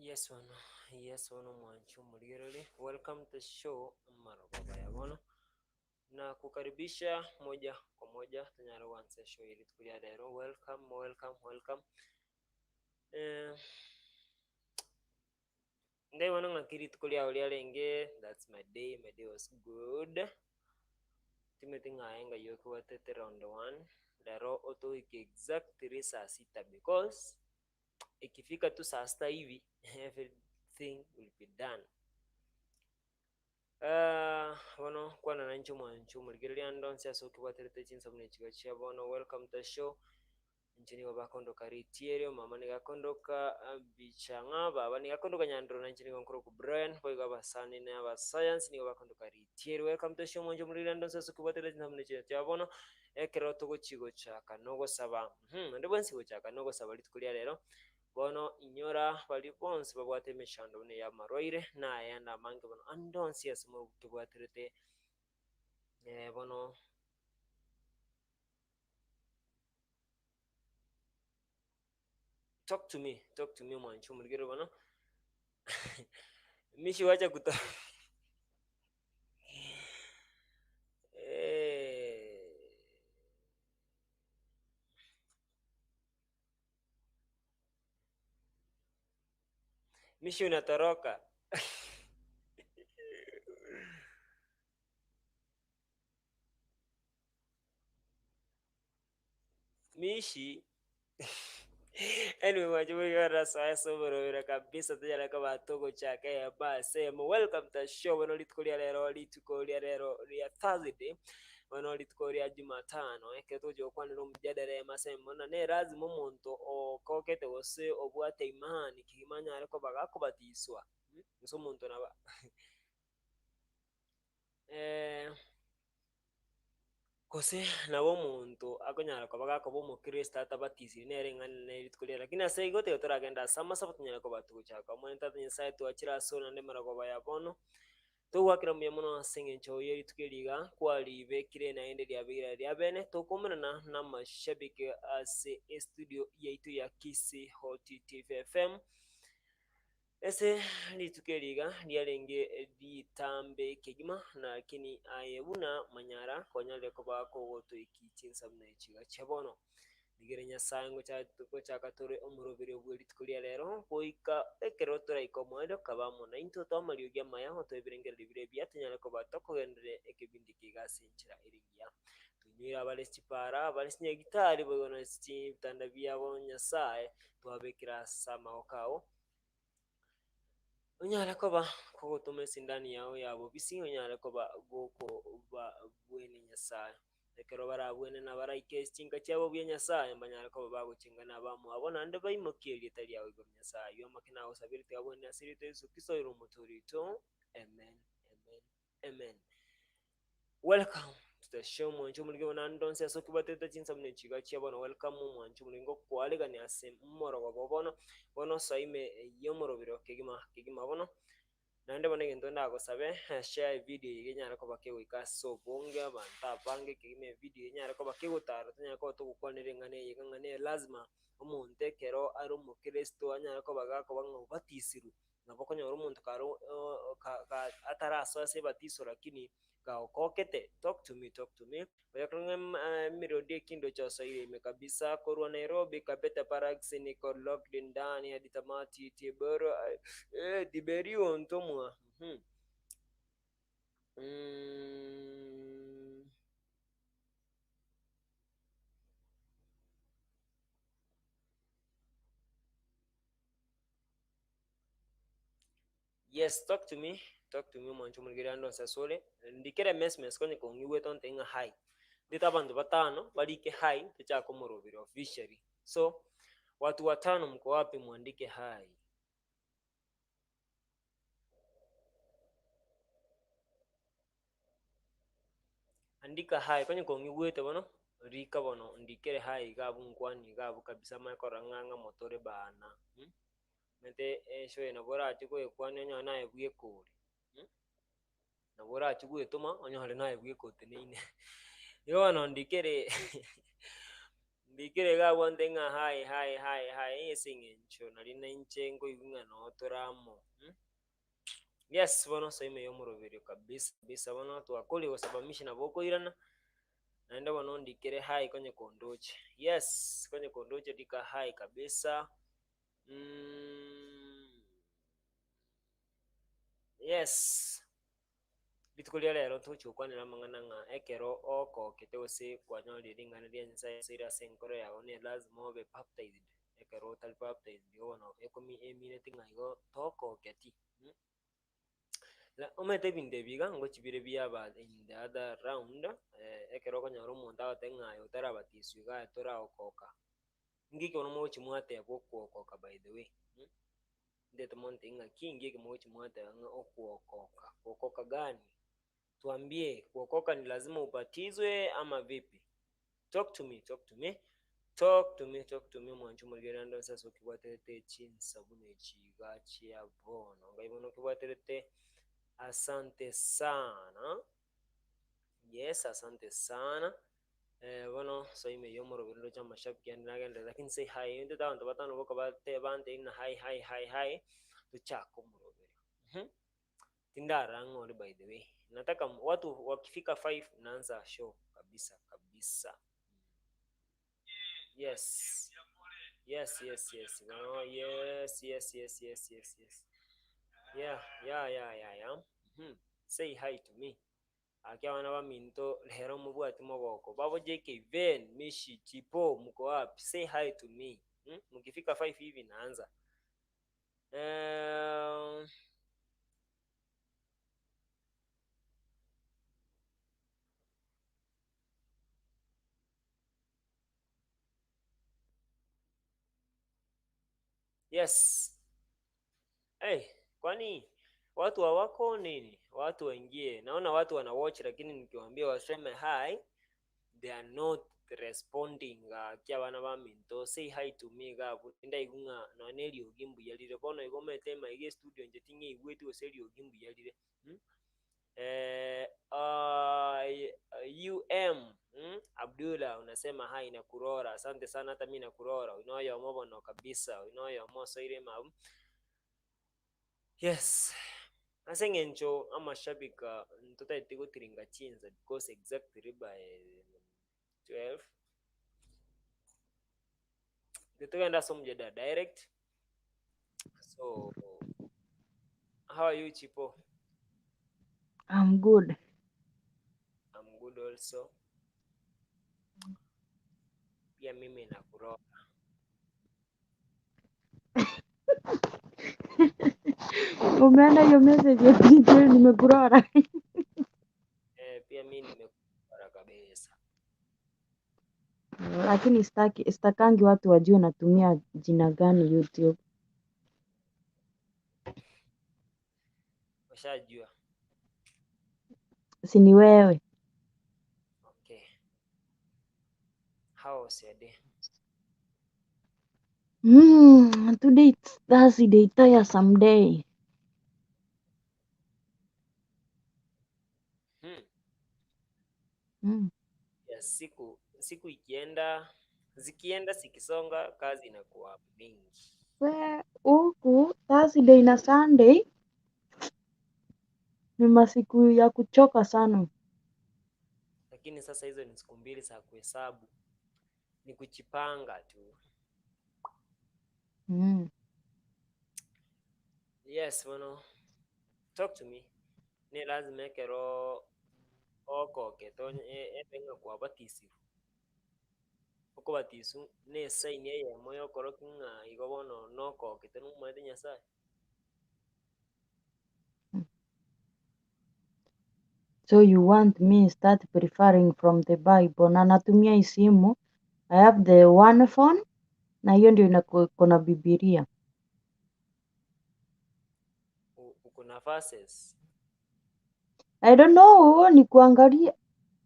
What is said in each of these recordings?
Yes bono, yes bono omwanchi omorigereria, welcome to show amarogoba ya bono, nakukaribisha moja kwa moja tonyare goansa eshow eye rituko ria rero, welcome welcome welcome. Nde bono ng'aki rituko riao riarenge, that's my day, my day was good, timeti ng'a aye ng'ai okebwatete round one, rero otoike exactly saa sita because ikifika tu saa sita hivi everything will be done. Bono kwana nainche omwancho omorigereria ande onsi ase okebwaterete chinsa buna echiga chia bono, welcome to the show. Inche nigo bakondoka Ritieri, omama nigo akondoka Bichang'a, baba nigo akondoka Nyandoro, na inche nigo nkorokwa Brian, boigo abasani na abasayansi nigo bakondoka Ritieri. Welcome to the show omwancho omorigereria ande onsi ase okebwaterete chinsa buna echiga chia bono, ekero togochia gochaka nogosaba, onde bwensi gochaka nogosaba rituko ria rero. Bono inyora baria bonsi babwate emechando buna ey'amarwaire, na ayande amange bono ande onsi ase mokebwaterete, bono. Talk to me, talk to me omwanchi omorigereria bono, Mishi wacha kuto Mishi unatoroka. Mishi anyway mwanche boigara soa ase oborobera kabisa tonyare koba togochaka ebase emo. Welcome to the show bono rituko ria rero rituko ria rero ria Thursday Bono rituko ria Jumatano, ekero togochia gokwanera omojadala ase emo, na ne lazima omonto okokete gose obwate imani kegima anyare koba gakobatiswa, gose omonto nabo gose nabo omonto akonyara koba gakoba omokristo atabatisiri nere ing'ana ne rituko riaye. Lakini ase igo tiga toragende ase amasabo tonyare koba togochaka. Omonene Tata Nyasaye twachire asore naende marogoba ya bono. Togoakera mbuya mono ase engencho ye rituko eri iga kwaribekire naende riabeire riabene tokoumerana namashabiki ase estudio yaito ya Kisii Hot TV FM. Ase rituko eri iga riarenge ritambe kegima lakini aye buna manyara kwanyarire koba kogotoiki chinsa buna echi iga chia bono. Rigere Nyasae ngochaka tore omoroberio bwe rituko ria rero, goika ekero toraike omoerio, kaba amo naintwe, otoe amariogi amaya, otoe ebirengererio bire ebiya, tonyare koba tokogendereria ekebindi eke iga ase enchera ere engiya. Toinyoire abare chipara, abare chinyagitari, boigo na ebitanda biabo Nyasae, twabekire ase amagoko ao. Onyare koba kogotoma esindani yao ya bobisi, onyare koba gokobabwenia Nyasae. Ekero barabwene na baraike ase chinka chiabo buya Nyasae, mbanyare koba bagochenga nabamwabo, naende baimokie erieta riao igoro Nyasae. Ayio amake nagosabire tiga bwene ase erieta Yeso Kristo oyore Omotoori oito. Amen, amen. Amen. Welcome to the show omwancho omorige bono ande onsi ase okibatete chinsa buna echiga chia bono welcome omwancho omorige ngokwaregania ase morogobo bono bono osoa ime y'omorobiro kegima kegima bono naende bono egento ndagosabe share evideo eye enyare koba kegoika ase obonge abanto abange kegima evideo eye enyare koba kegotara tonyare koba togokwanera eng'ana eye iga ng'a nere lazima omonto ekero are omokristo anyare koba gakoba ng'a obatisirwe. Nabo okonyora omonto kare atarasoa ase ebatiso lakini gagokokete, talk to me, talk to me. Oyakore ng'a emerodi ekindo chosoire ime kabisa korwa Nairobi Kabete Barracks niko locked ndani hadi tamati Tibero eh, Tiberio Ntomwa. Yes, talk to me, talk to me omwancho omorigeri ande onsi ase ore, ndikere messmess konye kong'igwete ontebie ng'a hi. Ndete abanto batano barike hi tochake omoroberi officially. So, watu watano mko wapi mwandike hi. Andika hi, konye kong'igwete bono, rika bono ndikere hi iga abwo nkwanie iga abwo kabisa manye korora ng'a ng'a motore bana. Omanyete enswe eye nabo orache koyekwania onyore naye bweka ore, nabo orache goetoma onyore naye bweka oteneine. Igo bono ndikere. Ndikire iga abwante ng'a hi hi hi hi ase eng'encho nari nainche nkoigwa ng'a noo tore amo mh. Yes, bono soa ime ya omoroberio kabisa kabisa bono twakorire gosabamisha nabo okoirana, naende bono ondikere hi konye kondoche, yes konye kondoche rika hi kabisa yes. Rituko ria rero togochia gokwanera amang'ana ng'a ekero okokete gose kwanyorire ring'ana ria Nyasaye ase ire ase enkoro yao ne lazima obe baptized, ekero otari baptized igo bono ekomi emineti ng'a igo tokoketi mh. Omanyete ebinto ebi iga ngochi bire biaba in the other round, ekero okonyora omonto agoteba ng'a aye otarabatiswa iga aye toraokoka, inki bono mogochi mwateba okwokoka by the way mh. Ntete montebie ng'aki inki eke mogochi mwateba ng'a okuokoka, kuokoka gani? Tuambie, kuokoka ni lazima ubatizwe ama vipi? Talk to me, talk to me, talk to me, talk to me omwancho omorigereria ande onsi ase okebwaterete chinsa buna echi iga chia bono. Ngai bono okebwaterete asante sana. Yes, asante sana. Bono soa ime y'omorobio ndoche amashabiki ande nagenderere lakini say hi intete abanto batano boka bate bantebie ng'a hi hi hi hi tochake omoroberio mh. Tindarora ng'a ore by the way, nataka watu wakifika five naanza show kabisa kabisa. Yes, yes yes yes bono yes yes yes yes yes yes yeah yeah yeah yeah yeah mh say hi to me. Gaki abana baminto rero mobwati mogoko babo JK Ben Mishi Chipo mko wapi say hi to me hmm? Mkifika 5 hivi naanza eh, Yes. Hey, kwani watu hawako nini? Watu waingie. Naona watu wana watch lakini nikiwaambia waseme hi, they are not responding. Gaki abana baminto say hi to me iga abwo ndaigu ng'a nonya na eriogi mbuya rire. Bono igo omanyete maiga estudio inche ting'eigweti gose eriogi mbuya rire. Mh. UM Abdullah unasema hi nakurora, asante sana hata mi nakurora, oyo noyomo bono kabisa, oyo noyomo osoire emabu. Yes, ase eng'encho amashabika ntotagete gotiringa chinsa because exactly by 12 togende ase omojadala direct. So how are you Chipo? I'm good. I'm good also. Pia mimi nakuroga. Umeona hiyo message ya DJ nimekurora. Eh, pia mimi nimekura kabisa. Lakini sitaki sitakangi watu wajue natumia jina gani YouTube. Washajua. Si ni wewe. Okay. How was your day? Today it's Thursday, tiresome day. Ya siku siku ikienda zikienda zikisonga kazi inakuwa mingi. We huku Thursday na Sunday ni masiku ya kuchoka sana. Lakini sasa hizo ni siku mbili za kuhesabu, ni kujipanga tu. Yes, bono talk to me. Ne lazima ekero okokete onye ebe ng'a kwabatisirwe, okobatiswa na esign eyemo yokorokia ng'a igo bono nokokete nomomaete Nyasaye. So you want me start preferring from the Bible na natumia hii simu. I have the one phone na hiyo ndio iko na Bibilia. Uko na verses? I don't know, ni kuangalia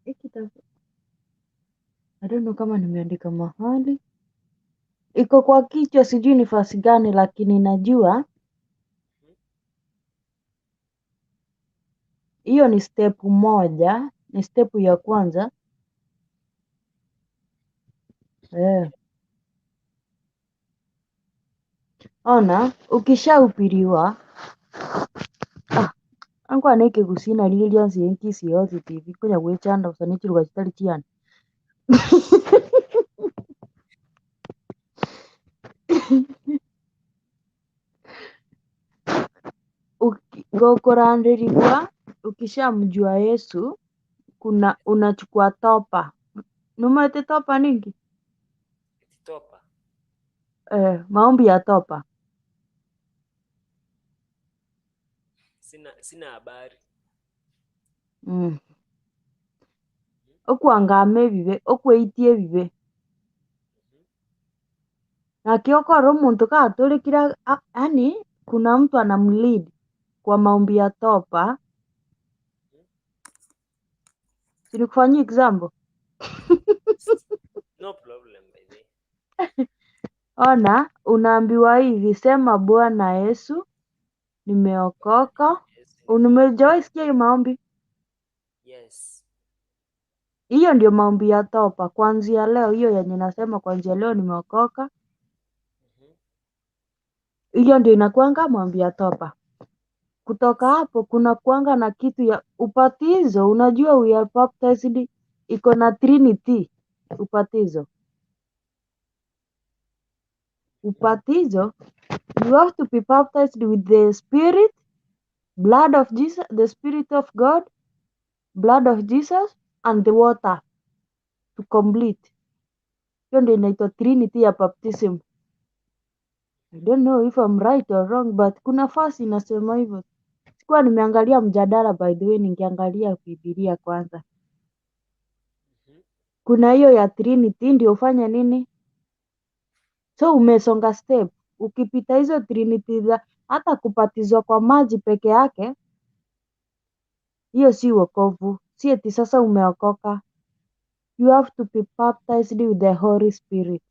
hii kitabu. I don't know kama nimeandika mahali. Iko kwa kichwa, sijui ni verse gani, lakini najua hiyo ni step moja, ni step ya kwanza. Eh. Ona ukishahubiriwa ah ankwa neke gusina lilionsi enkisi yosi TV kunya gwechanda usanichiruka chitari chiana. Gokorandirigwa ukishamjua Yesu kuna unachukua topa. Numaete topa ningi? Eti topa. Eh, maombi ya topa. Sina habari. Okwangama ebibe, okweitia ebibe. Naki okora omonto katorekire yani kuna mtu anamlead kwa maombi ya topa. Si nikufanyie example? No problem by the way. Ona, unaambiwa hivi, sema Bwana Yesu, nimeokoka. Yes. Umejawahi sikia hiyo maombi? Yes. Hiyo ndio maombi ya topa. Kuanzia leo, hiyo yenye nasema kuanzia leo nimeokoka, hiyo ndio inakuanga maombi ya topa. Kutoka hapo kuna kuanga na kitu ya ubatizo. Unajua we are baptized, iko na Trinity ubatizo. Ubatizo, you have to be baptized with the Spirit, blood of Jesus, the Spirit of God, blood of Jesus and the water to complete. Hiyo ndio inaitwa Trinity ya baptism. I don't know if I'm right or wrong but kuna fasi inasema hivyo. Sikuwa nimeangalia mjadala by the way, ningeangalia Biblia kwanza. Kuna hiyo ya Trinity ndio ufanye nini? So umesonga step. Ukipita hizo Trinity za hata kubatizwa kwa maji peke yake, hiyo si wokovu. Si eti sasa umeokoka. You have to be baptized with the Holy Spirit.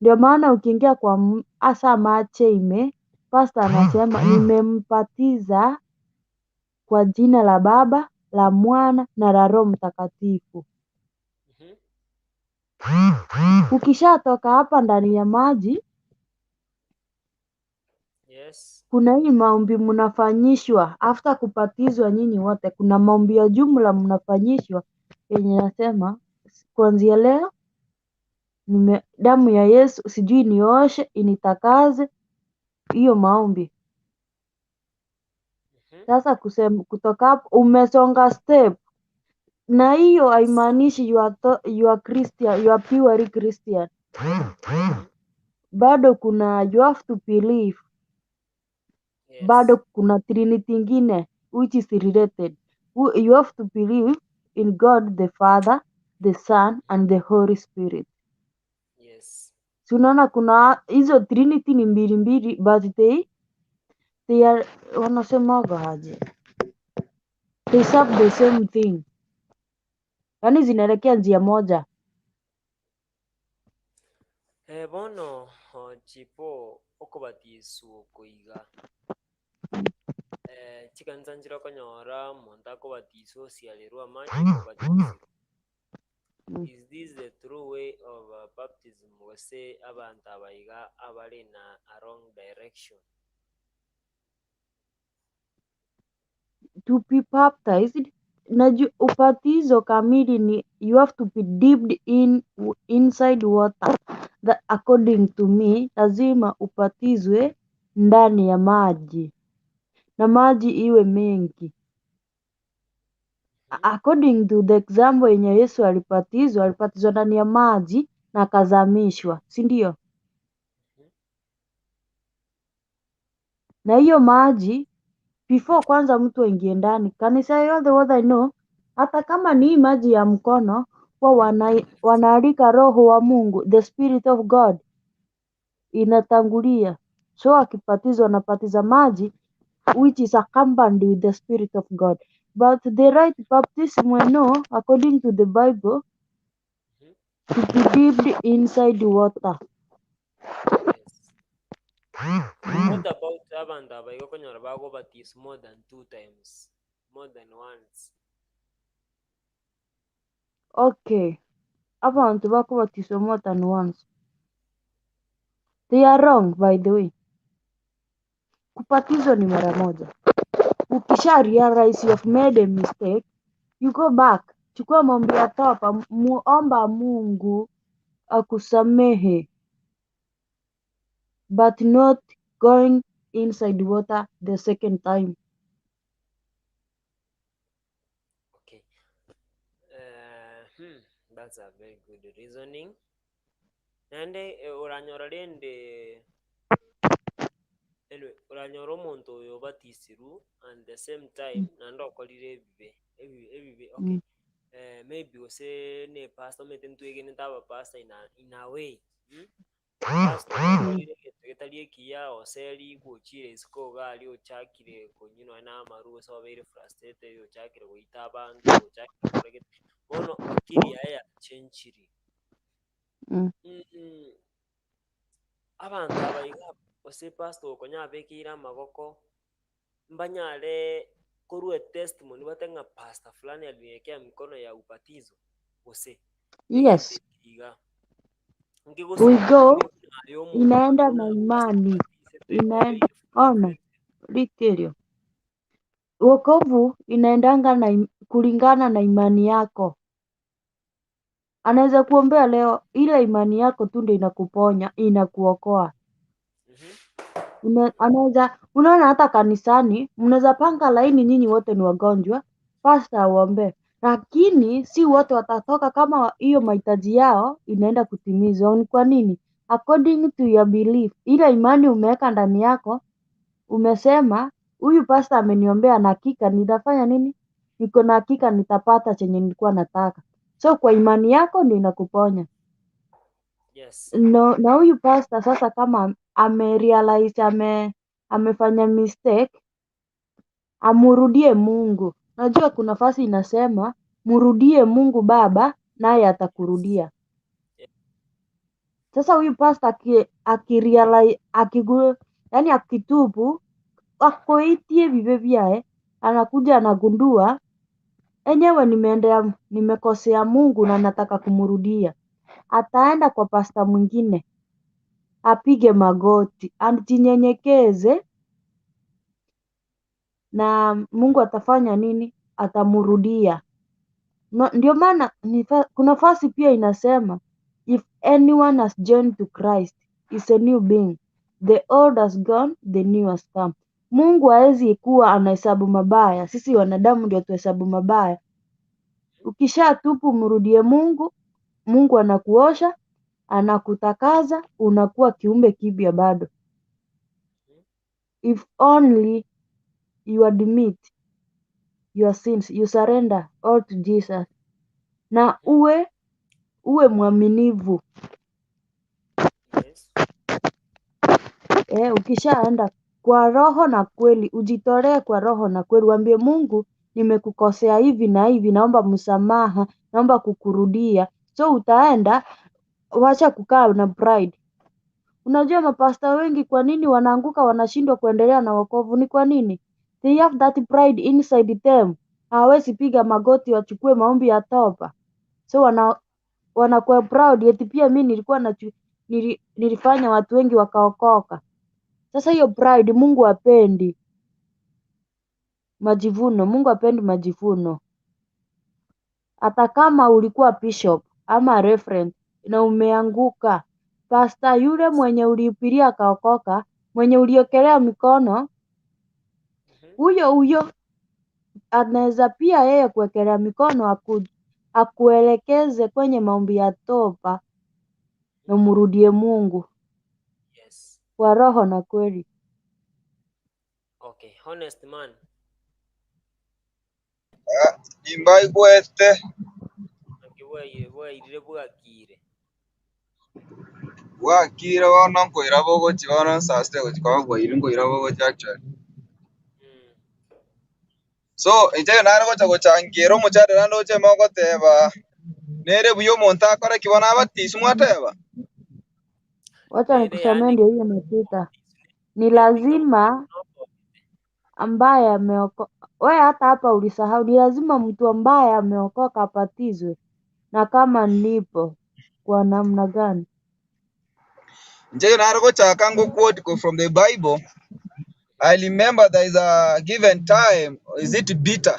Ndio maana ukiingia kwa hasa mache ime, pastor anasema nimembatiza kwa jina la Baba, la Mwana na la Roho Mtakatifu. Ukishatoka hapa ndani ya maji, Yes. kuna hii maombi mnafanyishwa after kubatizwa nyinyi wote. Kuna maombi ya jumla mnafanyishwa yenye nasema kuanzia leo damu ya Yesu sijui nioshe initakaze, hiyo maombi. Sasa kusema kutoka hapo umesonga step, na hiyo haimaanishi you are Christian, you are purely Christian. Bado kuna you have to believe. Yes. Bado kuna Trinity ingine which is related. You have to believe in God the Father, the Son and the Holy Spirit. Yes. Si unaona kuna hizo Trinity ni mbili mbili but they are wanasemaga aje? They serve the same thing. Yaani zinaelekea njia moja. Bono chipo okobatisu koiga. Chikanisa nchire okonyora omonto akobatisu osiarerwa amache kobatisu. Is this the true way of baptism gose abantu abaiga abare na a wrong direction? To be baptized, ubatizo kamili ni you have to be dipped in inside water. That according to me, lazima ubatizwe ndani ya maji na maji iwe mengi. According to the example yenye Yesu alibatizwa, alibatizwa ndani ya maji na akazamishwa, si ndio? Na hiyo maji before kwanza mtu aingie ndani, kanisa yote what I know, hata kama ni maji ya mkono, huwa wanaalika roho wa Mungu, the spirit of God inatangulia. So akibatizwa anabatiza maji which is accompanied with the spirit of God. But the right baptism we know according to the Bible to be dipped inside water. Yes. What about abantu abaiga okonyora bagobatizwa more than 2 times, more than once? Okay. Abantu bakubatiswa more than once. They are wrong, by the way. Kubatizwa ni mara moja. Ukisha realize you have made a mistake, you go back. Chukua maombi ya toba, muomba Mungu akusamehe, but not going inside water the second time. Okay. That's a very good reasoning. Naende oranyora rende, anyway, oranyora omonto oyo obatisiru and the same time naende okorire ebibe ebibe ebibe, okay. Maybe gose ne pastor omanyete ntwegenete abapastor in a way, Pastor okorire egento getari ekiya, oserigwe, ochire isiko iga aria, ochakire konywa nonya na amaru, gose obeire frustrated, ochakire goita abanto, ochakire gokora gete, bono akili yaye yachenchiri. Abanto aba iga gose pastor okonya abekeire amagoko mbanyare korwa etestimony bate ng'a pastor fulani aliniwekea mikono ya ubatizo gose egento Yes. eke iga We go, nkegosanga omonto inaenda na buna pastor imani, obatisete inaenda obeire ona frustrated. literio. Wokovu inaendanga na kulingana na imani yako. Anaweza kuombea leo, ile imani yako tu ndio inakuponya, inakuokoa. Anaweza, unaona hata kanisani mnaweza panga laini, nyinyi wote ni wagonjwa, pastor awaombee, lakini si wote watatoka kama hiyo mahitaji yao inaenda kutimizwa. Ni kwa nini? According to your belief, ile imani umeweka ndani yako, umesema huyu pastor ameniombea na hakika nitafanya nini? Niko na hakika nitapata chenye nilikuwa nataka. So kwa imani yako ndio inakuponya. No, na huyu pastor sasa kama amerealize amefanya mistake, amurudie Mungu. Najua kuna nafasi inasema mrudie Mungu Baba naye atakurudia. Sasa huyu pastor akirealize akigu, yani akitubu akoitie bibe byae, anakuja anagundua enyewe nimeendea nimekosea Mungu na nataka kumrudia. Ataenda kwa pasta mwingine apige magoti ajinyenyekeze, na Mungu atafanya nini? Atamrudia. No, ndio maana kuna fasi pia inasema if anyone has joined to Christ is a new being, the old has gone, the new has come. Mungu hawezi kuwa anahesabu mabaya, sisi wanadamu ndio tuhesabu mabaya. Ukishatubu mrudie Mungu, Mungu anakuosha, anakutakaza, unakuwa kiumbe kipya bado. If only you admit your sins, you surrender all to Jesus, na uwe mwaminifu. Ukishaenda kwa roho na kweli, ujitolee kwa roho na kweli, uambie Mungu, nimekukosea hivi na hivi, naomba msamaha, naomba kukurudia. So utaenda, wacha kukaa na pride. Unajua mapasta wengi kwa nini wanaanguka, wanashindwa kuendelea na wokovu? Ni kwa nini? They have that pride inside them. Hawawezi piga magoti wachukue maombi ya toba. So wanakuwa proud eti pia mi nilikuwa nilifanya watu wengi wakaokoka. Sasa hiyo pride Mungu hapendi majivuno, Mungu hapendi majivuno. Hata kama ulikuwa bishop ama reverend na umeanguka, pastor yule mwenye ulihubiria akaokoka, mwenye uliokelea mikono, huyo huyo anaweza pia yeye kuwekelea mikono akuelekeze kwenye maombi ya toba na umrudie Mungu kwa roho na kweli. Okay, honest man. Imba igwete. Naki bwairire bwakire. Bwakire bono nkoira bogochi bono saa sita gochi koba bwaire nkoira bogochi actually. So inche nare gocha gochangira omochadara ndoche mogoteba nere buya omonto akore ki bono abatiswe mwateba. Wacha Nere nikusomee yani ndio hiyo imepita. Ni lazima ambaye ameokoka, we hata hapa ulisahau, ni lazima mtu ambaye ameokoka abatizwe. Na kama nipo, kwa namna gani? Nje naro gochaka ngo quote ko from the Bible. I remember there is a given time, is it bitter?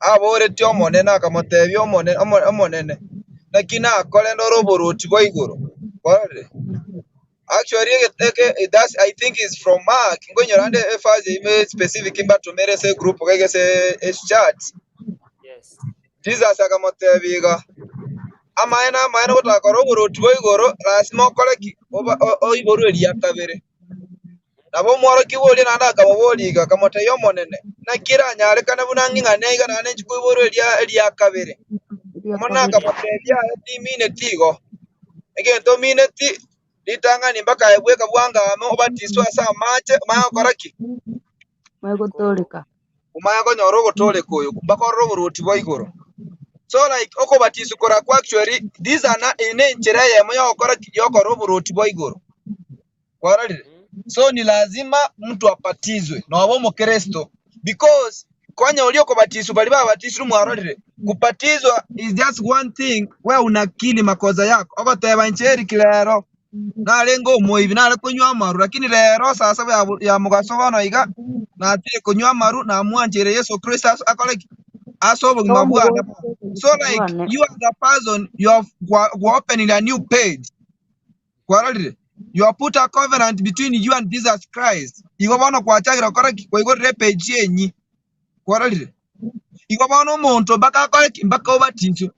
Aboreti omonene akamotebia omonene omonene naki nakore ndore oboroti bwa igoro. Kwarorire? Actually, that's I think is from Mark. Ngonyora ande efazi ime specific mbatumere se group kege se chat. Yes. Jesus akamotebia iga amaene amaene gotakora oboroti bwa igoro lazima okore ki oiborwe eria kabere. Nabo omworokia oria naende akamoboria iga akamotebia omonene naki eranyarekane buna ng'ing'ane iga naende inche koiborwa eria eria kabere. Eria Omonene kabere. akamotebia aye timineti igo egento omineti ritang'ani mpaka aye bweka bwangame obatiswe ase amache omanye gokora ki? Mwegotoreka. Omanye konyora ogotoreka oyo mpaka orore oboroti bwa igoro. So like okobatiswa korakwa actually these are na ene enchera eyemo yogokora ki yokora oboroti bwa igoro. Kwarorire? So ni lazima mtu abatizwe noba omokristo because konya oria okobatiswa bari babatisirwe mwarorire kubatizwa is just one thing where unakili makosa yako ogoteba inche Eric rero narenge omoibi nare konywa amaru lakini rero sasa ya mugaso bono iga natire konywa amaru namwanchire Yesu Kristo akore ki ase obogima bwane. So like Bwane. you as a person you have opening a new page. Kwarorire? You have put a covenant between you and Jesus Christ. Igo bono kwachagera gokora ki kwaigorire epage enyi. Kwarorire? Igo bono omonto mpaka akore ki mpaka obatiswe.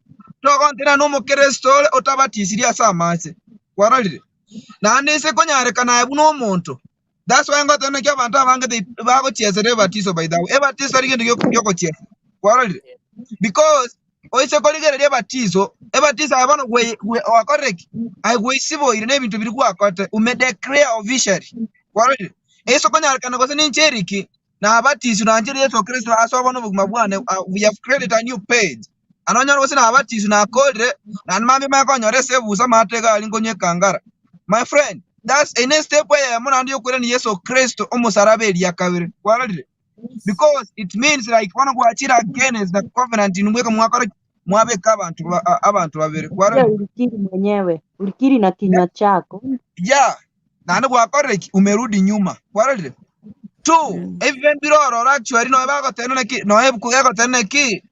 Togontera na omokristo ore otabatisirie ase amache. Kwarorire? Naende ase konyarekana aye buna omonto. That's why ngoteba naki abanto abange bagochiesera ebatiso by the way. Ebatiso tari gento giogochiesa. Kwarorire? Because oise korigereria ebatiso, ebatiso aye bono wakorire ki? Aye gweisiboire na ebinto biria gwakorete, umedeclare officially. Kwarorire? Ase konyarekana gose ninche Eric, nabatiswe nanchere Yesu Kristo ase obono obogima bwane, we have created a new page. Anonyore gose nabatiswe nakorire, naende mambia manye konyora ase ebusa amate iga aria nkonywa ekangara. My friend, that's ene step eyemo naende yokoirania Yesu Kristo omosaraba eria kabere. Kwarorire? Because it means like bono gwachire against the covenant inwe mwakora mwabeka abantu abantu babere. Pia Kwarorire? ulikiri mwenyewe, ulikiri na kinywa chako. Yeah. Naende gwakorire ki? Umerudi nyuma. Kwarorire? Two, ebibe mbirororo actually noe bagoteba naki noe ebuku egoteba naki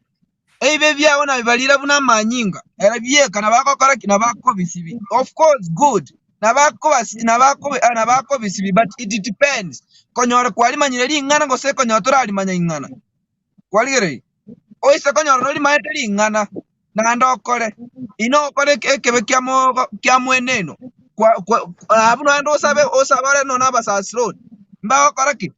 ebibe biabo nabibarire buna amanyinga era bieka nabagokora ki nabakobisibi. Of course good nabakobasi nabakobisibi but it depends. Konyora kwarimanyire ring'ana gose konyora torarimanya ing'ana. Kwarigereria? Oise konyora norimaete ring'ana naende okore ino okore ekebe kia mweneno abwo naende osabe osabare nonye abasasiroti mbagokora ki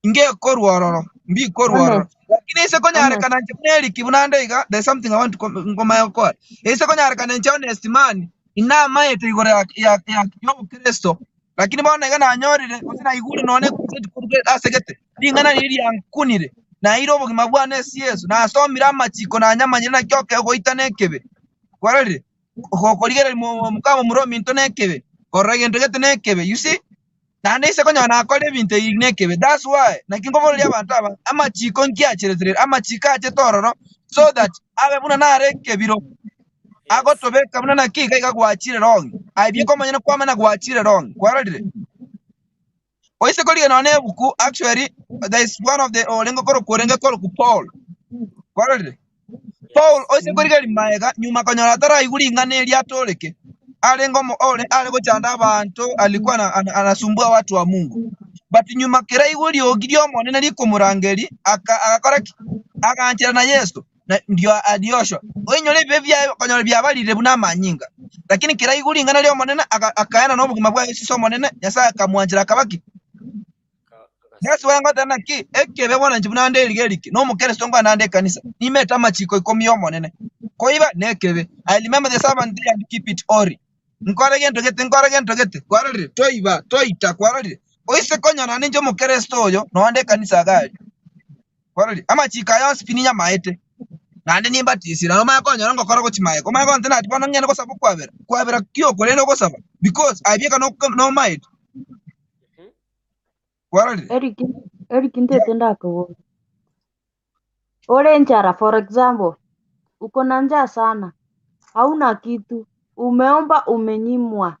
ngekorwa ororo mbikorwa ororo Honest, lakini ase honest. konyarekana inche buna Eric buna nde iga there's something I want to ngomanye gokora ase konyarekana inche honest man inamaete igoro ya yobokristo lakini bono iga nanyorire gose naigure nonye asegete ring'ana riria riankunire naire obogima bwane ase Yesu nasomire amachiko nanyamanyire naki ogoita na ekebe. Kwarorire? Gokorigereria mokama momura ominto na ekebe korora egento gete na ekebe you see naende ase konyora nakora ebinto ebi na ekebe. That's why naki nkoboreria abanto aba amachiko nkiacheretere amachiko achete ororo so that abe buna nare ekebiro agotobeka buna naki iga iga gwachire wrong aye bikomanya kwamanya gwachire wrong. Kwarorire? Oise korigia nonye ebuku actually there is one of the orenge korokwa orenge korokwa Paul. Kwarorire? Paul oise korigereria maega nyuma konyora ataraigwa ring'ana eria atoreke arenge ore are gochanda abanto alikuwa anasumbua watu wa Mungu but nyuma keraigwa riogi riomonene rikomorangeri agakora ki aganchera na Yesu na ndio aliosho oinyore ebibe biaye konyora biabarire buna amanyinga lakini keraigwa ring'ana riomonene akaena na obogima bwaye ase omonene Nyasaye akamwanchera akabaki. That's why ngoteba naki ekebe bono inche buna nde eriga erike na omokristo nkwane nande ekanisa nimete amachiko ikomi yomonene koiba nekebe. I remember the seventh day and keep it holy. Nkore gento gete nkore gento gete kwarorire toiba toita kwarorire oise konyora ninche omokristo oyo nonde ekanisa iga kwarorire amachiko aya yonsi pi ninyamaete naende nimbatisire omanye konyora ngokora gochia maega omanye kontena ati bono ng'ende gosaba okwabera kwabera ki okorende ogosaba because aye bieka nomaete. Kwarorire? Eric, Eric ntete ndakobora. Ore enchara, for example, Uko na njaa sana, hauna kitu, umeomba umenyimwa.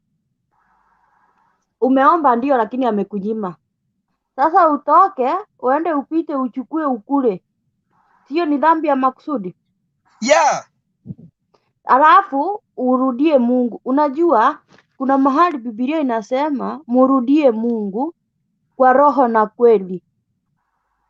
Umeomba ndio, lakini amekunyima. Sasa utoke uende upite uchukue ukule, hiyo ni dhambi ya makusudi. Yeah. Alafu urudie Mungu. Unajua kuna mahali Biblia inasema murudie Mungu kwa roho na kweli.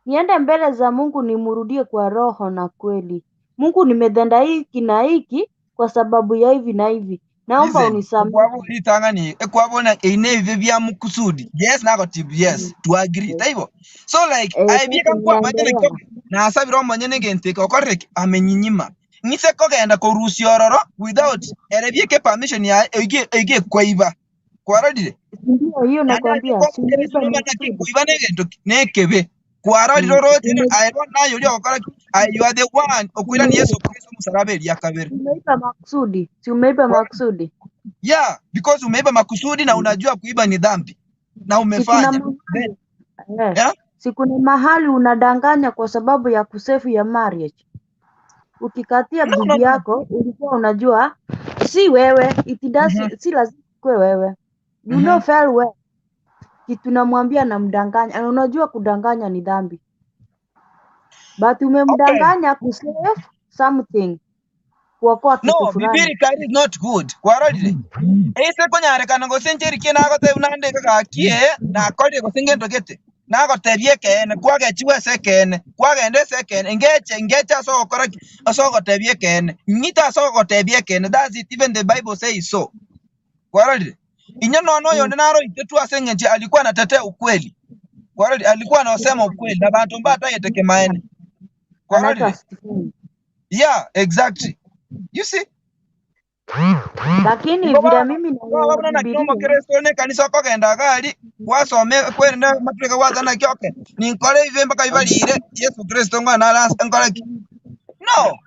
Niende mbele za Mungu nimrudie kwa roho na kweli. Mungu, nimetenda hiki na hiki kwa sababu ya hivi na hivi, naomba Listen, unisamehe. ekwabo litangani ekwabona eine ive bya mukusudi. Yes, nagotibu yes, to agree. Taibo. So like I Sasa bika kwa manyene ninaendelea. ko na sabira manyene gente ko korek amenyinyima. Ngise kogenda korusi ororo without erebieke permission ya ege ege kwaiba. Kwarorire. Ndio hiyo Nandi ase nakwambia, kwa si mukristo umeiba nomana ki makusudi. kuiba negento nekebe. Kwarorire oroche aero nayo rio gokora you are the one okwira ni Yesu Kristo musaraba eria kabere. Umeiba makusudi, si umeiba makusudi. Yeah, because umeiba makusudi na unajua kuiba ni dhambi na Si kuna umefanya. Then, mahali yeah? si kuna mahali unadanganya kwa sababu ya kusefu ya marriage. Ukikatia No, no, bibi no. yako ulikuwa unajua si wewe, it does, si lazima ikuwe wewe. You know very well kitu namwambia namdanganya, na unajua kudanganya ni dhambi, but Okay. umemdanganya kusave something, kuokoa kitu No, fulani. biblically is not good. Kwarorire. Ese konyarekana gosencheri kie nagotebi nande gakie nakorire gose gete. Nagotebie ekeene kwagechiwa ase ekeene kwagenda ase ekeene ngeche ngeche ase ogokora ki ase ogotebia ekeene ng'ite ase ogotebia ekeene. That's it, even the Bible says so. Kwarorire. Inyo nono oyonde naroite tu ase eng'encho alikuwa anatetea ukweli. Kwarorire alikuwa anasema ukweli na bantu mbatagete kemaene. Anaitwa Kwarorire. Stephen. Yeah, exactly. You see? Lakini Igo vile bana mimi igo naelewa babona naki Biblia, nomokristo ne kanisa okogenda gari gwasome kwerende matureka gwatana ki okay ninkore ibe mpaka bibarire Yesu Kristo ngwana arase nkore ki no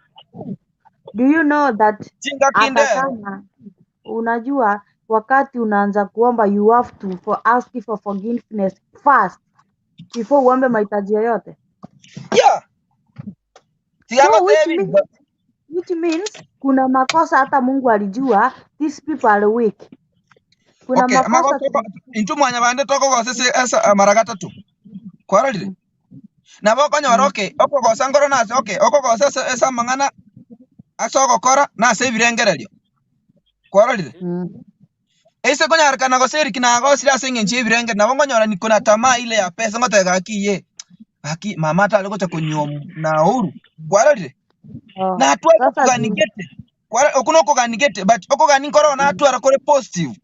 do you know that chinga hata kindero kama unajua wakati unaanza kuomba you have to for ask for forgiveness first before uombe mahitaji yoyote. Yeah, So which tigagotebi means, which means kuna makosa hata Mungu alijua these people are weak. Kuna okay makosa amagoso intu mwanya bande tokogose se esa mara gatatu kwarorire nabo okonyora okay okogosa nkoro nase okay okogosa ase ase amang'ana ase ogokora nase ebirengererio kwarorire ese konyarekana gose eriki nagosire ase eng'encho ya ebirengeri nabo nkonyora niko na tamaa ile ya pesa ngoteba gaki ye gaki mama atare gocha konywa na uhuru kwarorire Oh, natwara sasa okuganigete oku nokoganigete but okogani nkoro natwara kore positive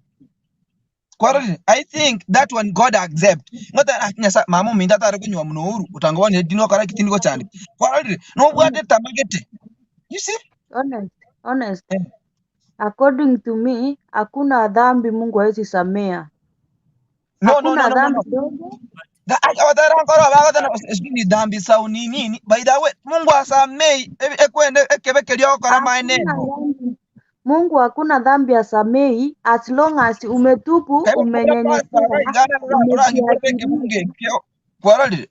kwarorire. I think that one God accept ngota nyasa mama ominto atare konywa muno uhuru otangobonire tindi gokora ki tindi gochandika kwarorire nobwate tamagete you see. Honest, honest. According to me, hakuna dhambi Mungu hawezi samea. No, no, no, Hakuna no, no, dhambi no. dogo. Abatarankoro bagatana sijui dhambi sauni nini. By the way, Mungu asamei ekwende ekebe ryokora Hakuna maneno. dhambi. Mungu hakuna dhambi asamei as long as umetubu, Kaibo kubra pastor umenyenyekea, igana rangikore umejiachilia. bunge kyo. Kwarorire.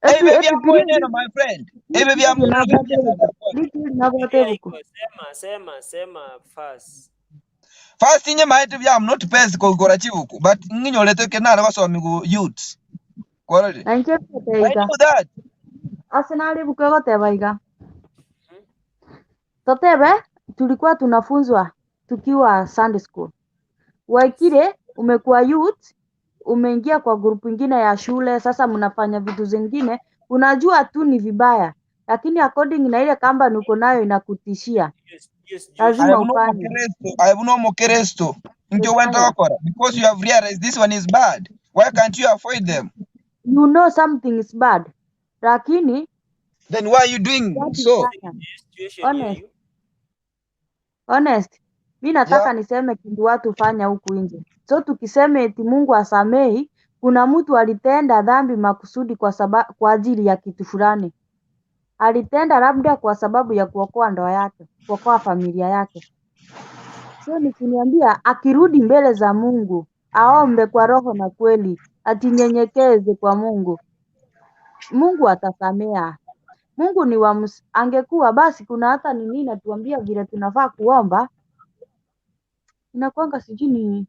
Epi Ebe bya epi biri mweneno my friend. Ebe bya biri mweneno nabate bya buku. Biri nabate Bibilia buku. iko sema sema sema fast. First inye maite bya I'm not pes kogora chibuku but nginyorete kenara basomi ku youth. Kwarorire. Na inche I goteiga. know that. Arsenal buku egoteba iga. Totebe tulikuwa tunafunzwa tukiwa Sunday school. Waikire umekuwa youth, umeingia kwa grupu ingine ya shule, sasa mnafanya vitu zingine, unajua tu ni vibaya, lakini according na ile kamba uko nayo inakutishia, Hiyo sijui lazima I am no ufanye Mokristo. I am no Mokristo. Ndio wenda ufanye. wakora because you have realized this one is bad. Why can't you avoid them? You know something is bad, lakini Then why are you doing hutaki so? fanya. Situation ya Honest, yu. honest, mi nataka Yeah. niseme kitu watu fanya huku nje. So tukisema eti Mungu asamei, kuna mtu alitenda dhambi makusudi kwa kwa ajili ya kitu fulani. Alitenda labda kwa sababu ya kuokoa ndoa yake, kuokoa familia yake. So nikiniambia akirudi mbele za Mungu, aombe kwa roho na kweli, ajinyenyekeze kwa Mungu, Mungu atasamea. Mungu ni wa angekuwa basi kuna hata nini natuambia vile tunafaa kuomba. Inakuanga sijui ni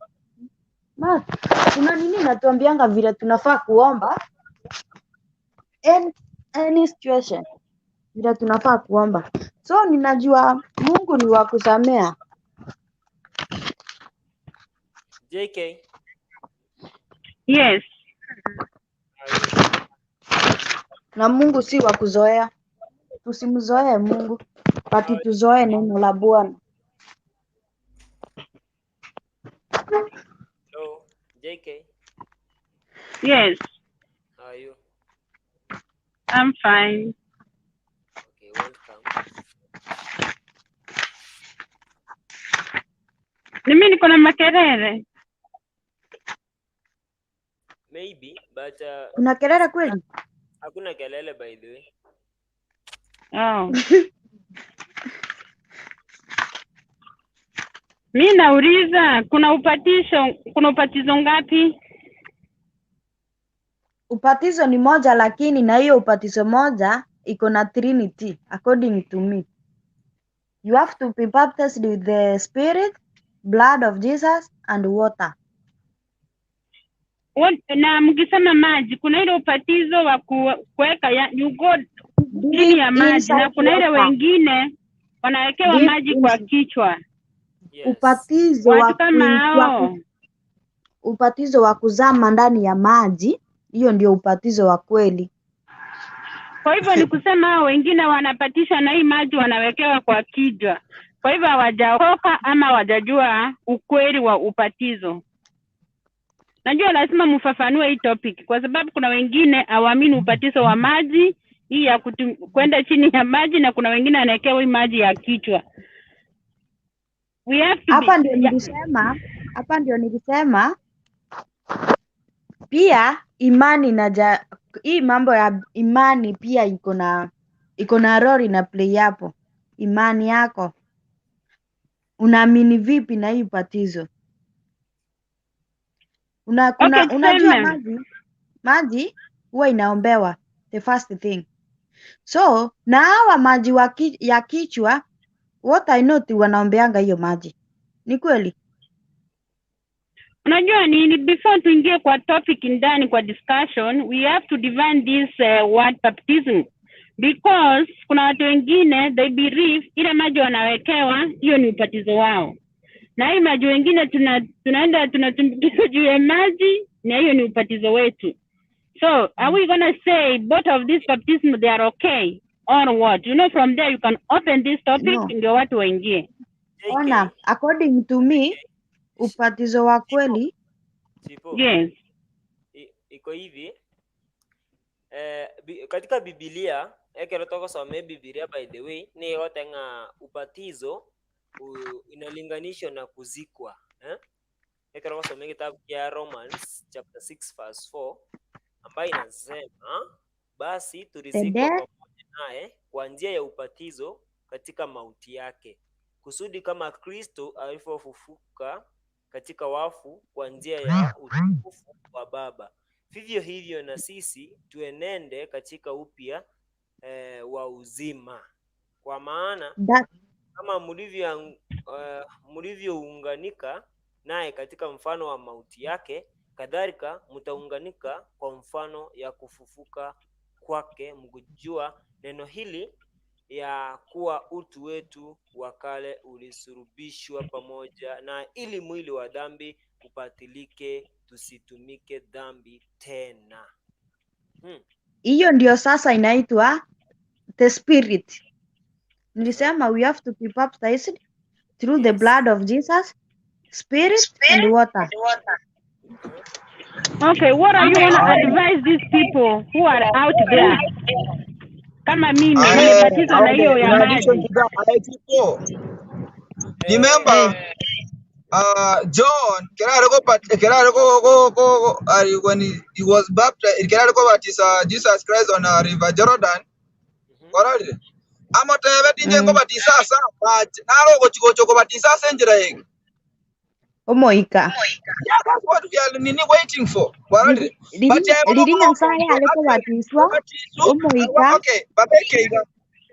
ma, kuna nini natuambianga vile tunafaa kuomba any situation vile tunafaa kuomba. So ninajua Mungu ni wa kusamea. JK, Yes. how are you? Na Mungu si wa kuzoea. Tusimzoee Mungu, How bali tuzoee neno la Bwana. Hello, JK, Yes. how are you? I'm fine. Okay, welcome. Mimi niko na makerere. Maybe, but Kuna kelele kweli? hakuna kelele by the way. Oh. Mi nauliza kuna upatisho, kuna upatizo ngapi? Ubatizo ni moja, lakini na hiyo ubatizo moja iko na Trinity according to me. You have to be baptized with the Spirit, blood of Jesus and water. Na mkisema maji, kuna ile upatizo wa kuweka you go chini Deep ya maji, na inside kuna ile water. wengine wanawekewa Deep maji kwa inside. kichwa. Yes. Ubatizo Watu wa kama wa hao ubatizo wa kuzama ndani ya maji, hiyo ndio ubatizo wa kweli. Kwa hivyo ni kusema hao wengine wanapatishwa na hii maji wanawekewa kwa kichwa, kwa hivyo hawajaokoka ama hawajajua ukweli wa upatizo. Najua lazima mfafanue hii topic kwa sababu kuna wengine hawaamini upatizo wa maji hii ya kwenda chini ya maji, na kuna wengine wanawekewa hii maji ya kichwa. We have to be Hapa ndio yeah. nilisema, hapa ndio nilisema pia imani na hii mambo ya imani pia iko na role na play hapo. Imani yako unaamini vipi na hii ubatizo? Okay, Kuna unajua tuseme maji huwa inaombewa the first thing. So na hawa maji ya kichwa, what I know wanaombeanga hiyo maji. Ni kweli? Unajua nini, before tuingie kwa topic ndani kwa discussion, we have to define this word baptism, because kuna watu wengine they believe ile maji wanawekewa hiyo ni ubatizo wao, na hii maji wengine tunaenda tunatumbukizwa juu ya maji na hiyo ni ubatizo wetu. So are we gonna say both of these baptism they are okay or what? You know, from there you can open this topic No. ndio watu waingie. Ona, JK, according to me, ubatizo wa kweli Chipo, Yes. iko hivi katika Biblia ekero togosoma Biblia by the way ni ng'a ubatizo inalinganishwa na kuzikwa, eh? Ekero gosoma kitabu kia Romans chapter 6 verse 4 ambayo inasema basi the tulizikwa death pamoja naye kwa njia ya ubatizo katika mauti yake, kusudi kama Kristo alivyofufuka katika wafu kwa njia ya utukufu wa Baba, vivyo hivyo na sisi tuenende katika upya wa uzima. Kwa maana that kama mlivyounganika naye katika mfano wa mauti yake, kadhalika mtaunganika kwa mfano ya kufufuka kwake, mkijua neno hili ya kuwa utu wetu wa kale ulisulubishwa pamoja na ili mwili wa dhambi ubatilike, tusitumike dhambi tena. Hiyo ndio sasa inaitwa the spirit. Nilisema we have to be baptized through the blood of Jesus, spirit and water. Okay, what are you gonna advise these people who are out there? Kama mimi nimebatizwa na hiyo In ya addition maji. to that, I Chipo, remember John kerare go kerare go go go when he was baptized, kerare go baptize Jesus Christ on River Jordan. Korarire amotebe tinje ngobatisa asa amache naro gochigocho kobatisa ase enchera ege. Omoika. Yeah, that's what we are nini waiting for. Riri Warorire. But riri I riri no Nyasaye omonto are actually kobatiswa obatisu omoika. okay babeke iga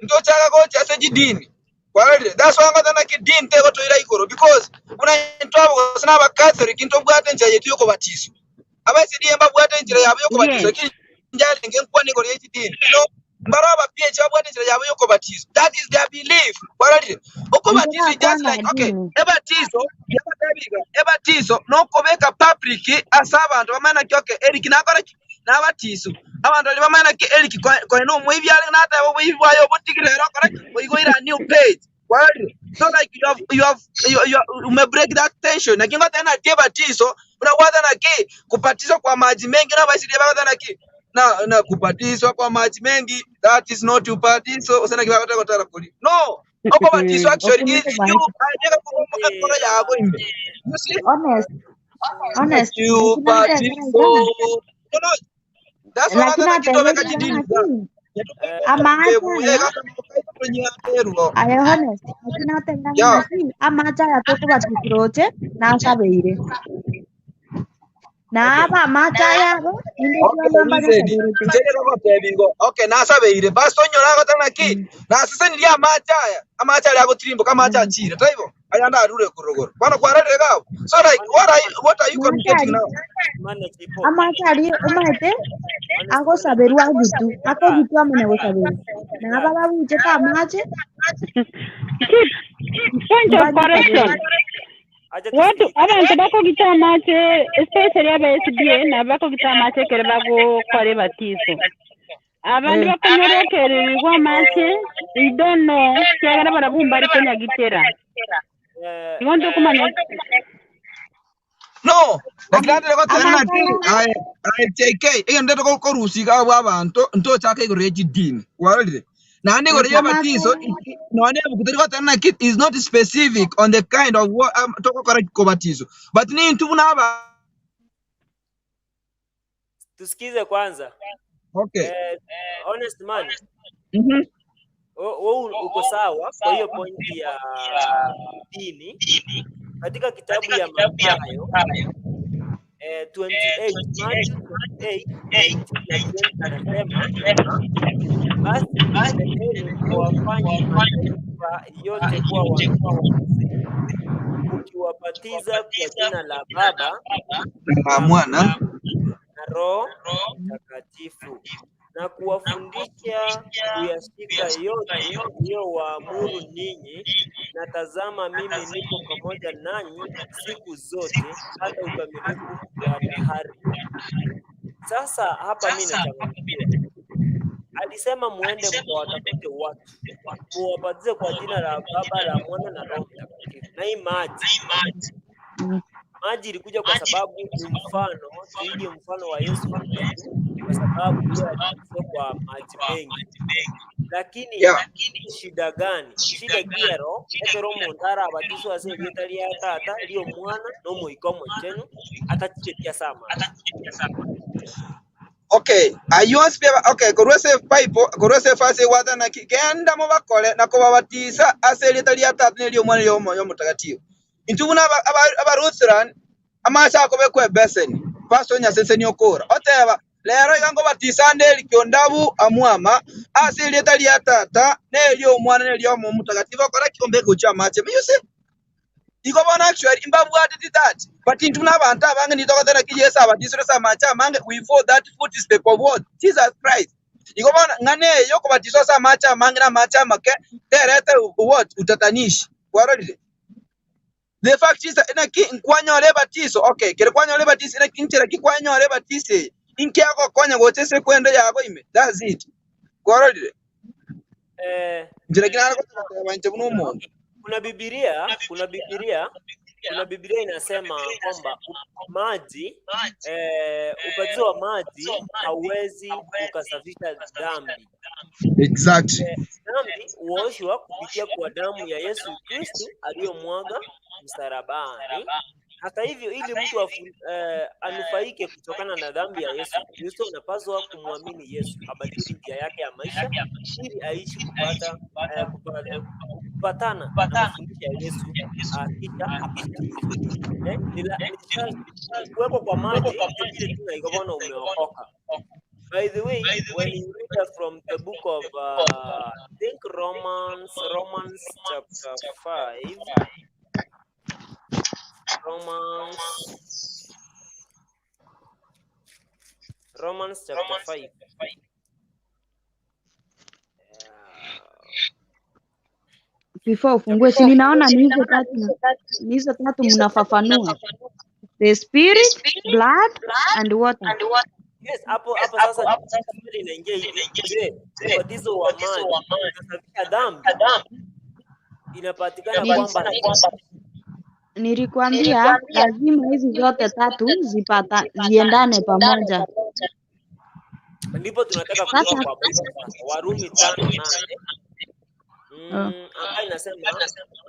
ntochaka gocha ase chidini. Warorire. That's why ngotana kidini tego toira igoro because una ntwabo gose na Catholic ntobwate nchira yetu yokobatiswa. Abaisidiye mbabwate enchira yabo yokobatiswa Yes. lakini njarenge nkwani igoro yechidini. You know, mbaro aba PH babwate enchira yabo yokobatiswa. That is their belief. Warorire. Okobatiswa is just Ntorakwana like okay, dini. ebatizo yabatabiga ebatizo nokobeka public ase abantu bamana ki okay Eric nakora ki nabatiso abantu bari bamana ki Eric koe no muibi ale nataba obuibi bwayo obutigire rero akora ki oigoira new page. Warorire. So like you have you ume break that tension lakini ngata na tie batizo unakwata na ki kupatizwa kwa maji mengi na basi bagata na ki na kupatizwa kwa maji mengi, that is not ubatizo usana kibakata kotara kuri no okobatizo actually is Okuneko you baete. ajeka kuromoka kora yabo imbe, you see. Honest, honest. You Lakini batizo natebera no no that's why lakini ngata kitobeka natebera chidini naki Eh, amacha yatobeka aya kasa mkaito aya honest lakini natebera yeah. naki amacha aya tokobatisroche nasabeire okay. naaba amacha ayabo inde Okay, twagamba Lizedi. nyasaberete. Nchere rogotebigo. Okay, nasabeire. Basi onyora gotana ki? Nasesenirie amacha aya. Amacha ari agotirimboka amacha achire. Taibo. Aya ndarure kurogoro. Bano kwararire gabo. So like what are you communicating Amacha now? Mana chipo. amacha ari omaete Honest, honest. agosaberwa agitu akogitu amanya gosaberwa naba Brad. babuchete amache Chief, point of correction. mbagisaberwa. Acha Watu tusikize. abantu bakogita amache especially aba SDA na bakogita amache kere bagokora ebatizo. Abandi bakonyorekererwa amache we don't know kiagera barabumba ariko nyagitera. Eh, Igo ntokumanya. No, lakini Ama ate gotana amacha naki aya aye aye JK iyo ndeto korusiga abo abantu ntochaka igoro yechidini. Warorire. Nani igoro amacha yebatizo none bukutari gotana naki is not specific on the kind of what tokokora kobatizo. But ni ntu naba tusikize kwanza. Okay. Honest man, Mhm. wewe uko sawa kwa hiyo pointi ya dini katika kitabu ya Mathayo 28 Matthew 28 19 na 20 anasema basi nendeni mkawafanye mataifa yote kuwa wanafunzi, mkiwabatiza kwa jina la Baba Na na mwana na Roho Mtakatifu, na kuwafundisha kuyashika yote niliyowaamuru ninyi, na tazama, mimi niko pamoja nanyi siku zote hata ukamilifu wa dahari. Sasa hapa mimi nachanganyikiwa. Alisema muende mkawatafute watu, muwabatize kwa jina la Baba, la Mwana na Roho Mtakatifu. Na hii maji maji ilikuja kwa sababu ni mfano, tuige mfano wa Yesu Kristo, kwa sababu yeye alibatizwa kwa maji mengi. Lakini yeah. shida gani? Shida giero ekero omonto arabatiswa ase erieta ria tata ria omwana na omoika omochenu atachichetia ase amache. Okay, ayonsi pia okay, korwese Bible, korwese fase watana ki genda mubakole na kubabatisa ase erieta ria tata nerio mwana rio moyo mutakatifu. Intubuna aba Lutheran amasha akobekwa ebeseni. Pastor nyasese ni okora. Oteba lero igango batisa nderi kyondabu amwama ase erieta ria tata nerio mwana nerio moyo mutakatifu akora kiombe kucha mache. You see? Iko bona actually imbabwate that but into n'abantu abange nitokotera ki Yesu abatisire samacha amange we follow that footstep of what Jesus Christ. Iko bona ngane yo kubatiswa samacha amange na macha make terete what utatanishi warorire. The fact is ina ki nkwanyore batiso okay kere kwanyore batiso ina kinchera ki kwanyore batise inki yako konya gotese kwenda yako ime that's it warorire. Eh, Njira kinara ko banje buno omuntu. okay. Kuna Biblia inasema kwamba maji ubatizo wa maji hauwezi ukasafisha dhambi. Exactly. Dhambi huoshwa kupitia kwa damu ya Yesu Kristo aliyomwaga msalabani. Hata hivyo, ili mtu anufaike kutokana na dhambi ya Yesu Kristo, anapaswa kumwamini Yesu, abadili njia yake ya maisha ili aishi kupata Kupatana na mafundisho ya Yesu, kisha abatizwe. Kuwekwa kwa maji ni vile tu naikobona umeokoka. By the way, when you read us from the book of I think Romans chapter 5, Romans chapter 5. Before ufungue, si ninaona ni hizo tatu, ni hizo tatu mnafafanua. The spirit, blood and water. Yes, hapo hapo sasa swali inaingia hivi. Je, ubatizo wa maji unasafisha dhambi? Inapatikana kwamba Nilikwambia lazima hizi zote tatu zipata ziendane pamoja. Ndipo tunataka kutoa Sasa kwa Biblia sasa. Warumi 5:8 ambayo inasema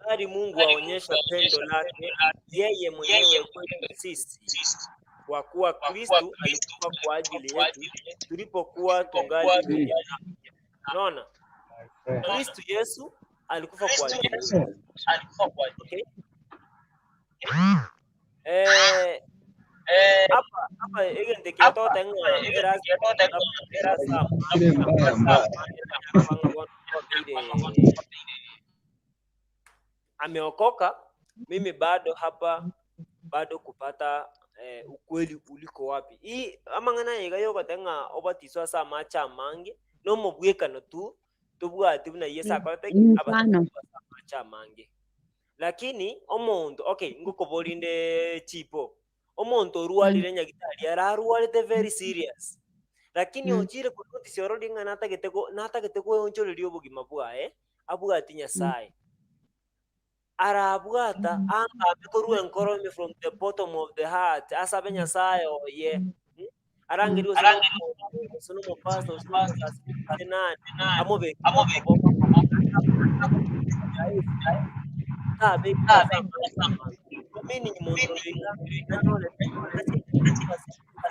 bali Mungu aonyesha pendo lake yeye mwenyewe kwetu sisi, kwa kuwa Kristu alikufa kwa ajili yetu tulipokuwa tungali wenye dhambi. Unaona, Kristu Yesu alikufa kwa ajili yetu. Okay? Hapa hapa egente kiatota ng'a erasa ameokoka, mimi bado hapa bado kupata ukweli uliko wapi. Hii amang'ana iga yogote ng'a obatiswa ase amache amange nomobwekano tu tobwati buna Yesu akorete ni mfano. Abatiswa ase amache amange, lakini omonto okay ngokoborinde chipo omonto orwarire nyagitari ararwarete very serious, lakini ochire konotice orori ng'a natagete natagete kweonchoreria obogima bwaye abwati Nyasaye arabwata angambe korwa enkoro ime from the bottom of the heart asabe Nyasaye oye, arangeria ose nomopastor ose nomosasi nani amobekere okoboko tabekire ase amache amange, meaning monto oyo iga nanyorete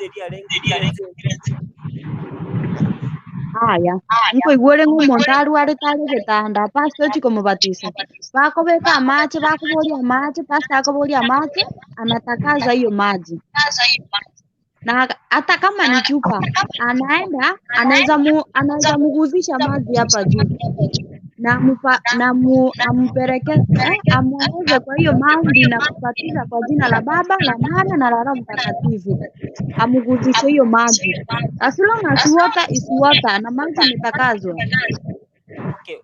eri arenge. Haya, nkoigwere ng'a omonto arwarete are getanda, pastor ochi komobatisa. Bakobeka amache, bakoboria amache, pastor akoboria amache, anatakaza hiyo maji. Na hata kama ni chupa, anaenda anaweza anaweza muguzisha maji hapa juu na mupa, na mu, ampeleke amuongoze kwa hiyo maombi na kubatiza kwa jina la Baba la Mwana na la Roho Mtakatifu, amuguzishe hiyo maji. As long as water is water na maji imetakazwa. Okay,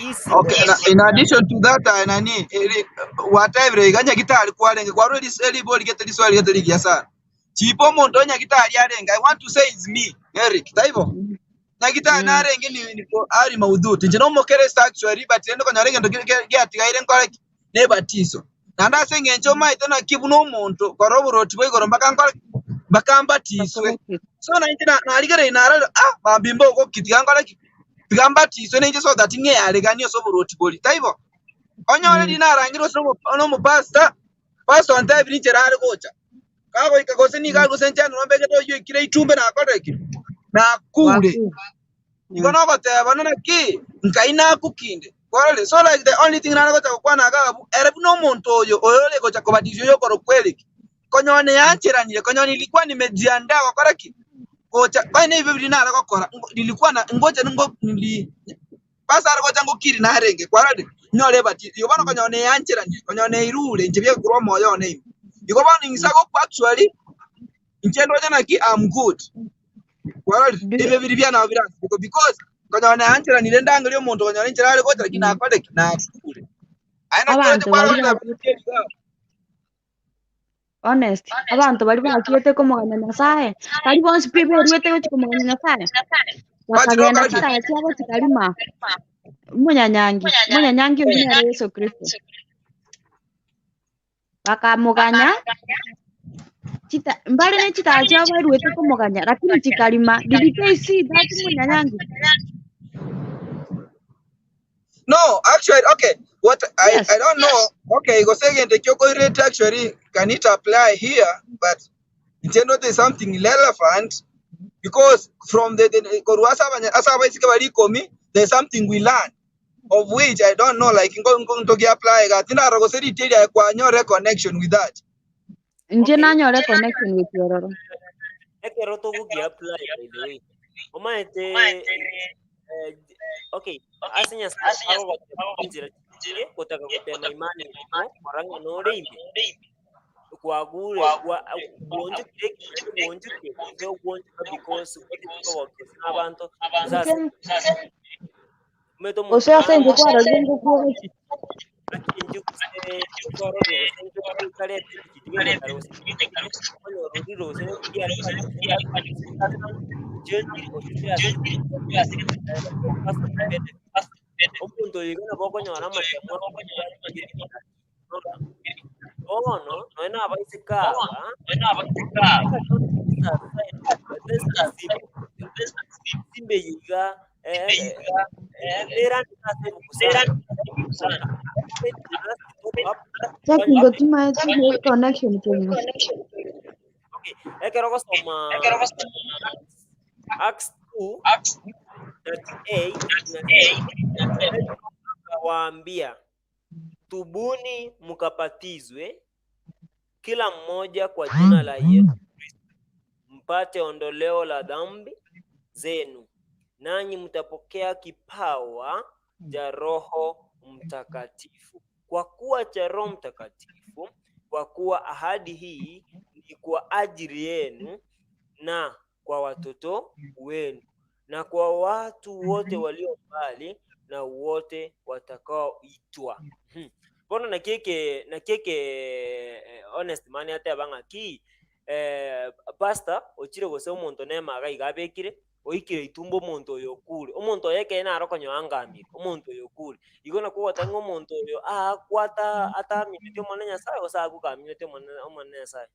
easy. Okay, na, in addition to that, nani whatever iganya gitari kwarenge kwarwo elibo ligete liswali ligete ligia sana chipo omonto nyagitari arenge. I want to say it's me Eric taibo nyagitari narenge ni ari maudhuti nje no mokeresta actually, but endo kanyarenge ndo gyatigaire nkora ne batizo na ndase ngencho maite na kibu no omonto koro buroti bwigoro mpaka nkora mpaka mbatiswe. So na nje narigere inara mambimbo uko kitiga nkora tigambatiswe nenje so that ng'eyareganie ase oboroti bori taibo onyore rinarangirwe ase nomopastor pastor antebi ninchera are gocha kagoika gose niga gose nchano nombegete oyo ikire ichumbe nakoreki nakure Wakuu. igo nogoteba naki nkai nakukinde kwarore. So like the only thing naragocha gokwana agabu ere buna omonto oyo oyore gocha kobatiswa oyo okoro kwereki konyone yancheranire konyone ilikuwa nimejiandaa gokora ki gocha kwani ibyo biri naragokora nilikuwa na ngoja ngo nili pastor gocha ngokiri narenge kwarore nyore bati iyo bano konyone yancheranire konyone irure nje byekurwa moyo one ime igo bano ingisago actually nchendo naki I'm good kwarore Do ibyo biri byana biranze because konyone yancheranire ndangerio omonto konyone nchera are gocha lakini nakoreki nakure aina kiroche Abantu bari kwarore honest, abantu bari bakiete komoganya Nyasaye, bari bonsi pi beruete gochi komoganya Nyasaye, bakagenda bachiroka chitaya chiabo chikarima omonyanyangi, omonyanyangi oyio nere Yesu Kristo. Bakamoganya chita mbare ne chitaya chiabo baruete komoganya lakini chikarima. Did they see that munyanyangi? No, actually, okay. What I Yes. I don't know. Okay, go second rate actually can it apply here, but in general there's something relevant because from the there's something we learn. Of which I don't know like ngo ngo ntoki apply ga tinaro gose riteria kwanyore connection with that. Nje Okay. nanyore connection with yororo. Ekero togogi apply by the way. Omaete okay, ase Nyasaye agogotema inzira chire gotaka gotema imani yako korang'a nore ime kwagure kwa gwonjokire ekinto gwonjokie gose ogwonjoka because ogotete na abanto gose ase Nche omanyete omonto gose ase inche naro kwarorire ngokuogochi. achenji gose kwarorire gose nche karete ebichiti kare gose onye ororire gose riare kare ochenjiri ochire ase omonto oyo iga nabo okonyora amatemo bono nonya na abaiseke aba simbe iga nerandika ase ebuku sana. Chaki ngotima eche connection kegima. Okay, ekero gosoma Acts 2:38 Petro akawaambia, tubuni mkapatizwe kila mmoja kwa jina la Yesu Kristo mpate ondoleo la dhambi zenu, nanyi mtapokea kipawa cha Roho Mtakatifu. Kwa kuwa cha Roho Mtakatifu, kwa kuwa ahadi hii ni kwa ajili yenu na kwa watoto wenu na kwa watu wote walio mbali na wote watakaoitwa. Bono nakieke honest man ateba ng'aki pastor ochire gose omonto nemaga iga abekire oikire itumbo omonto oyo okure omonto oyo ekere naro konyoangamire omonto oyo okure igo nakogota ng'a omonto oyo aakwata atamineti omone Nyasaye gose agokamineti omone omone Nyasaye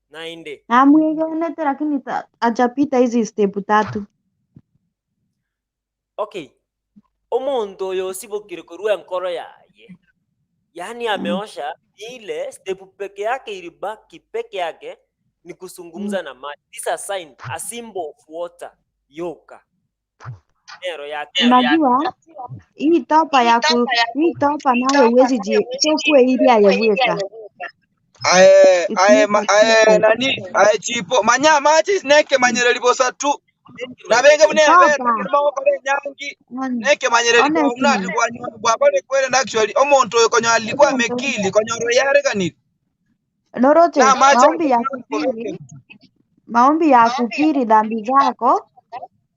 naende. Namwegenete lakini hajapita hizi step tatu. Okay, omonto oyo osibokire korwa enkoro yaye, yaani ameosha ile step peke yake ilibaki peke yake ni kuzungumza na maji. This a sign, a symbol of water yoka nero yake. Unajua hii topa ya ku hii topa nayo huwezi ji sokwe ili ayeweka. Aye It's aye not a aye simple. Nani aye chipo manyama achi neke manyereri bosa tu nabenge bune beta Topa. kirimo gokora enyangi neke manyereri Honest buna man. bwakore kwere actually omonto oyo konyoa alikuwa Omonto mekili konyoro yareganire Noroche, na mache maombi ya kukiri, maombi ya kukiri dhambi zako,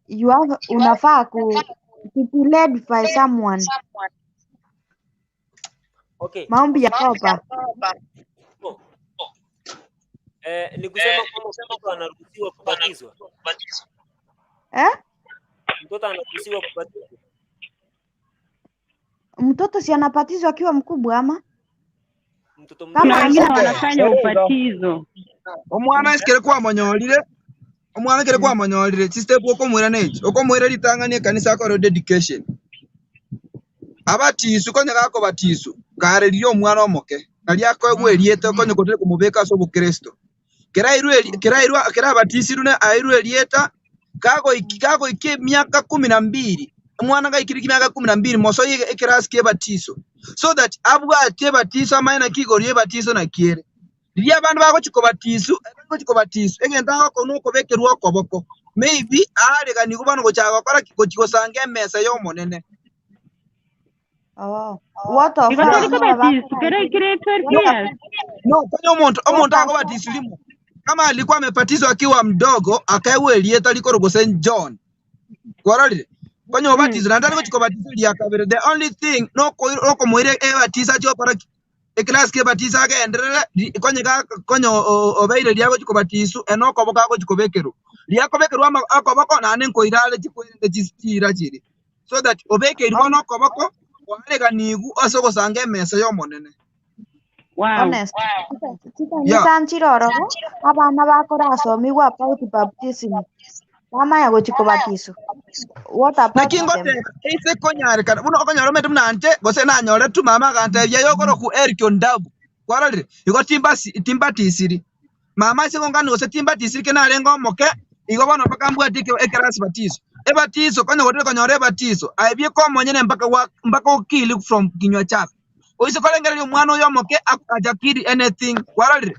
you have, unafaa ku to be led by someone. Okay. Maombi ya toba. So, ni kusema kwamba mtoto anaruhusiwa kubatizwa. Eh? Mtoto anaruhusiwa kubatizwa. Mtoto si anabatizwa akiwa mkubwa ama? Mtoto Kama Kuna mdogo wengine asha Okay. wanafanya ubatizo. Omwana esikere kwamonyorire omwana kere kwamonyorire chistep okomwira nechi okomwira ritang'ani ekanisa akore dedication abatisu konya gakobatisu kareririe omwana omoke nari akoegwa erieta konya kotire komobeka ase obokristo kerairwe kerairwa kerabatisirwe na airwe erieta kagoiki kagoiki emiaka 12 omwana gaikire emiaka 12 moso ekerasi kia ebatiso so that abwate ebatiso amaye naki igoro ya ebatiso nakiere riria abandu bagochikobatisu bagochikobatisu egento agoko nokobekerwa okoboko maybe areganiwe bono gochaka gokora ki gochigosanga emesa ya omonene. Oh. What of Igo us tari mwe kobatisu bakora kere kire 12 what years. No, konya omonto what omonto of akobatiswa rimo kama alikuwa amebatizwa akiwa mdogo akaewa erieta rikorwa St John kwarorire konya obatizwa naende gochikobatizwa ria kabere the only thing nokomoira ebatisa achigokora ki eclass kia ebatisa agenderere konya konya obeire ria gochikobatisu ene okoboko agochikobekerwa riakobekerwa okoboko naende nkoirare chikwerende chira chiri so that obekeirwe bono okoboko kwareganigu ase ogosanga emesa ya omonene. Wow. Honest. Yeah. Chikanisa nchirororo abana bakorasomigwa about baptism. Bamanya gochikobatiswa. What about Naki them? ngoteba ase konyarekana buna okonyora omanyete buna nche gose nanyore tu mama agantebia yokoroku Eric Ondabu kwarorire igo timbasi timbatisiri mama ase gongani gose timbatisiri ke narenge omoke igo bono mpaka mbwate ekerasi batiso Ebatizo konya gotire konyora ebatizo aibie komonyene mpaka wa, mpaka okili from kinywa chako oise korengereria omwana oyo omoke ajakiri anything kwarorire.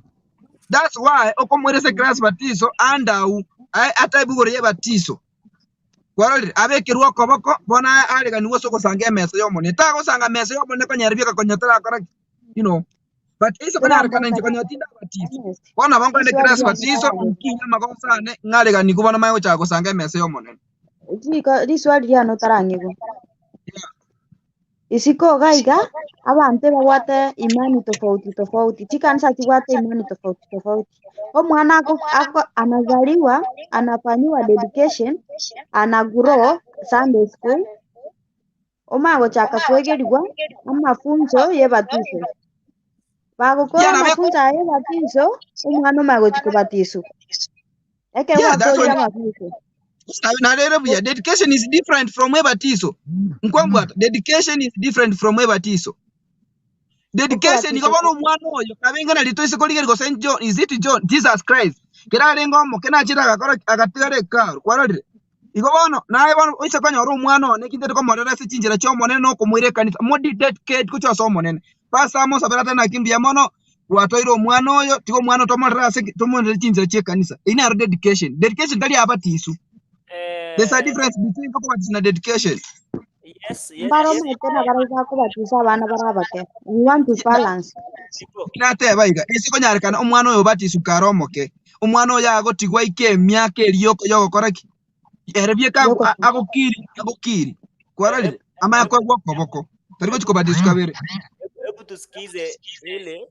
That's why okomwerese class batizo andau ataibugoro ye batizo kwarorire abekerwa okoboko bona areganiwe ase ogosanga emesa ya omonene tagosanga mesa ya omonene konyera bieka konyotara akora you know but ise konyarekana inche konyotinda batizo Honest. bono bankwende Riswali class riane batizo tarang'igwa. nkinya magosane ng'areganigu bono mae gochaka gosanga emesa ya omonene. Riswali riane otarang'igwa. Yeah. Isiko iga iga, abanto ebabwate imani tofauti tofauti, chikanisa chibwate imani tofauti tofauti. Omwana ako, ako anazaliwa, anafanyiwa dedication, ana grow Sunday school, omanye gochaka kwegerigwa amafunzo y'ebatiso. Bagokora Yeah, na amafunzo aya y'ebatiso, omwana omanye gochi kobatiswa. Ekero yeah, that's gwakorire what amafunzo. narere buya. Dedication is different from ebatizo. Nkwambwata dedication is different from ebatizo. Dedication igo Okobatiswa bono omwana oyo kabenga na rito isiko rigeri gose John, is it John Jesus Christ kerarenga omoke nachira agakora agatigara ekaru kwarorire igo bono naye bono oise konyora omwana one ekintete komorera ase chinchera chia omonene na okomoira ekanisa modi dedicate gochia ase omonene pastor amosabera ate naki mbuya mono gwatoire omwana oyo tiga omwana tomorere ase tomorere chinchera chia ekanisa eywo nero dedication. Dedication tari abatisu. There's a difference between okobatisu na dedication. Yes, yes, Mbaro yes. omanyete na baria bakobatisa abana bare abake. We want to balance. Siko. Nateba iga ase konyarekana omwana oyo obatisu kare omoke omwana oyo agotigwa ike emiaka eri yogokora ki ere bieka Yogotu. agokiri agokiri kwarorire amaya kwegwa okoboko tari gochi kobatisu kabere. Hebu tusikize ile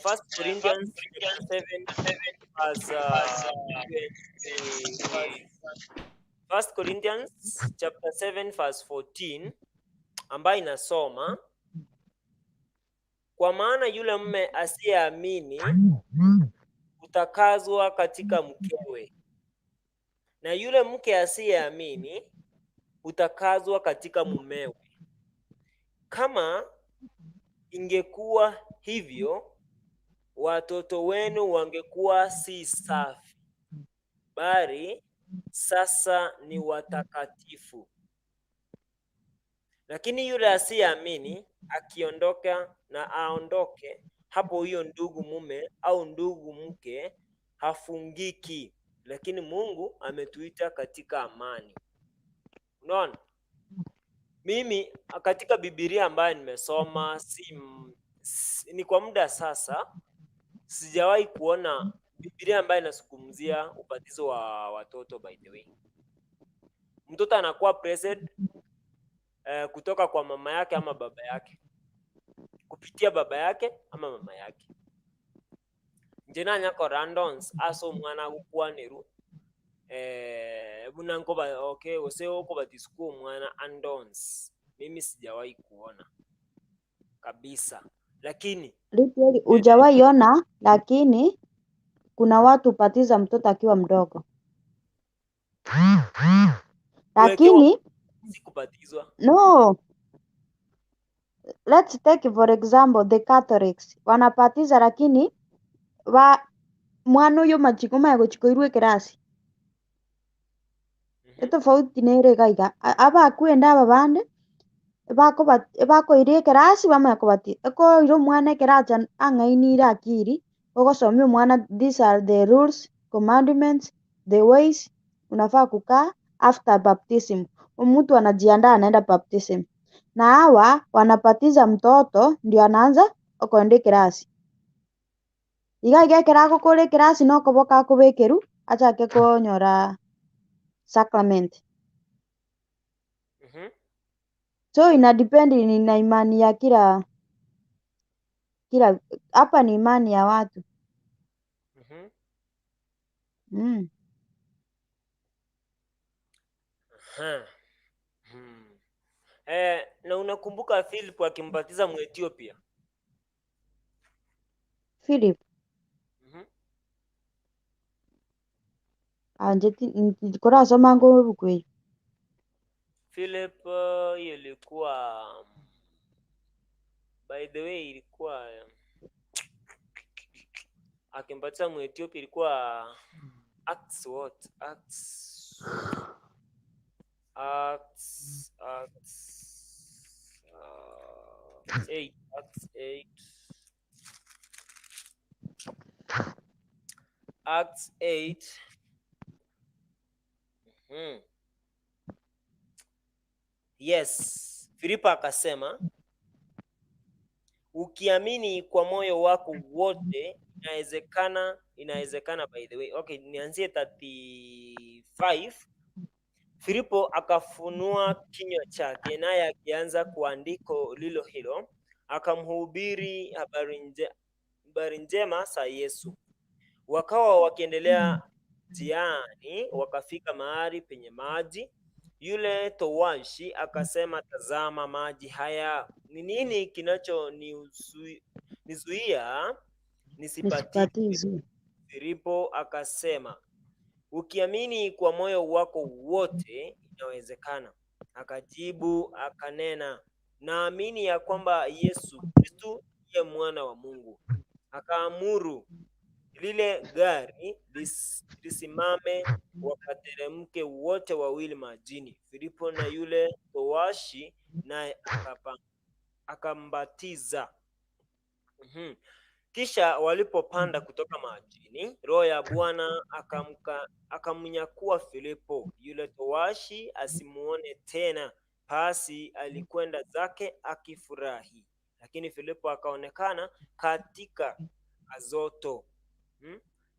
First Corinthians chapter 7 verse 20. First Corinthians chapter 7 verse 14 ambayo inasoma, kwa maana yule mume asiyeamini hutakazwa katika mkewe, na yule mke asiyeamini hutakazwa katika mumewe. Kama ingekuwa hivyo, watoto wenu wangekuwa si safi, bali sasa ni watakatifu. Lakini yule asiyeamini akiondoka na aondoke, hapo huyo ndugu mume au ndugu mke hafungiki, lakini Mungu ametuita katika amani. Unaona? Mimi katika Biblia ambayo nimesoma si, ni kwa muda sasa sijawahi kuona Biblia ambayo inazungumzia ubatizo wa watoto. By the way, mtoto anakuwa present kutoka kwa mama yake ama baba yake, kupitia baba yake ama mama yake. Nje nanyakora ndons ase omwana agokwanerwa buna nkoba okay gose okobatiswa kwa omwana andons, mimi sijawahi kuona kabisa, lakini Literally hujawahi ona, lakini kuna watu hubatiza mtoto akiwa mdogo. Kuwekewa Lakini si kubatizwa. No, let's take for example the Catholics wanabatiza, lakini wa mwana uyu machiko magochikoirwe kirasi. Etofauti nere iga iga abakwenda aba bande bakoira ekerasi bamanya kobati ekoira omwana ekeracha ang'ainire akiri ogosomia omwana, these are the rules, commandments, the ways unafaa kukaa after baptism. Mtu anajiandaa anaenda baptism, na hawa wanabatiza mtoto ndio anaanza okoenda ekirasi iga iga ekero agokora ekirasi nokoboka akobekerwa achake konyora sacrament. So ina depend ni na imani ya kila kila, hapa ni imani ya watu. Aha. Na unakumbuka Philip akimbatiza Mwethiopia? Philip anje korasoma ngo ebuku eyo. Philip hiyo ilikuwa, by the way, ilikuwa akimbatiza Mwethiopia ilikuwa Acts what? Acts Acts 8, Acts 8, Acts 8. Yes, Filipo akasema, ukiamini kwa moyo wako wote inawezekana, inawezekana. By the way, okay, nianzie 35. Filipo akafunua kinywa chake, naye akianza kuandiko lilo hilo, akamhubiri habari njema za Yesu. Wakawa wakiendelea njiani, wakafika mahali penye maji. Yule towashi akasema, tazama maji haya, ni nini kinachonizuia nisibatizwe? Nisibatizwe. Filipo akasema, ukiamini kwa moyo wako wote inawezekana. Akajibu akanena, naamini ya kwamba Yesu Kristo ndiye mwana wa Mungu. Akaamuru lile gari lisimame, wakateremke wote wawili majini, Filipo na yule towashi, naye akambatiza. Kisha walipopanda kutoka majini, Roho ya Bwana akamnyakua Filipo, yule towashi asimuone tena, basi alikwenda zake akifurahi. Lakini Filipo akaonekana katika Azoto,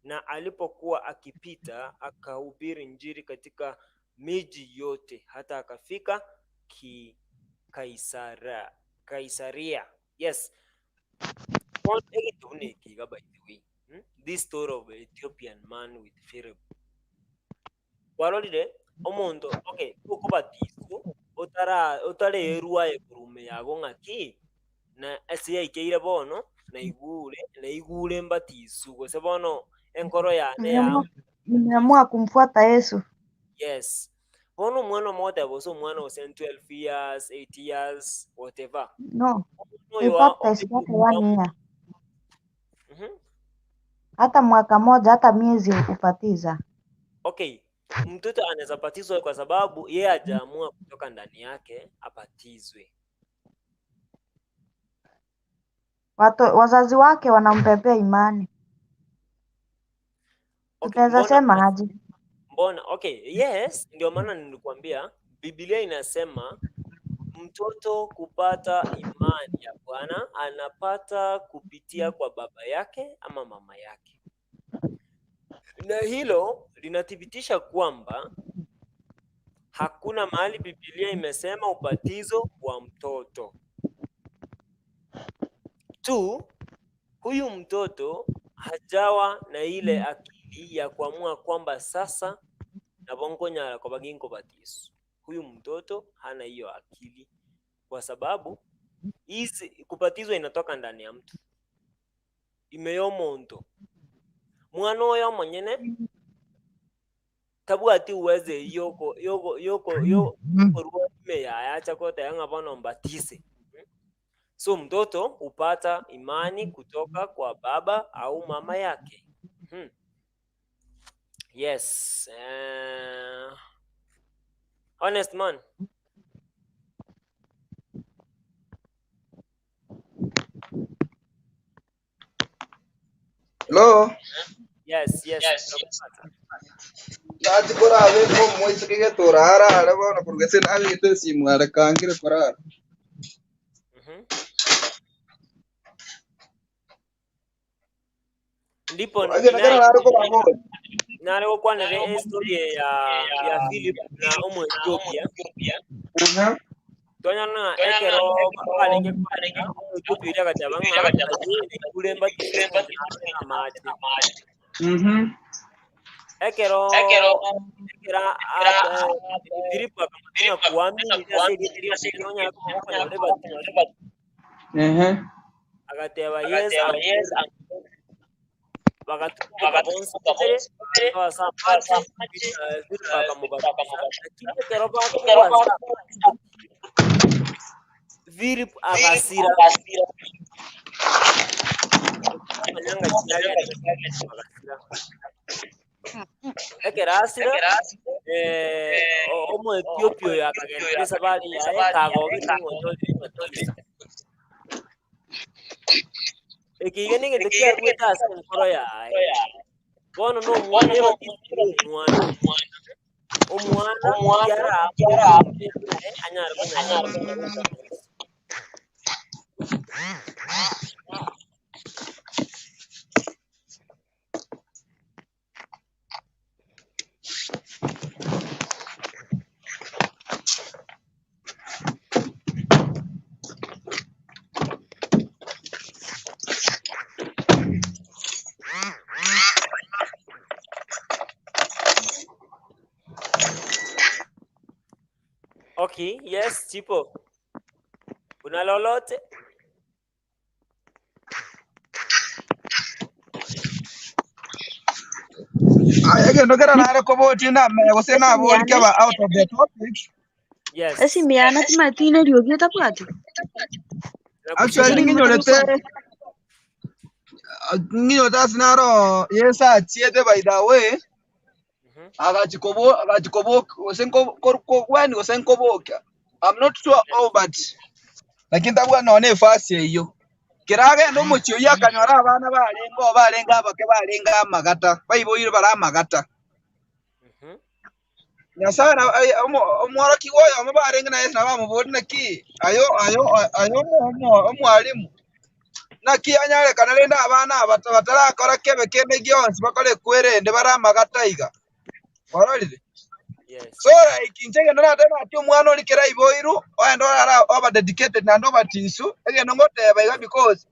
Na alipokuwa akipita akahubiri Injili katika miji yote hata akafika Kaisaria. Yes. By the way, This story of Ethiopian man with Philip. Warorire omonto, okay, okobatiswa otara otarerwa ekurume yago ng'aki na ase yaikeire bono naigure naigure mbatisu gose bono enkoro yane ya Nimeamua kumfuata Yesu. Yes, bono omwana omogoteba gose omwana gose 12 years, 8 years, whatever. No. Omwana In oyo fact, isipate one year. Hata mwaka moja, hata miezi hupatiza. Okay, mtoto anaweza batizwa kwa sababu yeye hajaamua kutoka ndani yake abatizwe. Wazazi wake wanampepea imani. Okay, Tutaweza mbona sema aje? Mbona, okay, yes, ndio maana nilikuambia Biblia inasema mtoto kupata imani ya Bwana anapata kupitia kwa baba yake ama mama yake, na hilo linathibitisha kwamba hakuna mahali Biblia imesema ubatizo wa mtoto tu. Huyu mtoto hajawa na ile akili ya kuamua kwamba sasa nabo nkonyara koba ginkobatisu. Huyu mtoto hana hiyo akili, kwa sababu hizi kubatizwa inatoka ndani ya mtu imeyo omonto mwana oyo omonyene tabwati uweze yoko yoko yoko yokorwa ime yaye acha koteba ng'a bono mbatise. So mtoto hupata imani kutoka kwa baba au mama yake. Yes. Honest man. Hello. Yes, nakupata. Ndachi korabe ko moiseke getora arare bono korwa ase nabegete esimu are kangire korara. Ndipo Ase nakero nare kobabori. Nare gokwanera estory ya Philip na Omoethiopia. Twanyana ekero barenge kwareka Omoethiopia oria agateba ng'a aye naigure mbatise amache. Ekero ekero Philip akamanya kuamini ase erieta ria Omonene onyare komokonyora ebatiso. Agateba yes, I'm bagatuka bonsi babere ase amache, Philip akamobatiza, lakini ekero bakorwa ase amache Philip agasira amanyanga chiaye agasira ekero asira Omo Ethiopia oyo akagenda esabari yaye kagogete ng'onyorire ebatisa. Ekiige nigento kiaruete ase enkoro yaye. Bono na omwana ebatisi na omwana. Omwana kiara anyare konyara. Okay, yes, Chipo. Una lolote? Egento kera nare koboti na gose nabori Esimiana keba out of the topic. Yes. Esimiana timatine riogi otabwati. Actually Nakusikia. ninginyorete nginyorete ase naro Yesu achiete by the way agachikobo gose nkogweni gose nkobokia. I'm not sure oh but lakini tabwa none efasi eyo. Kiragenda omochi oyo akanyora abana barenga barenga abake barenga amagata baiboire bara amagata. Nyasaye omworoki oyo omo barenge na Yesu nabamobori naki ayo ayo ayo omwalimu naki anyarekana rende abana aba batarakora kebe kende gionsi bakore kwerende bare amagata iga ororire. Yes. So like inche gendo natema ati omwana ori kera iboiru oende orara oba dedicated nande obatisu egendo ngoteba iga because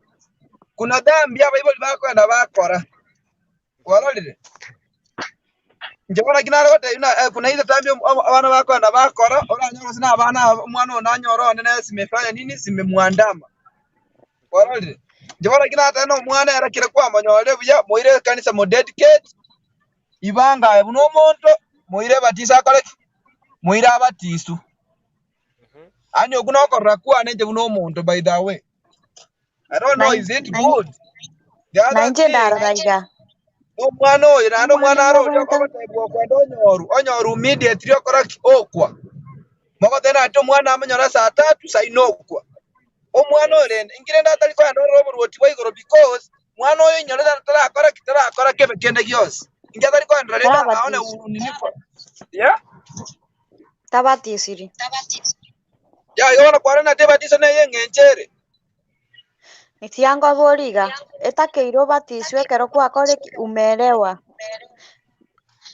kuna dhambi abaibori bakwenda bakora ororire. Nje bona kinare gote ina kuna ile dhambi abana bakwenda bakora oranyora sina abana omwana onanyora one naye simefanya nini simemwandama ororire. Nje bona kinate no omwana erakire kwamanyore buya moire kanisa mo dedicate ibanga buno omonto moire batisa akore moire abatisu ani okunokorera kwane nje buno omonto by the way I don't know is it good the Na other inche thing ndaroraiga. omwana oyo naende Omwana omwana arori nabwate ogotebiwa okwenda onyoru onyoru immediately okora ki okwa mogotena ati omwana amonyora saa tatu saina okwa omwana oyo Yes. rende ingire ndatari kwenda orore oborwoti bwa igoro because mwana oyo inyore tarakora ki tarakora kebe kende gionsi inge atari kwendera rende aone tabatisiri. nini yeah Tabatisiri. ya igo bono kwarena ati ebatiso neye eng'encho ere Nitiango aboriga etakeire obatiswe ekero kwakora umeelewa.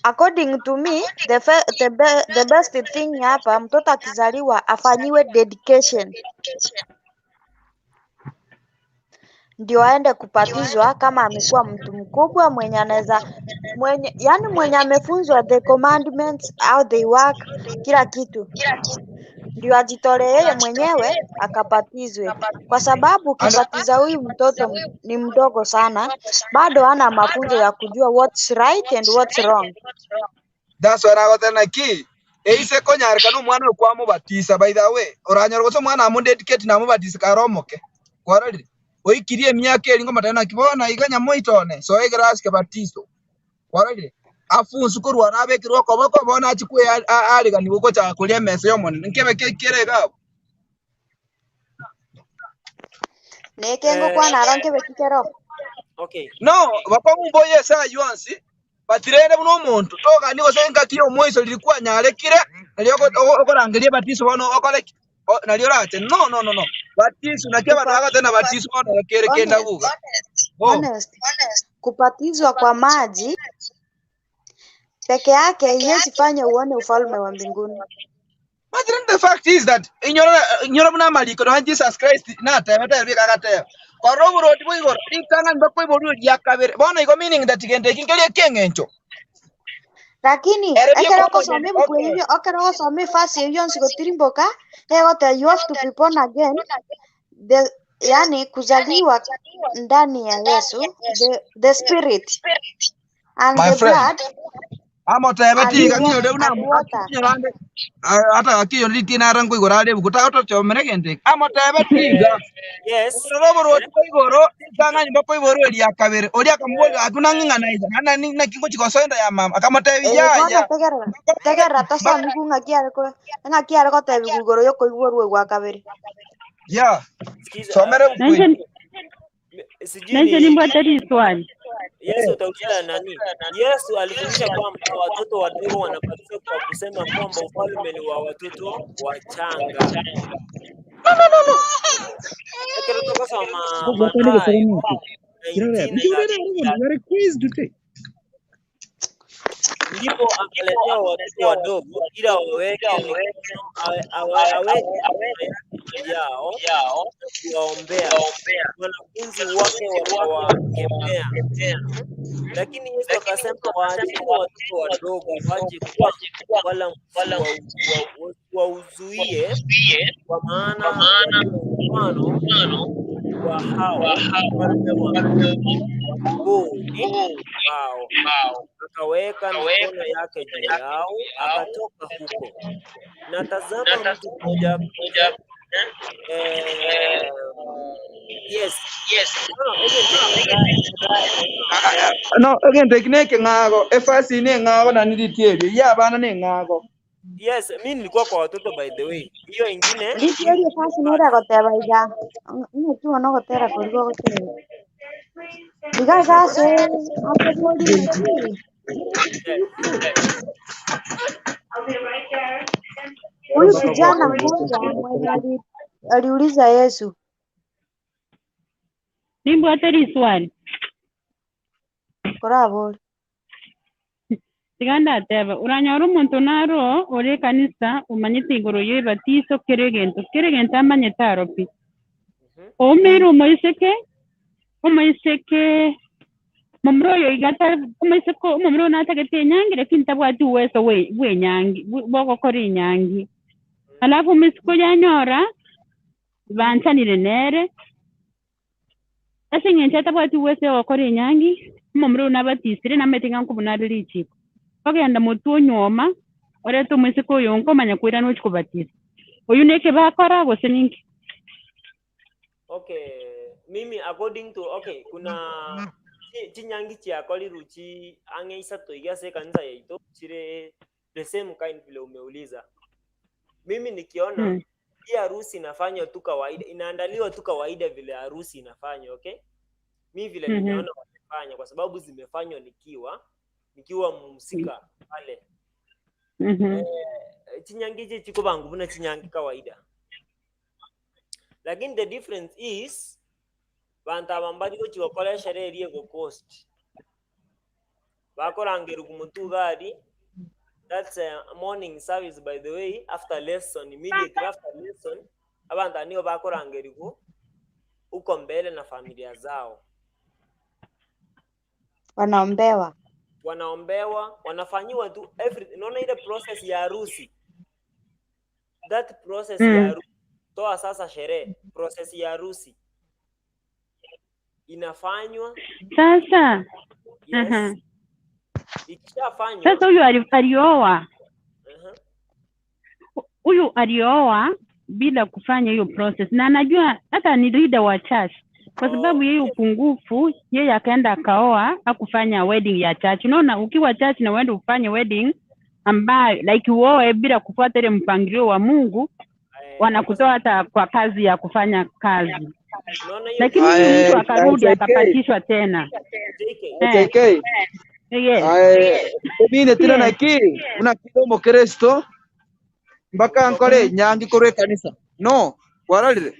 According to me, the best thing hapa mtoto akizaliwa afanyiwe dedication ndio aende kupatizwa kama amekuwa mtu mkubwa mwenye anaweza mwenye yani mwenye amefunzwa the commandments how they work kila kitu ndio ajitolee yeye mwenyewe akapatizwe, kwa sababu and ukibatiza huyu mtoto ni mdogo sana, bado hana mafunzo ya kujua what's right and what's wrong. that's why nagotena ki eise konyareka na omwana oyo kwamobatisa by the way oranyora gose omwana amodedicate namobatisa karomoke kwarorire oikirie emiaka eri ngomatana naki bono iga nyamoitone so egera asike batiso kwarorire afunsu korwara abekirwe okoboko bono achikwe ariganiwe gochaka koria emesa ya omonene nkebe kekere iga abwo. Nekengo Eh, kwana aronke bekikero. okay. No bakong'umba oyo ase aywo onsi batirende buna omonto togani gose engaki ya omoiso riria kwanyarekire nario okorangeria ebatiso bono okore ki nario orache no no no no batiso naki Kupa, abanto bagotena batiso bono kere kenda honest, buga oh honest. Kupatizwa kwa maji peke yake haiwezi fanya uone ufalme wa mbinguni. But then the fact is that inyora buna amaliko na Jesus Christ nateba tebika agateba korora oboroti bwa igoro ritang'ani bakoiborwa ria kabere bono igo meaning that gento eki nkeria ekieng'encho Lakini ere ekero bieka okosoma omonyene ebuku okay eyio ekero ogosoma efasi eyio yonsi gotirimboka egoteba you have to be born again the yani kuzaliwa ndani ya Yesu the spirit and my the friend blood. Amotebe tiga And ng'inyore buna and water. akinyora ata akiyo ritinara nkoigoro are buku tagotochomere gente. Amotebe tiga. Yes. Ororo boroti koigoro tang'ani mbakoigoro eria kabere. Oria akamubori akuna ng'ang'ana iga. Nana naki ngochikosoenda ya mama. Akamotebi Eh, bono yaya. tegerera. Tegerera tosomigu ng'aki are ko ng'aki are gotebigu igoro yokoigorwa gwa kabere. Yeah. Sikiza, Somere buku. Nenche sijui nenche ni nimbwate riswali. Yesu utauliza nani? Yesu alifundisha kwamba watoto wadogo wanabatizwa kwa kusema kwamba ufalme ni wa watoto wachanga. Ekero tukosoma Mathayo 19:30 ndipo akaletewa watoto wadogo ili awaweke mikono aweke mikono yake juu yao na kuwaombea. Wanafunzi wake wakawakemea, lakini Yesu akasema, waacheni watoto wadogo waje kwangu, wala msiwauzuie, kwa maana walio mfano wa hao ufalme wa mbinguni wao. Akaweka mikono yake juu yao, akatoka huko. Na tazama, mtu mmoja eh, yes no, No, again technique ng'ago. Efasi ne ng'ago na nilitiebye. Ya bana ne ng'ago. Yes, mi nilikuwa kwa watoto by the way. Hiyo ingine Nditi erie fasi nere goteba iga. Ng'aki bono gotera korigwo goteba. Iga gase akobori ng'aki. Yes. Huyu kijana mmoja mwenye aliuliza Yesu Nimbwate riswali. korabori. Tiga ndateba uranyora omonto naro ore ekanisa omanyete igoro ya ebatiso kere egento amanyete aro pi. Oumeire omoiseke omoiseke momura oyo iga omoiseke omomura oyo natagete enyangi lakini tabwati uweso bwa enyangi bwa ogokora enyangi. Alafu omoiseke oyo anyora banchanire nere ase eng'encho atabwati uweso ya ogokora enyangi omomura oyo nabatisire namanyete ng'a nkobuna are richiko. Ogenda motwe onyoma orete omoiseke oyo nkomanya kwira nochikobatisa. Oyu neke bakora gose ninki? Okay, mimi according to okay, kuna chinyangi chiakoriru chi ang'e isato iga ase ekanisa yaito chire the same kind vile umeuliza. Mimi nikiona hii harusi inafanywa tu kawaida, inaandaliwa tu kawaida vile harusi inafanywa, okay? Mi vile nimeona wamefanya kwa sababu zimefanywa nikiwa mhusika pale. Chinyangi ichi chiko bangu buna chinyangi kawaida. Lakini the difference is bantu aba mbari gochigokora esherehe eria egocost. Bakorangerwa kumutugari. That's a morning service by the way, after lesson, immediately after lesson, abantu aba nigo bakorangerwa uko mbele na familia zao. Wanaombewa. Wanaombewa, wanafanyiwa tu everything. Unaona ile process ya harusi. That process ya harusi. Toa sasa sherehe, process ya harusi inafanywa. Sasa Yes. Ikishafanywa. Sasa huyu alioa. Huyu alioa bila kufanya hiyo process, na anajua hata ni leader wa church kwa sababu yeye upungufu, yeye akaenda akaoa, hakufanya wedding ya church. Unaona, ukiwa church na uende ufanye wedding ambayo like uoe bila kufuata ile mpangilio wa Mungu, wanakutoa hata kwa kazi ya kufanya kazi. Lakini huyu mtu akarudi akapatishwa tena. JK. Yes. Mine tena naki una kidomo Kristo mpaka nkore nyangi korwe kanisa. No, waralire.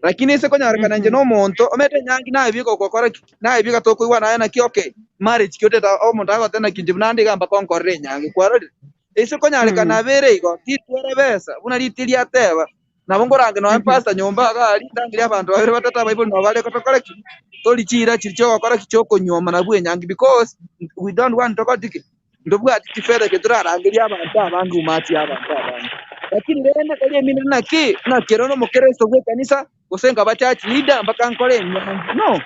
Lakini ese konyarekana nje no muntu omete nyangi naye biko kokora naye bika tokoigwa naye naki okay marriage kyoteta omuntu agotena kintu nandi gamba konkorre nyangi kwaralire. Ese konyarekana bere igo titwara besa buna ritiria ateba nabo ngorange no pastor nyomba agari ndangiria abantu babere batata Bible no bare kotokora ki tori chira chiricho gokora kichoko nyoma na bwe nyangi because we don't want to go ndobwa ati fedha keturarangiria abantu abangi umati abantu abangi lakini rende kali mine naki nakero no mukristo gwe kanisa gusenga ba church leader mpaka nkore nyangi no.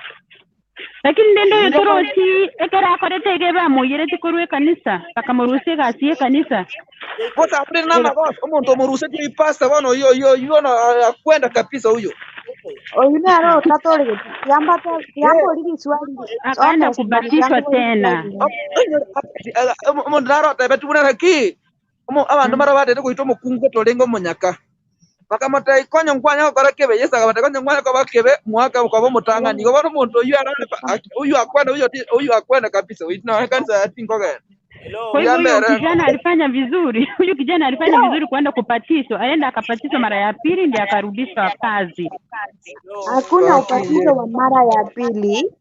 Lakini ndendo Ndoko yotorochi ekera akorete ige bamuyerete korwa ekanisa bakamurusia egasi y'ekanisa. JK Bosa abure na magoso omuntu omuruseti ipasta bono yo yo yo na akwenda kabisa huyo. JK oyu nero utatorigete tiambate Eh, tiamboririe swali Akaenda honest man kubatishwa tiamboririe tena. swali omuntu narotebe tubunera ki abandu mara batete goita omokungu torenga omonyaka bakamotei konya nkwanya gokora kebe Yesu akabatebia konya nkwanya koba kebe mwaka koba omotang'ani igo bono omonto oywo arare oywo akwenda oywo oywo akwenda kabisa oywo noe kanisa atinkogenda. Hello. Kwa hivyo huyo Yambere kijana alifanya vizuri. Huyu kijana alifanya vizuri kuenda kupatishwa. Alienda akapatishwa mara ya pili ndiye akarudishwa kazi. Hello. Hakuna baki ubatizo wa mara ya pili.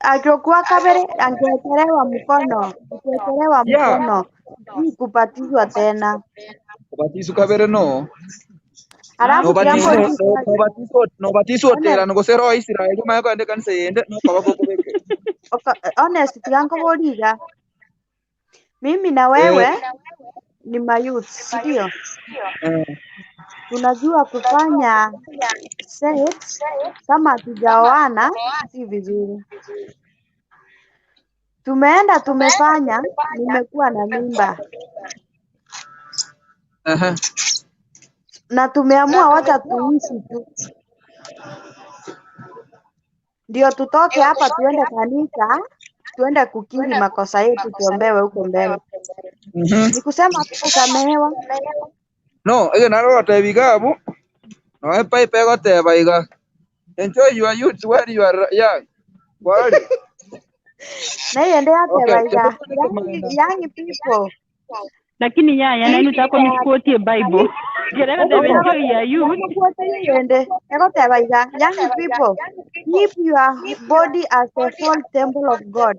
Akiokuwa kabere angewekelewa mkono, akiwekelewa ya mkono si kubatizwa tena. obatiso kabere no Halafu nobatiso tiamboririe swali nobatiso nobatiso honest oterano gose roho Israeli omanye kogenda ekanisa yende nokoba gokobekera. Honest tigankoboriga mimi na Eh, wewe ni mayouth, si ndio? eh, Tunajua kufanya sex kama hatujaoana si vizuri. Tumeenda tumefanya, nimekuwa na mimba aha. na tumeamua wacha tuishi tu, ndio tutoke hapa tuende kanisa, tuende kukiri makosa yetu, tuombewe huko mbele. Mhm. Ni kusema hatukusamehewa. No, ege naro gotebi iga abu, noe pipe egoteba iga. Enjoy your youth while you are young. Kwari. Na hiyo ndio Okay, yateba iga tebekone young, komanda. young people Lakini yaya keep nani utako your misquote Bible. Kereka the enjoy your youth. ende egoteba iga young people keep your body as the full temple of God.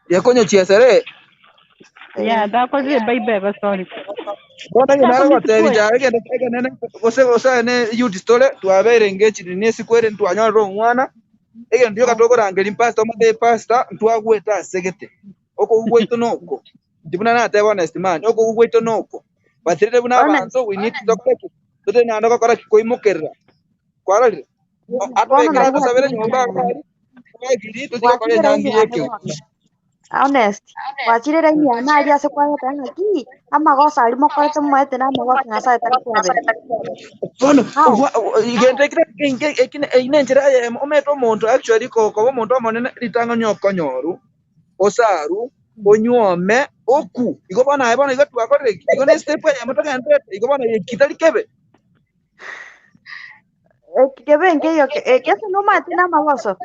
Yakonyo chiesere. Yeah, Eh, that was the Bible sorry. Bono ege Utako naro gotebi misquote. jare egende egene gose gose ne youth story twabeire engaged ne sikwere ntwanyorire omwana. Ege ndiyo eh. katokorangeria pastor omotebie pastor ntwagwete asegete. Okogwa gwaito noko. Inche buna nateba honest man, okogwa gwaito noko. Batirire buna Honest abanto we need tokore ki tote naende gokora ki koimokerera. Kwarorire? bono Atobekere nari atosabere gwachire nyomba yane akari twagiri totige gokora gwachire enyangi raini ya yane ekegusii. bono honest gwachire raini yane aria ase kwagete ng'aki amagoso aria mokorete momaete na amagoso Nyasaye tari kwabera Bono how igento ekire ine enchera eyemo omanyete omonto actually koba omonto omonene ritang'ani okonyoru osaru onywome oku igo bono aye bono igo twakorire eki igo na estep eyemo togenderete igo bono eki tari kebe. Kebe nkeiyo kese nomaete na amagoso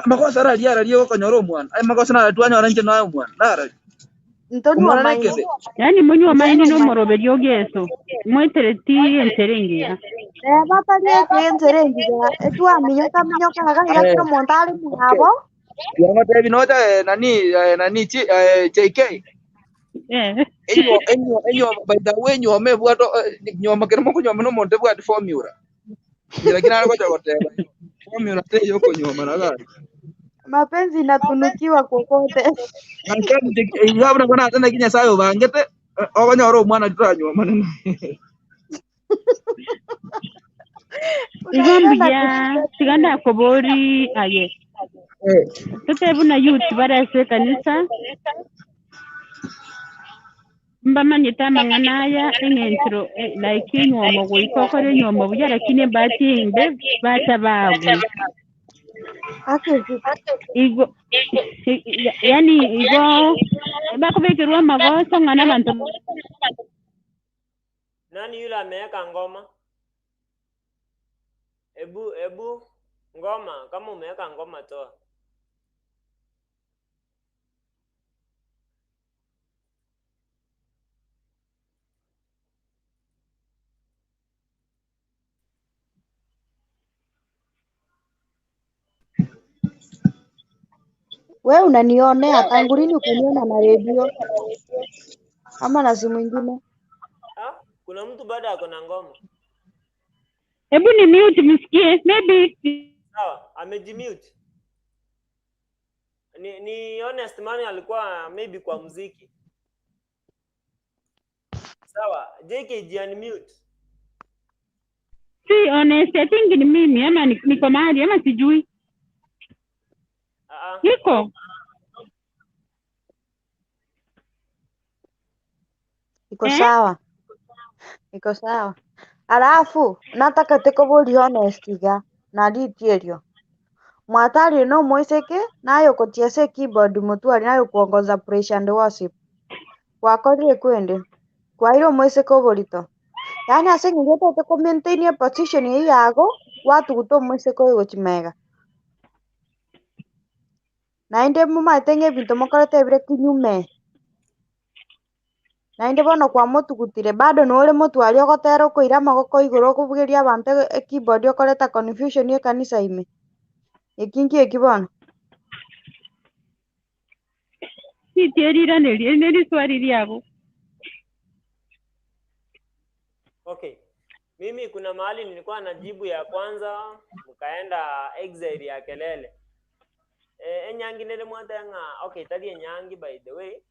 Magoso araria araria gokonyora omwana aye magoso nara twanyora inche naye omwana narari ntonywa omwana maini nekebe Yaani munywa maini ntonywa no maini moroberio geso. Mwetere ti enterengia. reba tari eke enchera engiya etwaminyoka minyoka iga iga Eh, kera omonto are okay mwabo yangotebi nocha nani nani chi JK Eh. enyo enyo enyo by the way nyome bwato nyoma kero moko nyoma no monte bwati formula lakini anakocha goteba formula te yoko nyoma na gari mapenzi inatunukiwa kokote. yabona kona tena kinya sayo bangete okonyora omwana tutanyoma nene Igo Unaenda na mbuya tiganda kobori aye. eh Totebuna youth barase kanisa mbamanyete amang'ana aya eng'enchero like enywomo goika okore enywomo buya lakini embati embe bacha bagwe akezi igo yani igo bakubekerwa amagoso ng'ana abanto. Nani yule ameweka ngoma? Ebu ebu ngoma, kama umeweka ngoma toa. We unanionea tangu lini ukaniona na redio ama na simu ingine? Ah, kuna mtu bado ako na ngoma. Hebu ni mute msikie maybe. Sawa, amejimute. Ni honest man alikuwa maybe kwa muziki. Sawa, JK jiunmute. Si Sijui honest, I think ni mimi ama niko mahali ama sijui. Ah, ah. Iko. Iko Eh? sawa. Iko sawa. Alafu nataka tekobori honest iga na ritierio. Mwatari no moiseke nayo kotiese keyboard mutwari nayo kuongoza praise and worship. Wakorire kwende. Kwairo moiseke oborito. Yaani ase ng'igete te maintain a position eye yago watuguta omoiseke oyo gochimega. Naende momaete ng'a ebinto mokorete ebire kinyume. Naende bono kwamotugutire bado nore motwari ogotera okoira amagoko igoro okobugeria abanto ekeyboard okoreta confusion ekanisa ime. Eki nki eki bono? Sitierira neri swali liago. Okay. Mimi kuna mahali nilikuwa na jibu ya kwanza mkaenda exile ya kelele. Enyangi nere mwateng'a okay tari enyangi by the way.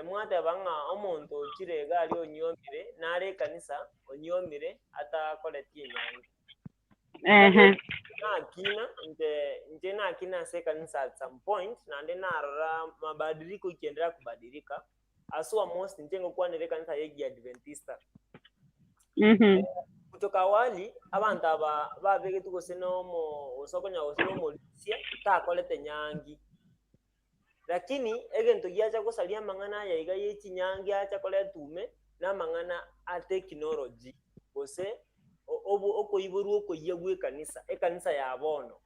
Mwateba ng'a omonto ochire egari onyiomire nare ekanisa onyiomire atakoretie enyangi. Ehe. Nakina nje nje nakina ase kanisa at some point nande narora mabadiliko ikiendelea kubadilika aswa most nje ngokwanire kanisa yegi Adventista. Mhm. Kutoka awali abantu aba babegetu gose nomo osokonya gose nomorisia takorete nyangi lakini egento giacha gosaria amang'ana aya iga ye chinyangi acha koreta ume na amang'ana a technology gose okoiborwa okoyia gwa ekanisa ekanisa ya bono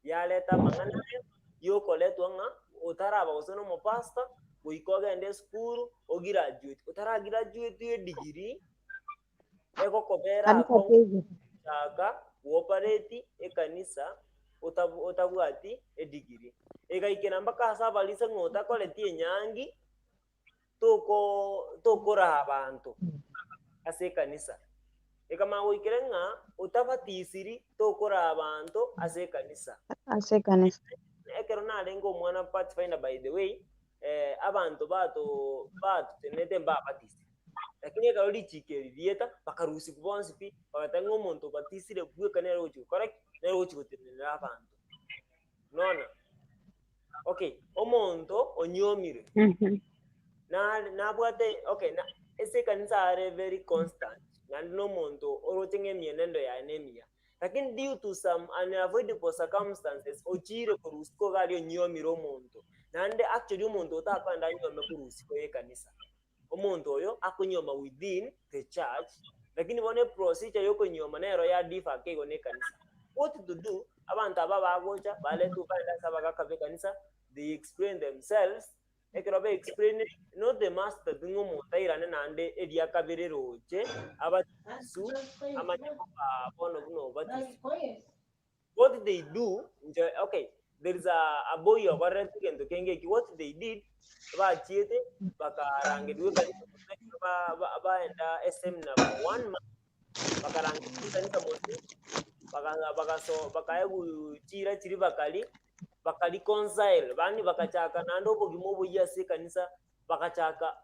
yareta amang'ana ayo yokoretwa ng'a otaraba gose nomopastor goika ogende esukuru ograduate otaragraduate edegree egokobera Kanisa ako teiyo. gochaka kuoperate ekanisa otabwati edegree egaikera mpaka ase abarisa ng'a otakoreti enyangi tokoraha abanto ase ekanisa ekamanya goikera ng'a otabatisiri tokoraha abanto ase ekanisa. Ase ekanisa. Ekero narenge omwana pathfinder by the way abanto batutenete mbabatisire lakini ekero richiko eri rieta bakarusiwa bonsi pi bagateba ng'a omonto obatisire bweka nere ogochi gokora ki nere ogochi gotenenera abanto nona. Okay, omonto onyiomire Mhm. nabwate okay na ase ekanisa are very constant naende na omonto oroche ng'a emienendo yaye na emiya lakini due to some unavoidable circumstances ochire korusiko iga aria onyiomire omonto naende actually omonto otakwenda anyiome korusiko ya ekanisa omonto oyo akonyioma within the church lakini bono eprocedure yokonyioma nero ya differ ake igo na ekanisa. What to do abantu aba bagocha baretwa baenda ase abagaka ba ekanisa they explain themselves ekero ba explain not the master ng'a omonto airane naende eria kabere roche abatisu amanye koba bono buna obatisu. What they do nje okay there is a boy okorete egento kenge eki what they did bachiete bakarangerwa ekanisa baenda eseminar for 1 month bakarangerwa ekanisa mose bakaeguchira chiri bakari bakareconcile bani bakachaka naende obogima oboyia ase ekanisa bakachaka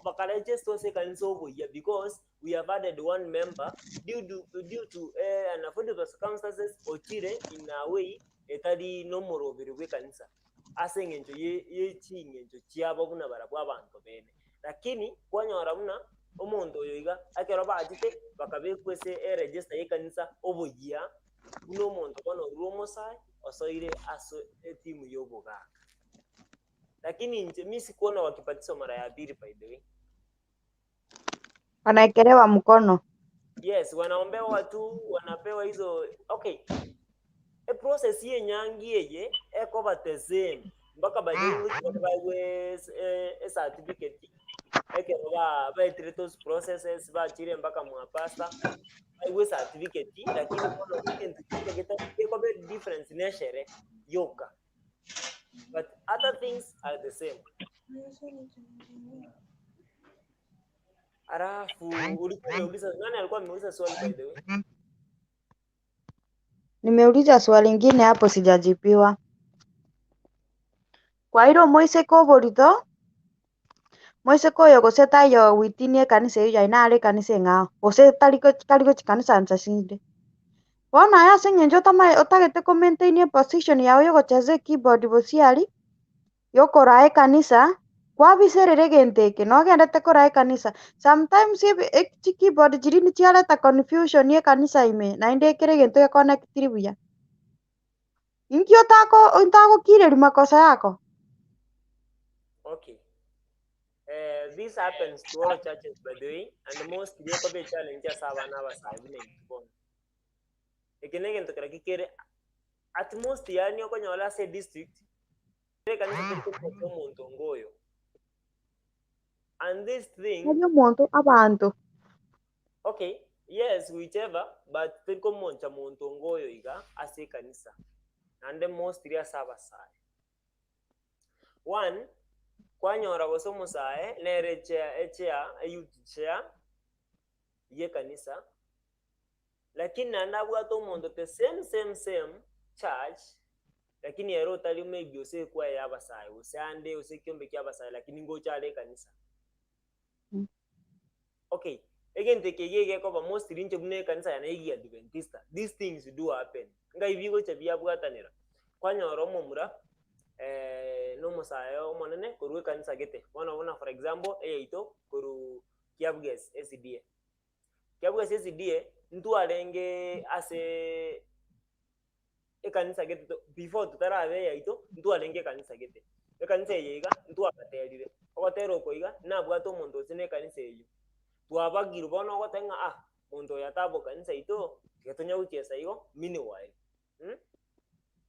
bakaregister ase ekanisa oboyia because we have added one member due to unavoidable circumstances ochire in a way etari nomoroberi bwa ekanisa ase eng'encho ye ching'encho chiabo buna barabwo abanto bene lakini kwanyora buna omonto oyo iga ekero bachete bakabekwa ase eregister ya ekanisa oboyia buna omonto bono orure omosae osoire ase etimu ya obogaka. Lakini nche mi sikuona wakibatizwa mara ya pili by the way. Wanaekelewa mkono. Yes, wanaombewa tu, wanapewa hizo okay. E process ye nyangi eye ekoba the same mpaka by the way bawe e certificate ekero ba baetire those processes bachire mpaka mwa pastor bawe certificate lakini bono egento kike ekoba difference neshere yoka but other things are the same. Alafu ulikuwa umeuliza nani alikuwa ameuliza swali by the way? Nimeuliza swali ingine hapo sijajibiwa. Kwa hilo moiseke oborito moiseke oyo gose taiyo witinie ekanisa eyo yaye nare ekanisa eng'ao gose tari tari gochi kanisa nsa chinde. Bono aya ase eng'encho otagete ko maintain position yago ya ogocheza ekeyboard bosiari, yokoraa ekanisa, kwabiserera egento eke, nogendete koraa ekanisa. Sometimes chikeyboard chiri nichiareta confusion ekanisa ime, naende ekere egento geconnectiri buya. Inki otagokireri makosa yako? Okay. This happens to all churches, by the way, and most be challenge ase abana abasae buna intwe bono. Eke na egento kera kikere at most yani okonyora ase district ere ekanisa teri komocha omonto onga oyo. And this thing, Tari omonto, abanto. Okay, yes, whichever, but teri komocha monto onga oyo iga ase ekanisa. Naende mostly ase abasae. One, kwanyora gose omosae nere echea echea eyouth chair ye ekanisa, lakini naende abwate omonto the same same same church, lakini ere otari maybe ase ekwaya ya abasae gose ande gose ekiombe kia abasae lakini ngocha are ekanisa. Okay, egento eke iga egekoba mostly inche buna ekanisa yane egi Adventista, these things do happen. Ngai bigocha biabwatanera. Kwanyora omomura na omosae omonene korwa ekanisa gete. Bono buna for example eyaito korwa Kiabges SDA. Kiabges SDA ntwarenge ase ekanisa gete before totarabe eyaito ntwarenge ekanisa gete. Ekanisa eye iga ntwagaterire. Ogotera oko iga nabwate omonto ase na ekanisa eywo. Twabagirwe bono ogoteba ng'a ah monto oyo atabo kanisa yaito tiga tonya gochiesa igo meanwhile.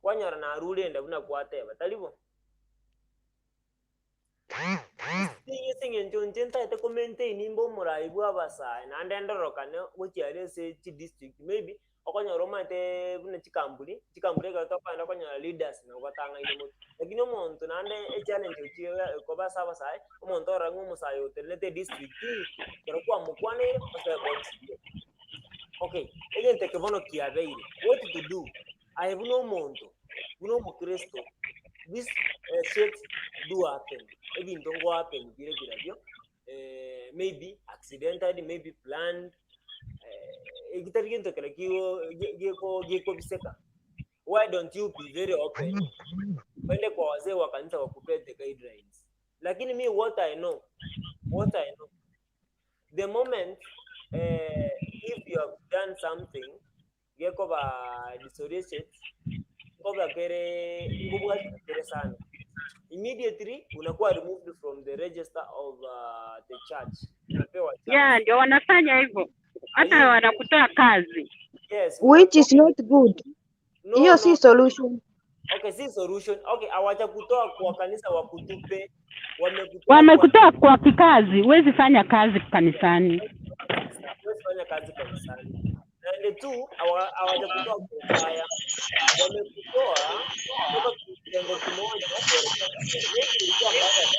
Kwanyora narure enda buna kwateba tari bo? Ase eng'encho inche ntagete ko maintain mbe omorai bwa abasae naende ndorokane gochia aria ase chidistrict maybe okonyora omanyete buna chikampuni, chikampuni ekero tokogenda okonyora leaders nabo batang'aine motwe. Lakini omonto naende echallenge gochia ekoba ase abasae, omonto orore ng'a omosae otenenete edistrict, ekero kwamokwaneire osoe box buya. Okay, egento eke bono kiabeire, what to do? Aye buna omonto, buna omokristo, this shit do happen, ebinto ngo happen bire birabio, maybe accidentally, maybe planned, eki tari gento kere kigo gekobiseka. Why don't you be very open? Wende kwa wazee wa kanisa wakupee the guidelines. Lakini mi what I know, the moment if you have done something gekoba dissociate ngoba kere ngubwa kere sana immediately unakuwa removed from the register of the church, unapewa Yeah, chance. Ndio wanafanya hivyo, hata wanakutoa kazi. Yes. Which is not good. No. Hiyo No. si solution. Okay, si solution. Okay, hawajakutoa kwa kanisa wakutupe, wamekutoa kwa Wamekutoa kwa kikazi, huwezi fanya kazi kanisani. Huwezi fanya kazi kanisani. And two, hawajakutoa kwa ubaya, wamekutoa kutoka kitengo kimoja kuelekea kingine. Maybe ilikuwa baada ya,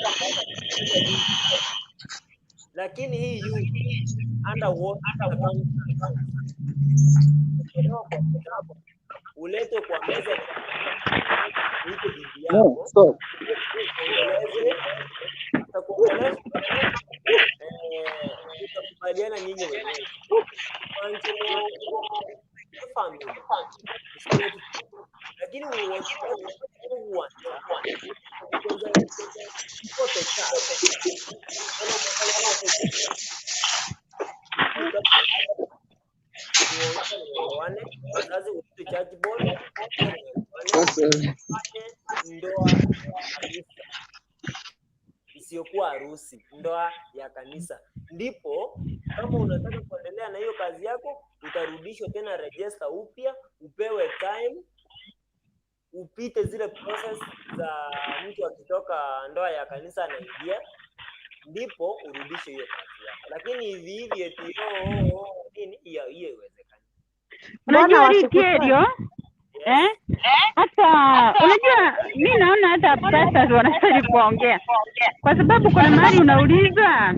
lakini hii youth under what circumstances kutolewa kwa kitabu uletwe kwa meza uite bibi No, yako stop. Uongeleze, utakuongelesha, utakubaliana nyinyi wenyewe Mwanzo family, lakini uwanja before the church muelewane, wazazi uitwe church board, muelewane, Sasa mfanye ndoa ya kanisa isiyokuwa harusi, ndoa ya kanisa. Ndipo kama unataka kuendelea na hiyo kazi yako, utarudishwa tena register upya, upewe time, upite zile process za mtu akitoka ndoa ya kanisa anaingia, ndipo urudishe hiyo kazi yako. Lakini hivi hivi eti oh, oh, nini, hiyo hiyo haiwezekani. Mbona Unajua wasikutoe? Rikerio, Yes. eh? Hata unajua mi naona hata pastors wanastahili kuongea, kwa sababu kuna mahali unauliza,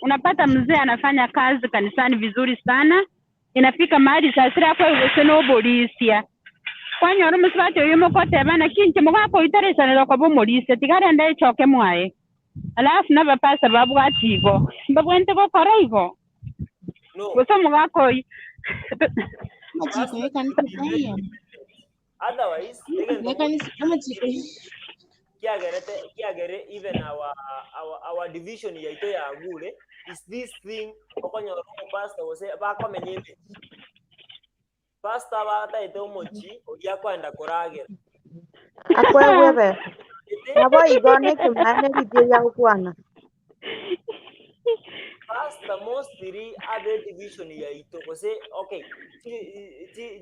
unapata mzee anafanya kazi kanisani vizuri sana, inafika mahali sasira kwegose nobolisia kwanyora omusubati oyo mukotebana kinche mugakoitaresanira kwa bomolisia tigarenda echoke mwaye alafu n'abapasta babwati igo mbabwente gokora igo No. gose omogaka oyo Amachiko Pastor ye should kanisa be very taiyo. independent. Otherwise, Amachiko egento ye kanisa amachiko kiagerete kiagere even our division yaito yagure is this thing okonyora omopastor gose bakomenya emechi pastor bataete omochi oria akoenda koragera Akwegwebe. ete Nabo igo nekimane ritie ria gokwana. pastor mostly abe division yaito gose okay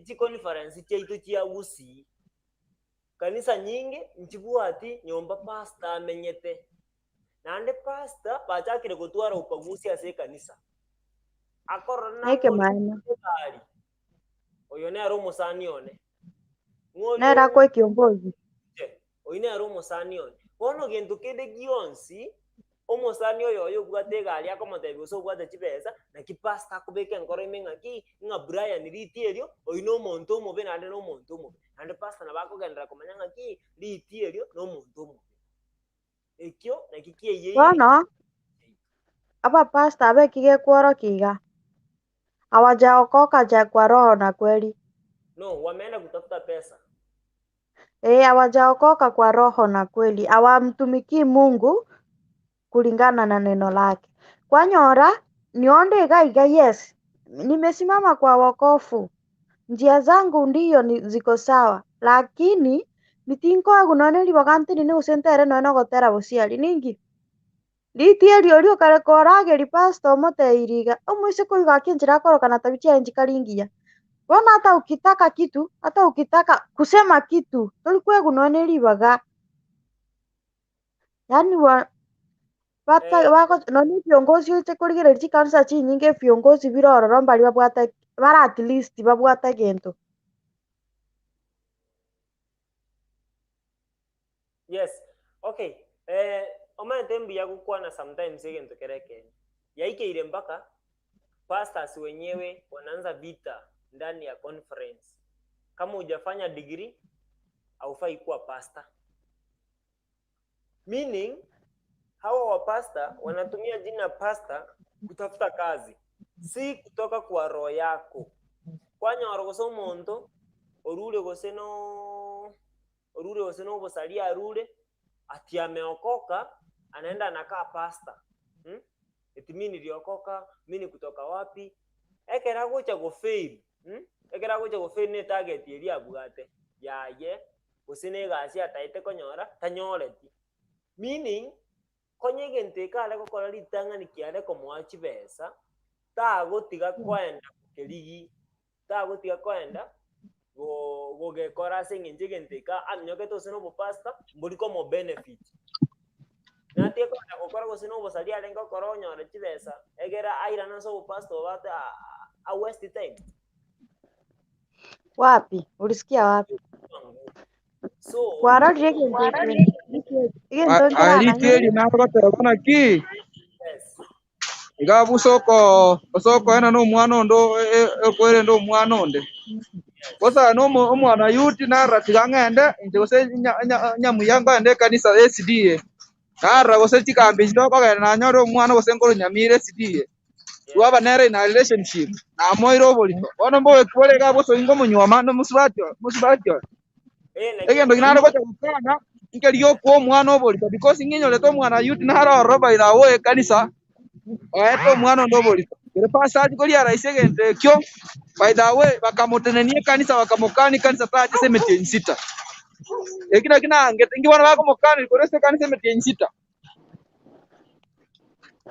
chi conference chiaito chia Gusii kanisa nyinge nchibwati nyomba pastor amenyete naende pastor bachakire gotwara upagusi ase ekanisa akorora nang'ori Nekimane. egari oyo nere omosani one ng'ori Nera akwa kiongozi. oyo nere omosani one bono gento kende gionsi omosani oyo oyo obwate egari akomotebia gose obwate chibesa naki pastor akobeka enkoro ime ng'aki ng'a Brian riti erio oyo na omonto omobe naende na omonto omobe naende pastor nabo akogenderera komanya ng'aki riti erio na omonto omobe ekio naki kiayeire Bono abapasta abekige kworokia iga. Hawajaokoka ja kwa roho na kweli. No, wameenda kutafuta pesa. Eh, hawajaokoka kwa roho na kweli. Hawamtumikii Mungu kulingana na neno lake. Kwanyora nionde iga iga yes. Nimesimama kwa wokofu. Njia zangu ndiyo ni ziko sawa. Lakini mitinkoe gunone libagantini ni usentere nono gotera busiari ningi. Ritie riorio kare korageri pastor omoteiriga omwise koiga akinjira akorokana tabitia njikaringia. Bona hata ukitaka kitu, hata ukitaka kusema kitu, tolikuwa gunone libaga. Yaani wa bata Eh, wako noni viongozi oche kurigereria chikanisa chinyinge viongozi birororo mbari babwate bara at least babwate gento. Yes. Okay. Omanyete mbuya gokwana sometimes egento kere ekene. Yaikeire mpaka pastors wenyewe wanaanza vita ndani ya conference. Kama hujafanya degree haufai kuwa pastor. Meaning hawa wapasta wanatumia jina pastor kutafuta kazi, si kutoka kwa roho yako. Kwanyora gose omonto orure gose no orure gose no obosaria arure ati ameokoka anaenda anakaa pastor. Eti mi niliokoka, mi ni kutoka wapi? Ekera gocha go fail. Ekera gocha go fail ne target eria abwate yaye gose ne egasi ataete konyora tanyoreti. Meaning konye egento ekare gokora ritang'ani kiare komoa chibesa tagotiga kwenda kerigi tagotiga kwenda gogekora ase eng'encho egento eka aminyokete ase na obopasta mbori komo benefit natige kwenda gokora gose na obosari arenge gokora onyore chibesa egera airana ase obopasta obate a waste time. Wapi? Ulisikia wapi? So Kwarorire gento egento Ariti eri nkiranang'ire. nagoteba naki yes. iga busoko osoko ena no omwana onde ekwerende omwana onde bosa no omwana yuti naratiga ng'ende inche gose nyamuya ngende ekanisa SDA narora gose chikambi echi tokogenda nanyore omwana gose nkoro Nyamira SDA twaba nere in a relationship namoire oborito bono mboe iga boso ingo omonyuoma nomusubati musubati oyo Eh, naki egento nare gocha gokwana nkeria okwa omwana oborito because ng'inyorete omwana yuti naroro by the way ekanisa oete omwana onde oborito kere pastor achi koria raisi egento ekio by the way bakamotenenia ekanisa bakamokani kanisa tache ase emetienyi sita eki naki nangete inki bono bakomokani korwa ase ekanisa emetienyi sita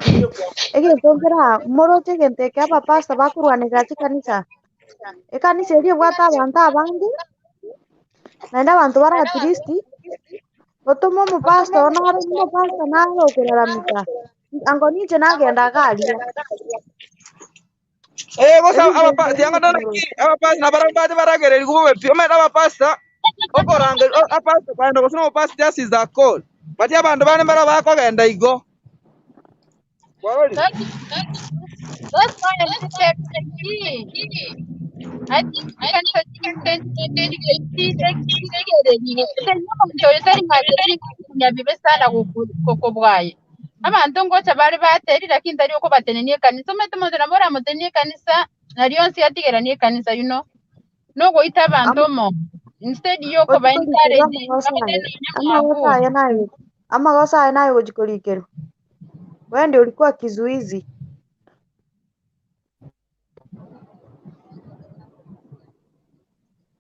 hiyo kwa Egento nkera moroche egento eke abapasta bakorwanera chikanisa. Ekanisa eria ebwate abanto abange naende abanto bare at least otome omopasta ono nare omopasta nare okolaramika. Ango ninche nagenda agaria. Eh, bosa Ebinto abapa ebio tiang'ana ebikoro. naki abapasta nabarabwo mbache baragereri bobe pi omanyete abapasta okorange apasta kwenda gose na omopasta just is a call but abanto bande mbara bakogenda igo kwarorire. That's why I said I think sana kukubwaye abantu ngocha bari bateri lakini tari uko batenenie kanisa omanyete omonto nabo oramotenie kanisa nario nsi atigeranie kanisa you know. Nogoita abanto Ama omo. Instead yokoba ochikorikirwa encourage amagoso babete aye. nonya Amagoso mwabwo. aye nayo. Amagoso aye nayo gochikorikirwa. Wewe ndio ulikuwa kizuizi.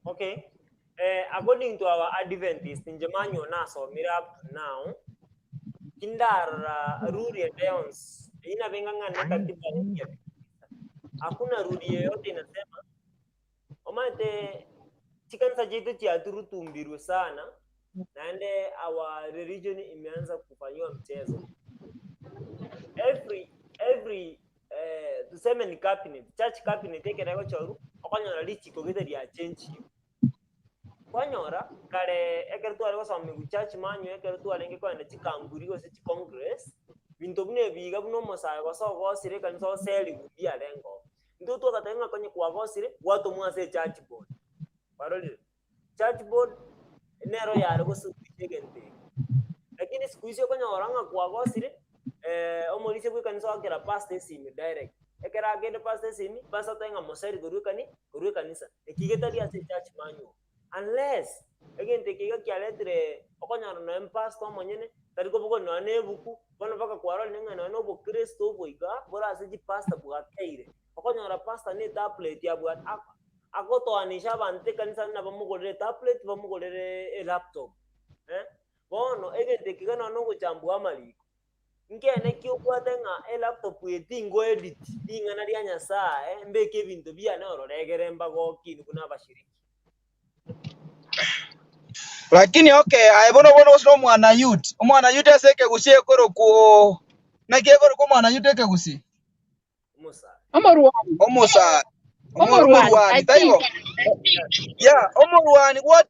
Okay. According to our Adventist, njemanyo nasomire up to now, kindarora ruri endeyons inabengang'ana katiba ya hakuna ruri yeyote inasema omate chikanisa chetu chiaturutumbirwe sana naende our religion imeanza kufanyiwa mchezo every tuseme ni cabinet church cabinet ekerego choru okonyora richiko gete ria change kwanyora kare ekero tware gosoma church manyu ekero twarenge kwenda chikamburi gose chicongress binto buna ebiga buna omosae gose ogosire ekanisa oseri bundi arengo nto twagatenga ng'a konye kwagosire gwatomwa ase echurch board kwarorire church board nero yare gosubisha egento eke lakini siku hizi okonyora ng'a kwagosire omorisia bwa ekanisa ogakera pastor esimi direct ekero agende pastor esimi pastor otebe ng'a moseri korwa ekani korwa ekanisa eki getari ase echurch manual unless egento eke iga kiaretire okonyora noe pastor omonyene tari koboka noe na ebuku bono mpaka kwarorire ng'a noe na obokristo oboiga bore ase chipastor bwakeire okonyora pastor na etablet yabwate agotoanisha abanto ekanisa buna bamogorere etablet bamogorere elaptop bono egento eke iga nonya ogochambua amariko nkene ki obwate ng'a elaptop eye tingo edit ring'ana ria Nyasaye mbeke ebinto biane ororo egere mbagokini buna abashiriki. Lakini okay, aye bono bono gose omwana youth. Omwana youth ase ekegusi ekoroku naki ekoroku omwana youth ekegusi? Omosae. Omorwani. Omosae. Omorwani. Omorwani I taibo. think. Yeah, omorwani what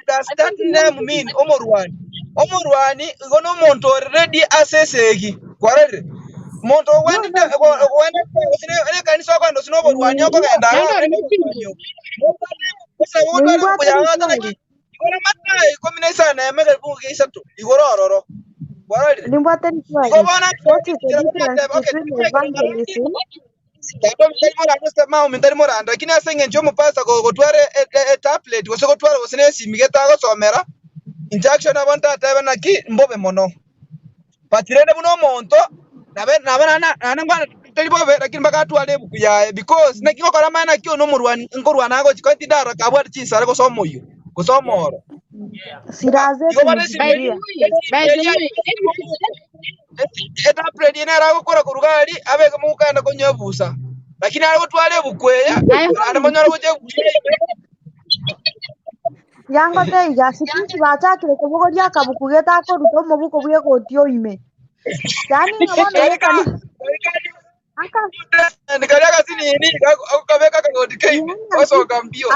does I that think name mean? Omorwani. Omorwani igo no omonto already ase esegi. Kwarorire. Omonto No, ogwendete no. ogwendete gose ne ekanisa okogenda gose na oborwani okogenda Nando agwo ori ne muchini. oborwani obwo. Gose gotware Nimbwate okuyagata riswali. naki igoro Mathayo ikumi na isano na emo egefungu gia isato igoro ororo. Kwarorire. Nimbwate Igo riswali. bono What is the ekero difference bonateba okay between tari evangelism? tari morando lakini ase eng'encho omopasta gotwara etablet gose gotwara gose na esimi getagosomera injection abo ntatebe naki mbobe mono but rende buna omonto nabe nabe nana nana ngwana tari bobe lakini mpaka atware ebuku yaye because naki gokora amani naki oyo nomorwani nkorwana agochi kontindara kabwate chinsare gose omoyio gose Yeah. omoro. Yeah. Silaha Igo zetu bono ni esimi By the Biblia. way, by the way, etablet nere agokora koruga aria abeke mogokenda konywa ebusa lakini arigotwara ebuku eya I ande monyore gocha ebusa Yango teiga siku ici bachakire kubogoria akabuku getakoruta omobuko bwa egoti oime. Yaani ng'a bono kari ka gekani kari ka aka karia gasinini gakobeka akagoti kaime yaani gosoka mbio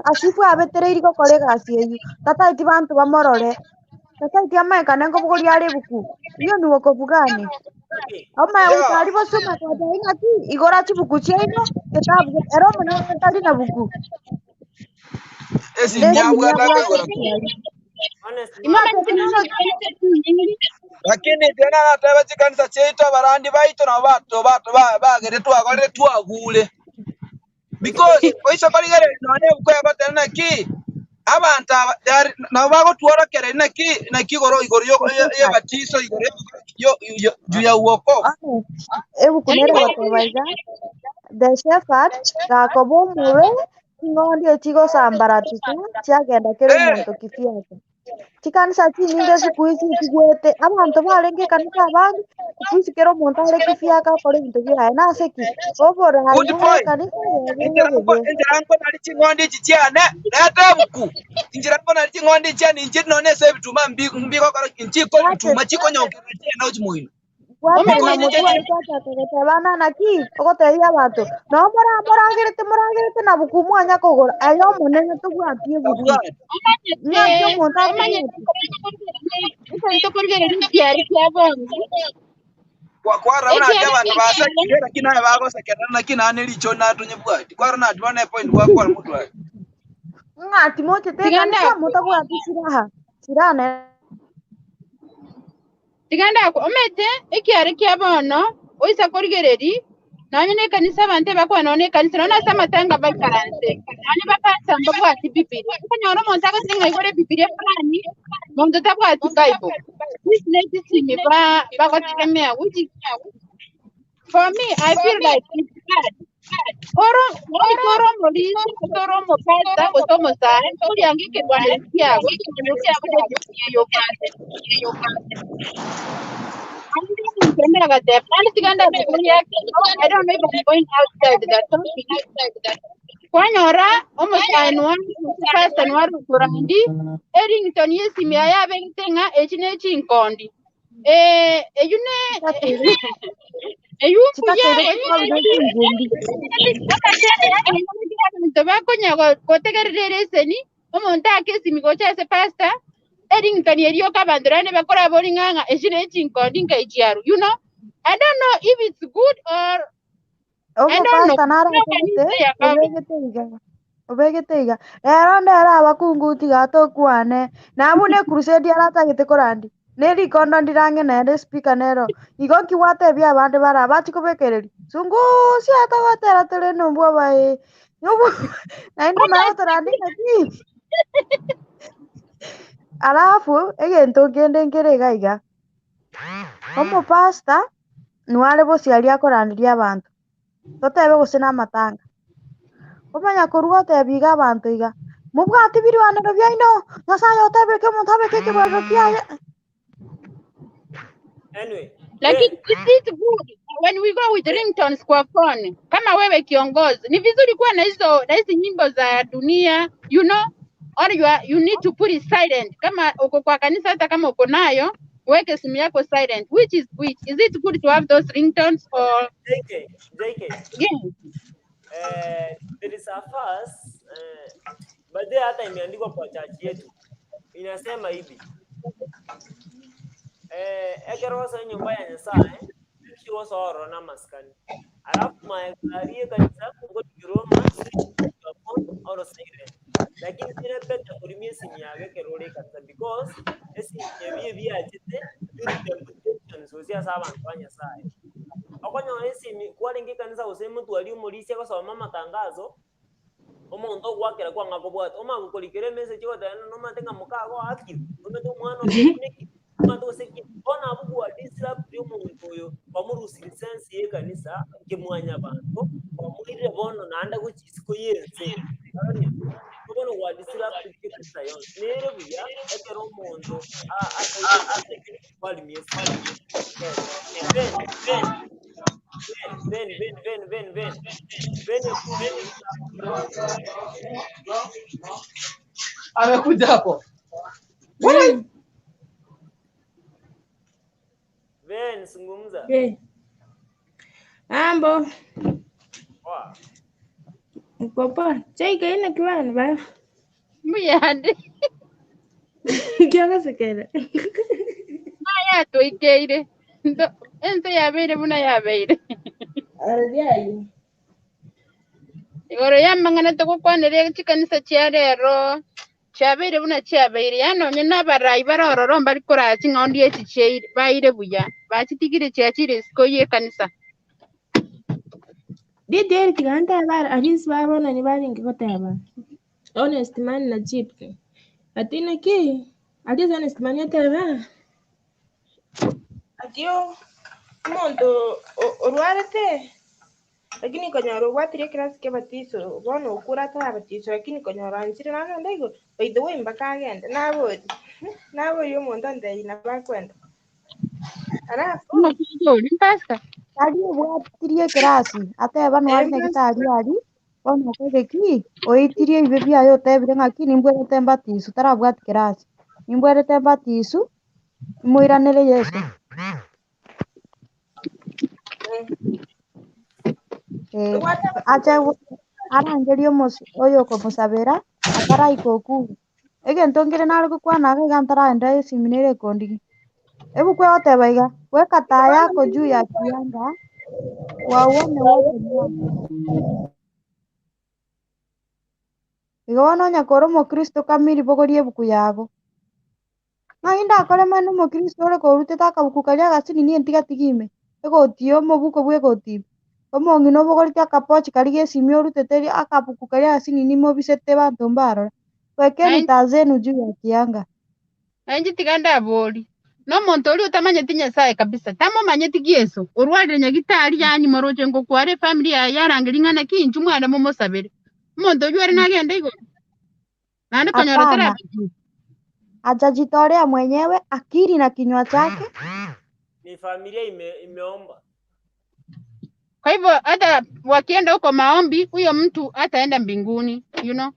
asifu abetereiri gokora egasi eywo tataeti banto bamorore tataeti amaekane nkobogoria are ebuku iyo ni wokovu gani? Okay. Omae yeah gochari bosoma gwateba ng'aki igora chibuku chiaino getabu ero omonene tari na buku esimi nesimi yabwate yabwate akaigora ekiari Honest Imama man. ng'atete nchi nono lakini tena nateba chikanisa chiaito abarandi baito nabo bato bato bagere twagorire twagure because oise korigere nonye ebuku egotera naki abantu aba nabo bagotworokereri naki naki igoro igoro y'ebatiso igoro juu ya uokovu. Honest ebuku nere goteba iga the shepherd gakoba omorwe ching'ondi echigosambaratuka chiagenda kera omonto kifiaka. Chikanisa chinyinge siku hizi chigwete abanto barenge ekanisa abange siku hizi kera omonto are kifiaka akora ebinto biaye nase ki oborai Good bwa point. ekanisa bwabeire Inchera obobe. inchera nkonari ching'ondi ichi chiane reta ebuku inchera nkonari ching'ondi chiane inche none ase ebituma mbigokora nchiko Bwate ebituma chikonyonkerera chiene ochimoino bwatera because na inche motwe twachaka gotebana naki ogotebia abanto no moragerete moragerete na buku mwanya kogora aye omonene tobwati ebuku tabwati ng'aki omonto Omanyete akobwati ntokorigereria ekiari kia bono kwara buna ati ekiari abanto kia basekire lakini naye bagosekerera naki nane richo natonye bwati kwara nati bono epoint gwakora motwari ng'ati mochete tiganda ekanisa motabwati silaha silaha nere tiganda omete ekiari kia bono oisa korigereri Nonye ne kanisa abantu bakuba none kanisa none ase amatanga baikaranse. Nonye bapasa mbabwati Biblia. Okonyora omonto agotenga igore Biblia fulani, omonto tabwati Bible. Which nesisimi ba bagotegemea which is for me I feel like it's bad. Oro oro molisi oro mopasa otomo sai oriangikirwa kiago kiago I don't know if I'm going outside that topic. Kwanyora omusaani pastor nwarukurandi Ellington yesimya yabentenga eki nekinkondi eyune eyumbuye bakonya gotegerera eseni omuntu akesimi gocha ase pastor Ellington erioka abantu rane bakora boring'ang'a eki nekinkondi nkaichiaru. You know, I don't know if it's good or I don't know. Omopasta obegete iga rero ndera abakungu tiga tokwane nabu ne crusade aratagete korandi nerikondo ndirang'e nere speaker nero igo nkiwatebia abande bara bachikobekereri sungusia atagotera tore nombwa bae naende magotorandi ng'aki alafu egento nkende nkere iga iga omopasta nware bosiari akoranderia abanto totebe gose na amatanga omanya korwa otebi iga abanto iga mobwati birwanero biaino Nyasaye otebire ke omonto abeke ekebarero kiaye. Anyway, Lakini it's good when we go with ringtones kwa phone. Kama wewe kiongozi, ni vizuri kuwa na hizo na hizi nyimbo za dunia, you know, or you need to put it silent. Kama uko kwa kanisa, hata kama uko nayo, weke simu yako silent. Which is which? Is it good to have those ringtones or JK, JK. Yeah. There is a verse baadaye hata imeandikwa kwa church yetu. Inasema hivi. Ekerosa nyumba ya Nyasaye kiwosoro na maskani. Alafu maegarie kanisa ngo kiroma oro silent. Lakini tena peta kurimia simu yake kerole kanisa because esi ebie biachete temptations osia saba kwa Nyasaye. Okonyo esi kwaringi kanisa useme twali umulisia gosoma matangazo omonto gwakera kwanga kobwata omagukorikere message gotana no matenga mukago active omete omwana okuneki matoseki ona bugwa disrupt omuntu oyo bamurusira sense ye kanisa kimwanya bantu bamwire bono nanda guchisiko yense bono gwa disrupt kanisa yonse nere buya ekero omuntu a kwali miesi ben ben ben ben ben ben ben ben amekuja hapo. Ben, zungumza. Okay. Mambo. Poa. Uko poa? Chai kaina kiwana ba. Muyande. Kiaga sekera. Maya toikeire. Ndo ense yabeire buna yabeire. Aradiayo. Igoro yamang'ana togokwanere chikanisa chia rero. Chiabeire buna chiabeire yanonye n'abarai barororo mbari koraa ching'ondi echi chiaire baire buya bachitigire chiachire isiko ye kanisa. Didi tiganta bara alinsi babona ni baringi koteba. Honest man na jeep. Atina ki? Ati honest man yateba. Atio omonto orwarete lakini konyora obwatire ekirasi kia batiso bono okure atarabatiso lakini konyora anchire nagenda igo by the way mpaka agende nabori nabori omonto antebia nabo akwenda alafu Omokungu pastor. Ari obwatirie ekirasi ateba nwari nyagetari ari bono okogeki oitirie ebibe biaye otebire ng'aki nimbwerete mbatisu tarabwati kirasi nimbwerete mbatisu moiranere Yesu. Acha arangerie oyo okomosabera ataraika okuru egento nkere nare gokwana iga iga ntaraenda esimi nere ekondigi ebuku egoteba iga weka taa yako juu ya kianga wauone wote mwanga. Igo bono onya kore omokristo kamiri bogoria ebuku yago ng'aki ndakore mani omokristo ore korutete akabuku karia agasinini entigatigi ime egoti omobuko bwa egoti ime Omong'ina obogoreti akapochi kari gesimi orutete akabuku kari ase nini mobisete banto mbarora. Wekeni taa zenu juu ya kianga. Nainji tiga ndabori. No muntu uri utamanyeti Nyasaye kabisa. Tamomanyeti Yesu. Urwarire nyagitari yanyu moroche ngo kware family ya yarangeri ng'ana kinchu mwana mumosabire. Omonto oyu are nagenda igoro. Naende konyora Hapana, tarabitu. hajajitolea mwenyewe akili na kinywa chake. Ni familia imeomba. Kwa hivyo hata wakienda huko maombi, huyo mtu hataenda mbinguni, you know.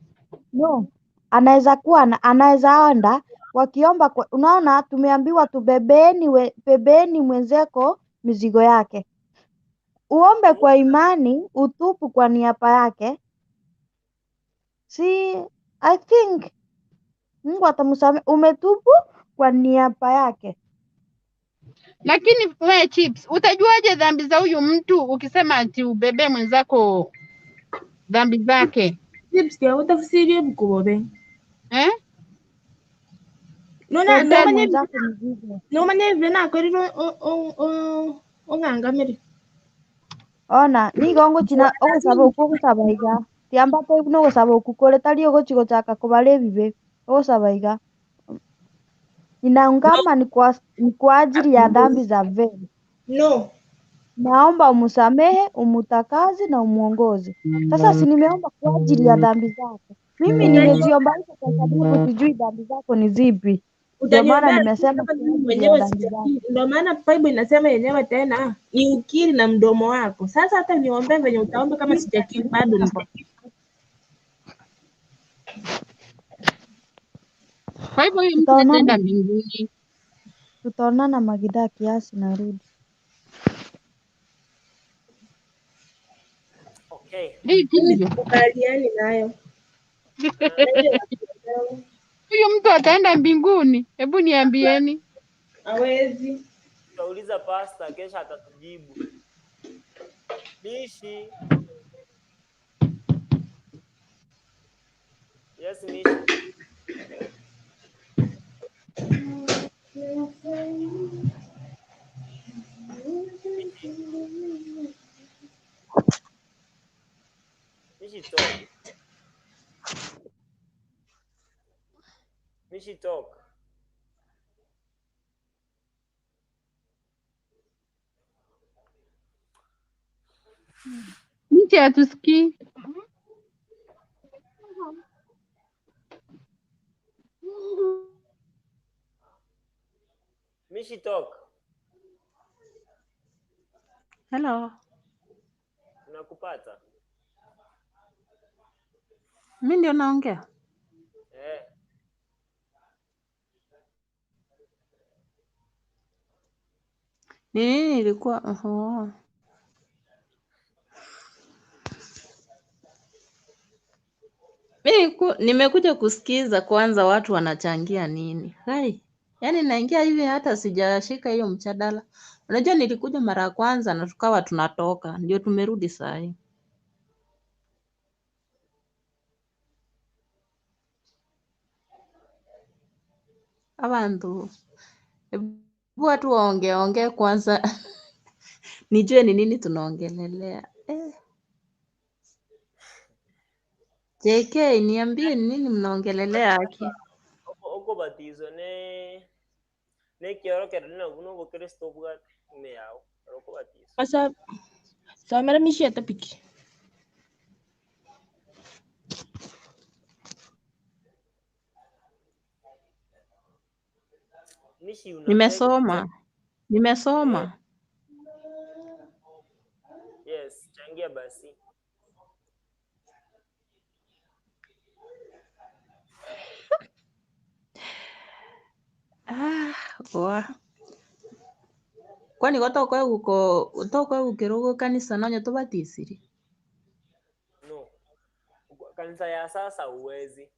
No, anaweza kuwa anaweza enda wakiomba kwa, unaona tumeambiwa tubebeni bebeni mwenzeko mizigo yake. Uombe kwa imani, utupu kwa niaba yake. Si I think Mungu atamsamehe. Umetubu kwa niaba yake. Lakini we Chips, utajuaje dhambi za huyu mtu ukisema ati ubebe mwenzako dhambi zake? Chips ya utafsirie bukubobe. Eh? Nona Bebe nomanye mwenzako mizigo. nomanye vile nakorire ong'angamire. Ona, nigo ngochina ogosaba okwo ogosaba iga. Tiambate nogosaba okwo kore tari ogochi gochaka kobara ebibe. Ogosaba iga. Ninaungama ni kwa ajili ya dhambi za Veli. No. Naomba umsamehe, umutakaze na umuongoze. Sasa si nimeomba kwa ajili ya dhambi zako. Mimi nimeziomba hizo kwa sababu sijui dhambi zako ni zipi. Ndio maana Utaniombea nimesema kama kwa mimi ajili ya mwenyewe dhambi zako. sijakiri. Ndio maana Bible inasema yenyewe tena ni ukiri na mdomo wako. Sasa hata niombee venye utaomba kama sijakiri bado nitakiri. Kwa hivyo huyu mtu hataenda mbinguni. Tutaonana magidhaa kiasi narudi. Okay. Mimi Ndivyo. sikubaliani nayo. Na hiyo nakuelewa. Huyu mtu ataenda mbinguni? Hebu niambieni. Hawezi. Tutauliza pasta kesho atatujibu. Mishi. Yes, Mishi. Mishi talk. Mishi talk. Mtu hatusikii. Mishi talk. Hello, Tunakupata. mi ndio naongea. Eh. Ni nini ilikuwa? Oho. Nimekuja kusikiza kwanza watu wanachangia nini. Hai, yaani naingia hivi hata sijashika hiyo mjadala. Unajua nilikuja mara ya kwanza na tukawa tunatoka, ndio tumerudi saa hii. Abantu, hebu watu waongee ongee kwanza nijue ni nini tunaongelelea. JK, niambie ni nini mnaongelelea haki? Okobatizo ne nekiorokero na buno obokristo obwate ime yao okobatizo. Sasa somera Mishi ya topic. Mishi una Nimesoma, nimesoma. Yes, changia basi. Ah, wa. Kwani gotokwe gukirugo kanisa nonye tubatisiri? No. Kanisa ya sasa uwezi.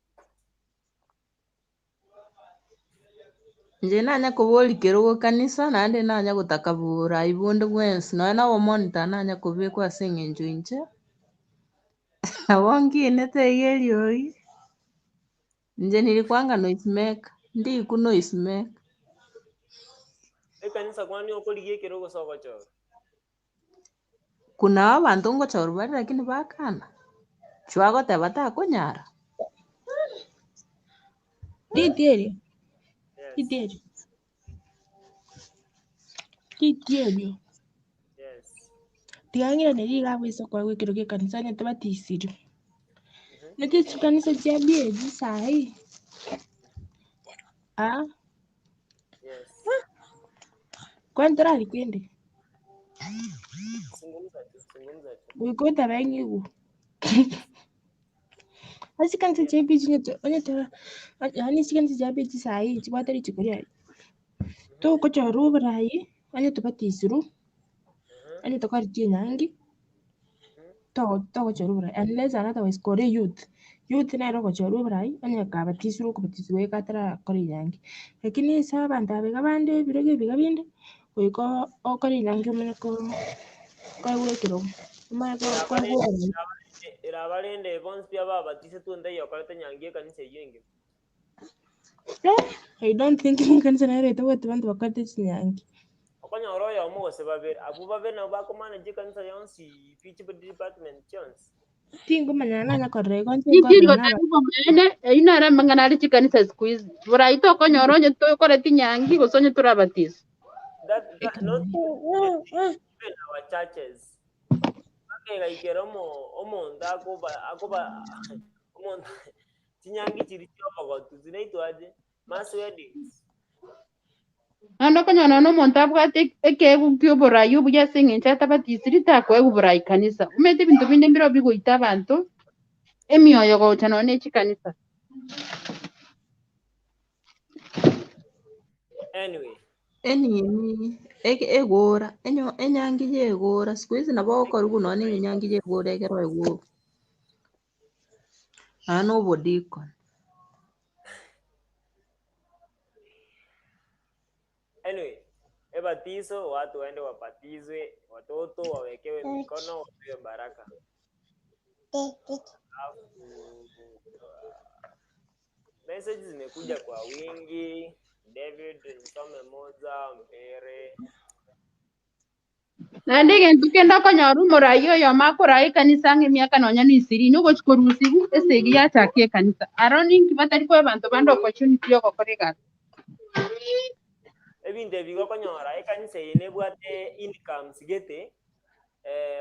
Nje nanya kubori kirugo kanisa naende nanya gutaka bura ibundu bwensi noe nabo monitor nanya kubikwa ase eng'encho inche nabo nkinete iga eriogi nje nilikwanga noise maker ndiku noise maker. Ekanisa kwani okorigia ekirogo ase ogochora? Kuna abanto ngochorwa bare lakini bakana. Chwagoteba takonyara. Titieri, Yes. titieri, titieri. Yes. Tigang'ira riga bwesa kwa gwikiro gia kanisa nyete batisiri. Nete kanisa chia bieji sahi. Ah, Yes. kwani torari kwende? Zungumza tu, zungumza tu. Gwikota bengigu. Asi kanisa chia bieji nyete onyete yani si kanisa chia bieji sahi chibwate richiko. To kochoru brai onye tubatisiru onye tokoritie nyangi. To togochoru brai unless another was kore youth. Youth nero gochoru brai onye kabatisiru kobatisiru katara kore nyangi. Lakini sa abantu abega bande biroge biga binde goiko okore nyangi omanye ko koegwekero omanye ko koegwekero. Erabarende bonsi pia babatise tunde yokorete nyangi ekanisa eyio engima. I don't think kanisa nero etobwate bantu bakorete chinyangi. Okonyora oyomo gose babere, abwo babere nabo bakomanage ekanisa yonsi pi chibo department chionsi. Tingomanya nanya korora igo inche Nitiri nkorora naba gotari bomene eyio nere amang'ana are chikanisa siku hizi. Borai tokonyora onye tokoreti nyangi gose onye torabatisa. That not even our churches. Bakegaikera omonto akoba akoba omonto chinyangi chiri chiobogotu zinaitwaje mass weddings. Naende okonyora nonya omonto abwate ekeegu kia oborai obuya ase eng'encho atabatisiri takoegwa oborai kanisa. Omanyete ebinto binde mbiro bigoita abanto emioyo gocha nonya na echikanisa. Anyway, Enini egora enyo enyangi yegora siku hizi nabo okorugu nonye enyangi yegora ekero egora. Ano obodikon. Anyway, ebatizo watu waende wabatizwe, watoto wawekewe mikono, wapewe baraka. Alafu message zimekuja kwa wingi. David nisome moja mbere. Naende egento kende okonyora omorai oyomo akorai ekanisa ng'a emiaka nonya na isirini ogochi korusiwa ase eywo yachakia ekanisa. Aro ninki batari koa abanto bande opportunity ya ogokora egasi. Ebinto ebi gokonyora ekanisa eye nebwate incomes gete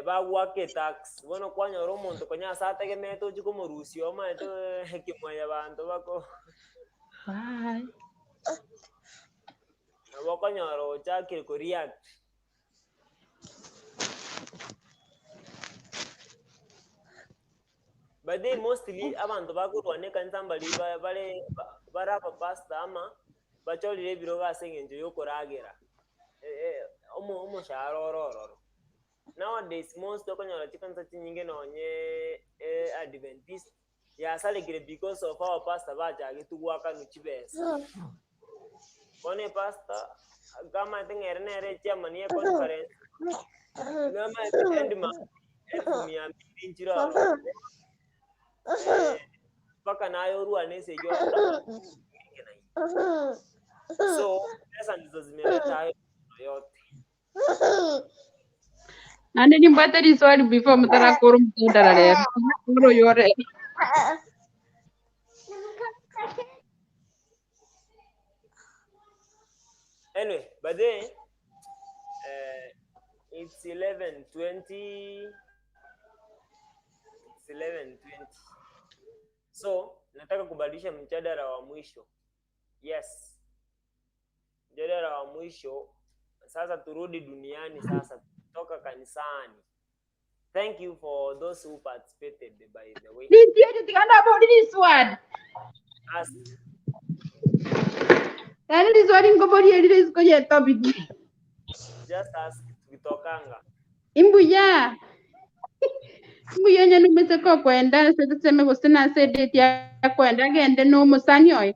bagwaka etax bono kwanyora omonto konya ase ategemete ochi komorusia omanyete ekimwanya banto bako Bye. nabo okonyora ochakire koreact. But they mostly abantu bakorwana ekanisa mbari bare bare abapastor ama bachorire ebirogo ase eng'encho ya okoragera omoshahara oro ororo. Nowadays most okonyora chikanisa chinyinge nonye Adventist yasarekire because of our pastor bachagete gwakanu chibesa. Bono epastor kamanyete ng'a ere nere echairman ya econference namanyete end month elfu mia mbili nchire ororo mpaka naye orwane ase eywo So pesa ndizo zimeleta hayo yote. Naende nimbwate riswali before mutarakora omotandara rero. Oro yore. Anyway, but then it's 11:20. It's 11:20. So nataka kubadilisha mjadala wa mwisho. Yes, mjadala wa mwisho. Sasa turudi duniani sasa, toka kanisani. Thank you for those who participated, by the way. Nitiere tigana bori riswali. Ask. Yaani riswali ngobori erire isiko ye topic. Just ask tukitokanga. Imbuya. Imbuya nyene umeze ko kwenda se tuseme gose na se date ya kwenda gende no musani oyo.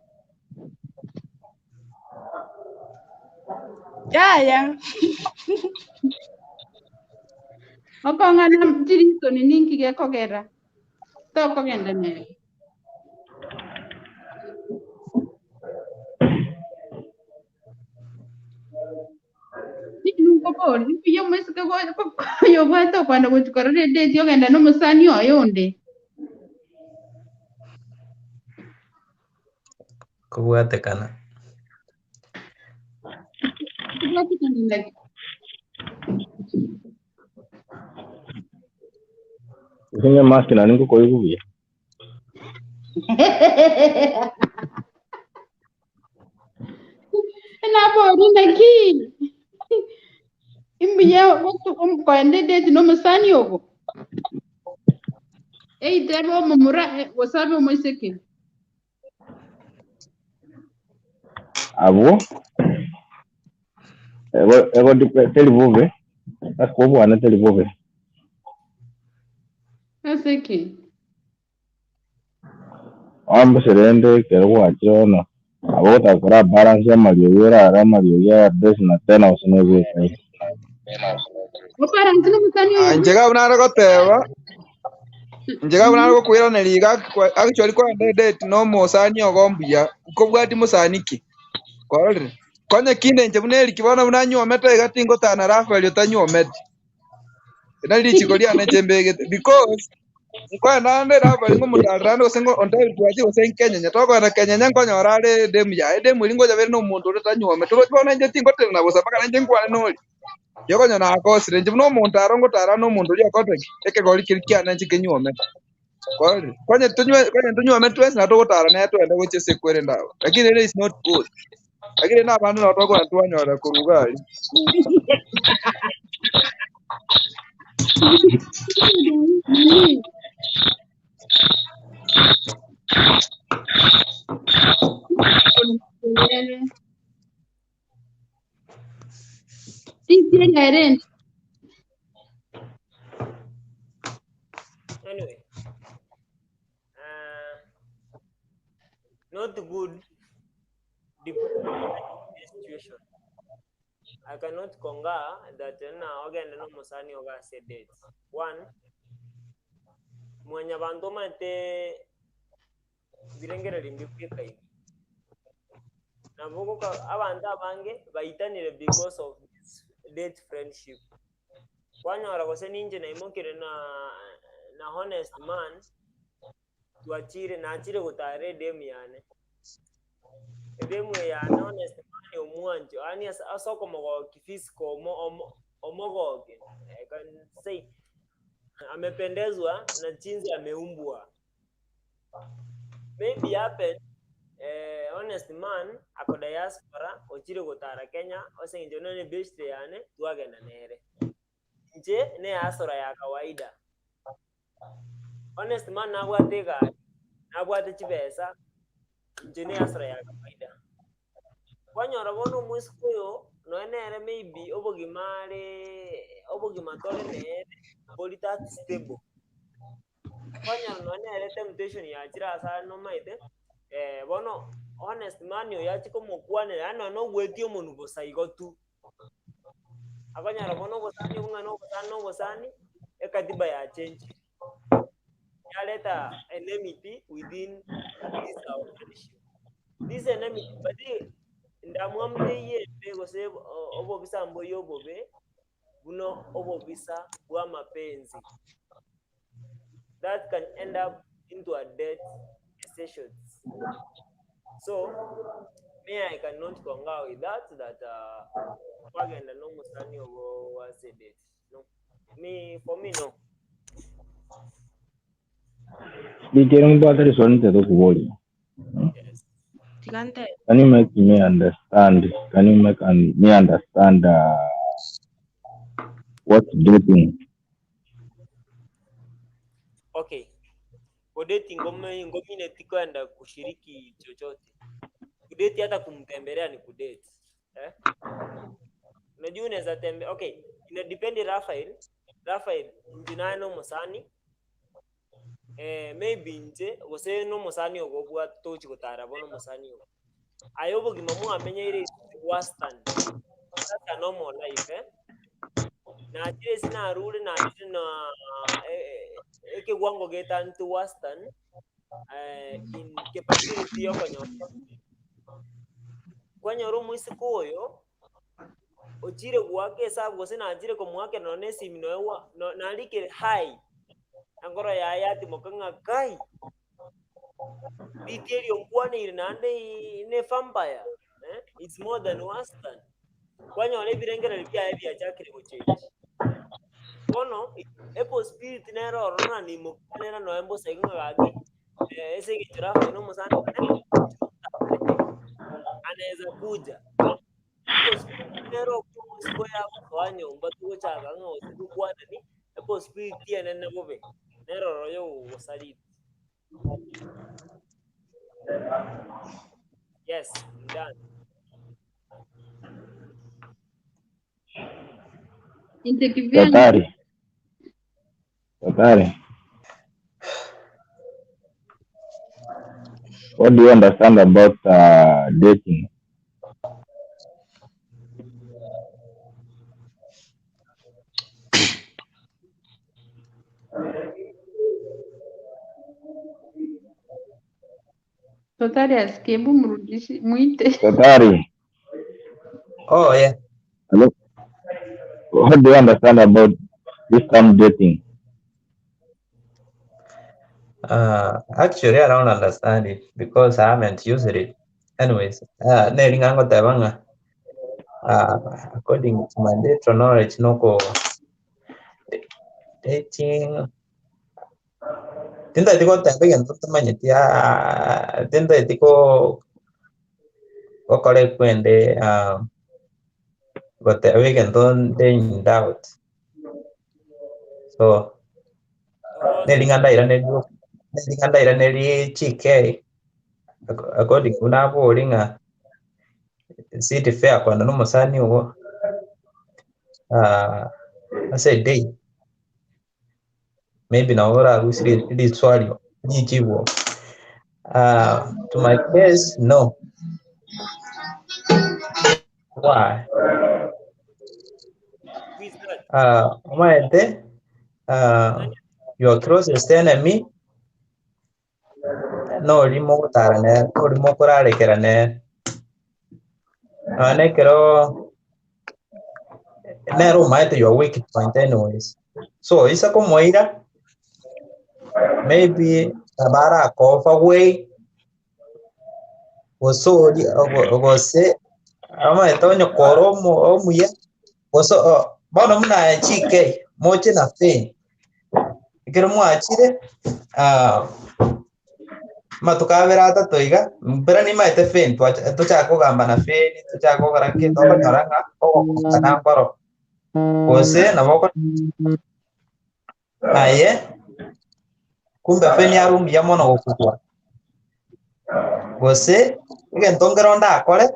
Yaya. Okong'ana chirisoni ninki gekogera. Tokogenda nere. Nakubori mbuya omoiseke oyobwate okwenda gochikorera edate ogenda na omosani oye onde. Kobwatekana. Kobwatekana naki? Usinya mask na ningo koigu buya. Nabori naki? Imbuya koenda edate na omosani ogo. Either omomura gose abe omoiseke. Abwo ego ego teri bobe ase kobwana teri bobe. Ase ki? Wambusire ekero gwachire ono abo otakora balance amariogi orare amariogi aya base na tena gose nobekaine. Obaranse na omosani oyo. Inche iga buna nare goteba, inche iga buna nare gokoiraneria iga actually kwagenda edate na omosani ogo mbuya, nkobwati mosani ki? Kwarorire? Konye kinde inche buna eriki bono buna nywomete iga tingotana Raphael otanywometi. Nari richiko riane inche mbegete because nkoenda ande Raphael ng'omotarera ande gose ontebi twachi gose nkenyenya, tokoenda kenyenya nkonyora are edemu yaye, edemu eria ngocha bere na omonto ore otanywomete, oroche bono inche tingotenena bosa mpaka nainche nkwane na oria. Yokonya nakosire inche buna omonto aro ngotara na omonto oria okorete ki? Ekegori keria kiane inche kenywomete. Kwarorire? Konye tonywe konye tonywome twensi na togotara nere twende gochia ase ekwerende abo. Lakini ere is not good. Lakini na abande nabo tokogenda twanyora korwa iga aria. Nani? Titieng'erende. Anyway, not good depending on the situation. I cannot concur that na ogende no musani ogase date. One, mwanyabanto omanyete birengererio mbibweka ibi. Nabo abanto abange baitanire because of this date friendship. Kwanyora gose ninche naimokire na honest man twachire nachire gotara edemu yane. Edemu yane honest man omwancho yani ase okomogoki physical omogoke. I can say amependezwa na jinsi ameumbwa. Maybe happen honest man ako diaspora ochire gotara Kenya ase eng'encho none best yane twagenda nere. Inche ne asora ya kawaida. Honest man nabwate egari, nabwate chibesa, inche ne asora ya kawaida. Kwanyora bono omosiko oyo noe nere maybe obogima are obogima tore nere bori that stable. Kwanyora noe nere temptation yachire ase are nomaete bono honest man oyo achie komokwanera yaani nonya ogwetia omonu bosa igo tu. Akonyora bono obosani obwo ng'a na obosani na obosani, ekatiba yachenchire. Yareta enmity within this our friendship. This enmity, but ndamwamu teyembe gose obobisa mbori obobe buno obobisa bwa mapenzi that can end up into a death sessions. So me I cannot concur with that kwagenda no musani obo wase date. No. Me for me no. Dikere mbwate risoni te tokuboria. Yes. Tigante. Can you make me understand? Can you make me understand what's dating? Okay. Kudeti ngome ngomine tikwenda kushiriki chochote. Kudeti hata kumtembelea ni kudeti. Eh? Unajua unaweza tembe. Okay, ina depend Raphael. Raphael njinaye no musani. Maybe nje gose no musani ogo bwa tochi gotara bono musani ogo. Ayo obogima mwamenyeire western. That's a normal life, eh? Nachire sinarure nachire na ekewango getantu western in capability yokonyora. Kwanyora omoiseke oyo Ochire gwaka esabu gose nanchire komwakera nonye na esimi noewa no narikire hi, engoro yaye yatimoka ng'a kai, riti erio nkwaneire naende ne vampire, eh, it's more than worse than. Kwanyora ebirengererio biaye biachakire gochange. Bono, epossibility nere ororo na nimokwanera noe mbosa igo ng'a gaki, ase eng'encho rafa na omosani one, anaweza kuja. Epossibility nere okwo yagosoa nyomba togochaka ng'a gose tokwanani, epossibility enene bobe, nere ororo yogogosaliti. Yes, I'm done. Inche kivyangu Totari, Totari. What do you understand about dating? Totari asikie, hebu mrudishi mwite. Totari, Oh yeah. hello. What do you understand about this term dating? Actually, I don't understand it because I haven't used it. Anyways, neringango tabanga. According to my little knowledge, noko dating. Tinda tiko tabe gento tamanyeti tinda tiko okore kwende but we can don't in doubt. So neringanda ira neri chike according kunabo olinga city fair kwanda n'umusani uwo I say day maybe na ora rusiri liswali nijibu to my case no. Why? Who is that? Umaete your closest enemy no urimo gutarana urimo kurarekerana nekero nero umaete your weak point anyways. So isa komoira maybe tabara kofa way gose gose amaete onyokoro omuya gose bono muna chike moche na fe ikero mwachire matukabera atatu iga mbera nimaete fe tuchaka kugamba na fe tuchaka kugora ki tokonyora ng'a ogokana nkoro gose nabo aye kumbe fe niarumia mono gokukwa gose egento nkero ndakore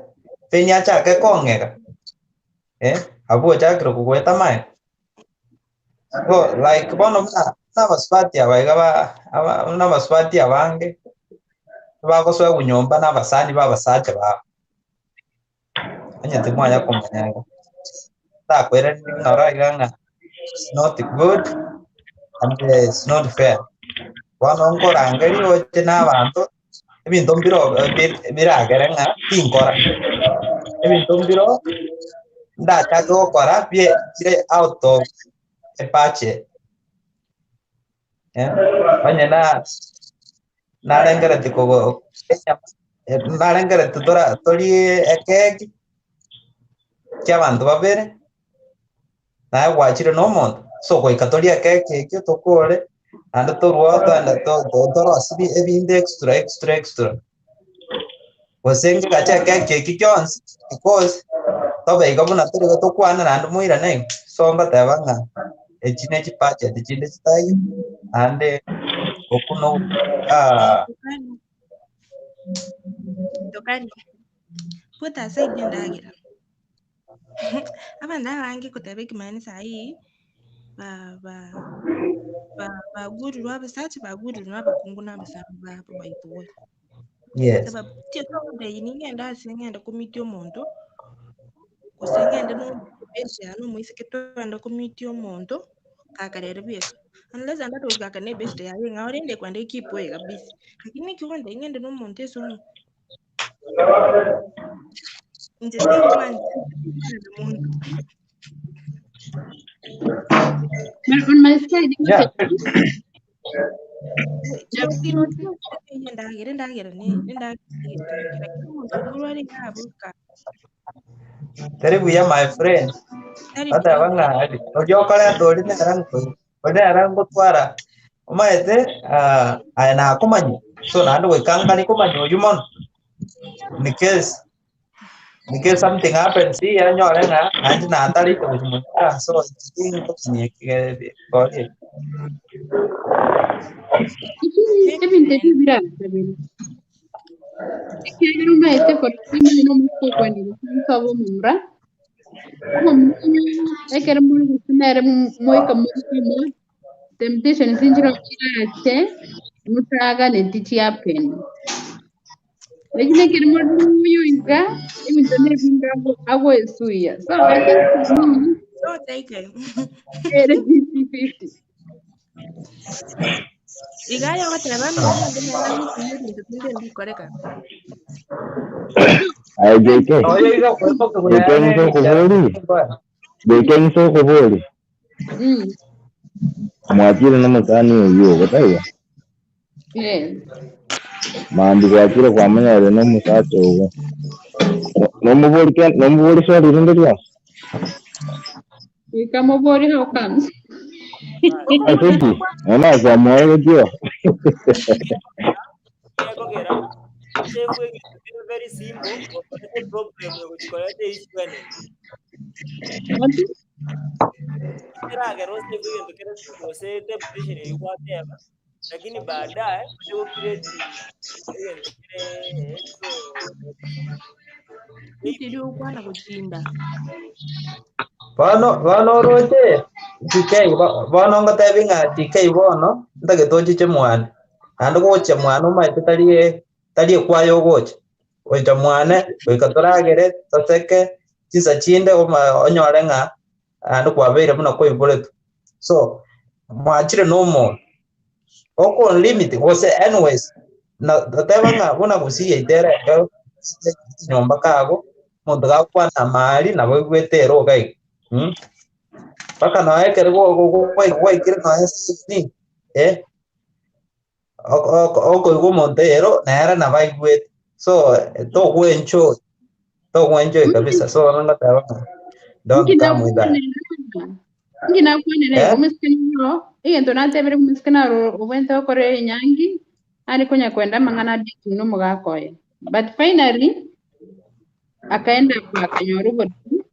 fe niachake kong'ega abwo ochakire kogweta mae. So like bono muna n'abasubati abaiga n'abasubati abange bagosoa bunyomba n'abasani b'abasacha babo onye timwanya kumanya ndakwira ng'ora iga ng'a it's not good and it's not fair. Bono nkorangeri oche n'abanto ebinto mbiro biragere ng'a tinkora ebinto mbiro ndachake gokora bie bire out of a budget. Onye na narengereti kogo narengereti tora tori ekeki kia abanto babere naye gwachire na omonto so goika tori ekeki ekio tokore naende torwa toende torosi ebinde extra extra extra gose ngegacha ekeki eki kionsi because tobe igo buna torigo tokwana naende moirane igo so ngoteba ng'a echi ne chibudget chinde chitaiyo naende okuno Tokani, put aside ndagira. Abana bange kotebe kimani sahi ba ba ba bagurirwa abasacha bagurirwa abakungu n'abasacha babo by the way. Yes. Sababu tio today ningenda ase ngenda komiti omonto gose ngende n'omubeshi n'omuiseke twenda komiti omonto kakarere bweka unless andatoka ne best yaye ng'a orende kwenda ekipo kabisa lakini kiwanda ngende n'omonto ase omo Inche tingwancha tingwana na monto. But on my side, Yeah. Endagera endagera ni endagera lakini omonto okorwara iga abuka Tari buya my friend. tari Ata buya. bang'ari. Ojo okoreta ori nera ori nera ngotwara omaete aya nakomanya. So naende goikangani komanya oywo mono. In case in case something happens here anyore ng'a naende natarite gochimocha so tingokori. Ebintu ebi birasabire. Ekiagera omaete for example nomuka okwenda gosunsa obe omomura, omomura ekero muri gose nere moika morikemo, temptation chinchire chirache, mutagane tichihappen. Lakini ekero muri oyo iga, ebinto nebinge agoesuya. So I think for me, So take it. ere 50-50. Iga yogoteba amang'ana ande nere agokumia ebinto binde mbikoreka. Aye JK. Oyo iga kwepoka JK kunene ngisokobori. JK ngisokobori. Mwachire n'omusani oyo gotaiga. Yes. Mambi gwachire kwamanya n'omusacha ogo. Nomubori nomubori swali rinde ryose. Ikamobori how comes? Asiki. Ona kwa gio. Ekogera osave egento kere very simple okorete problem egochikorete issue enene. Keragera osave egento kere simple gose temptation eywo gwateba, lakini baadaye oche gocreate egento kere so Ntiri okwana gochinda. Bono bono oroche TK bono ngotebi ng'a TK bono ntagete ochiche mwane. Naende gocha mwane omaete tari tari ekwaye ogocha. Gocha mwane goika toragere toseke chinsa chinde onyore ng'a naende kwabeire buna kwaiboretwe. So mwachire na omonto oko limit gose anyways na toteba ng'a buna gusii yaito ere nyomba kago omonto gakwana amari nabo oigwete ere iga iga. Mpaka noe ekero gwaikire noe ni okoigwa omonto ero nere nabo aigwete. So togwenchoi togwenchoi kabisa. So ngoteba ng'a don't come with that. Nginakwenera Eh? omusikani oro egento natebire omusikani oro obwente okore enyangi ari konya kwenda amang'ana dating nomogaka oye. But finally akaenda akanyora oboremu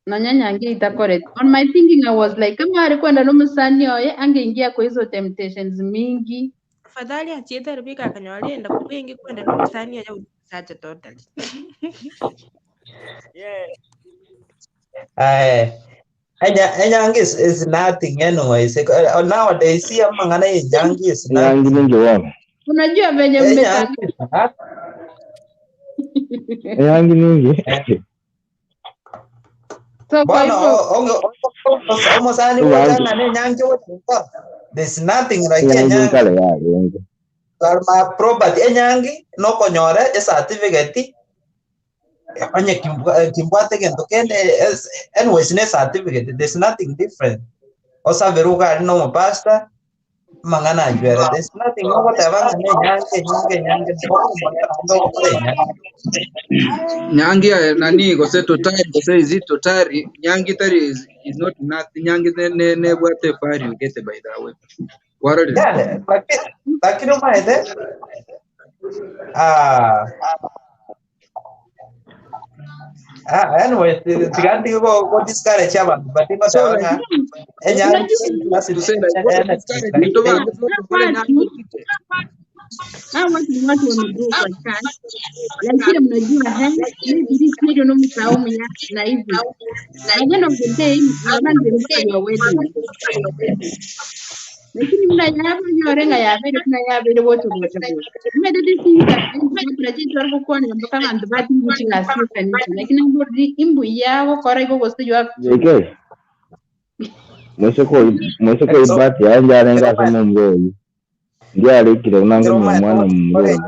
nonya nyangi itakorete. On my thinking I was like kama ari kwenda nomusani oye angeingia kwa hizo temptations mingi. Afadhali achiete rubika akanyora enda kubingi kwenda nomusani oye omusacha totally. Yeah. Aye. Enyangi is nothing anyways. Nowadays see amang'ana ya enyangi is Nyangi nothing. ningi bono. Unajua venye Enyangi mmetanga is nothing. Enyangi ningi. So kwa Bono hivyo omosani Enyangi gocha ng'a enyangi ogocha. There's nothing like enyangi enyangi. nkare yarenge. My property enyangi nokonyora e certificate onye kimbwate gento kende anyways ne certificate there's nothing different. Osabere ugari no mupastor mang'ana ajwere there's nothing ogoteba ng'a ne enyangi enyangi enyangi ogokora enyangi. Nyangi ya nani gose totari gose is it totari nyangi tari is not nothing nyangi ne ne ne bwate fari you get by the way warore Yeah, lakini umaete ah anyway tiganti go discourage abantu but so ingoteba like ng'a enyangi unajua to say like what discourage into hawa ba watu kore nyangi tike hawa watu ni watu wamegrow kwa church, lakini mnajua maybe this period no msahau ya na hivi. At the end of the day mnaona mpaka your wedding. Lakini mna yabo nyorenga yabere mna yabere wote wote wote. Mmedede singa tunachitwa kukwana mpaka bantu bati nguchinga kanisa. Lakini ngori imbu yabo kora iko gose you have to JK. Mwese ko so ibati yanje arenga kero ase omomura oyo. Ndiarekire buna kero ngonywa omaete omwana gochikora momura oyo.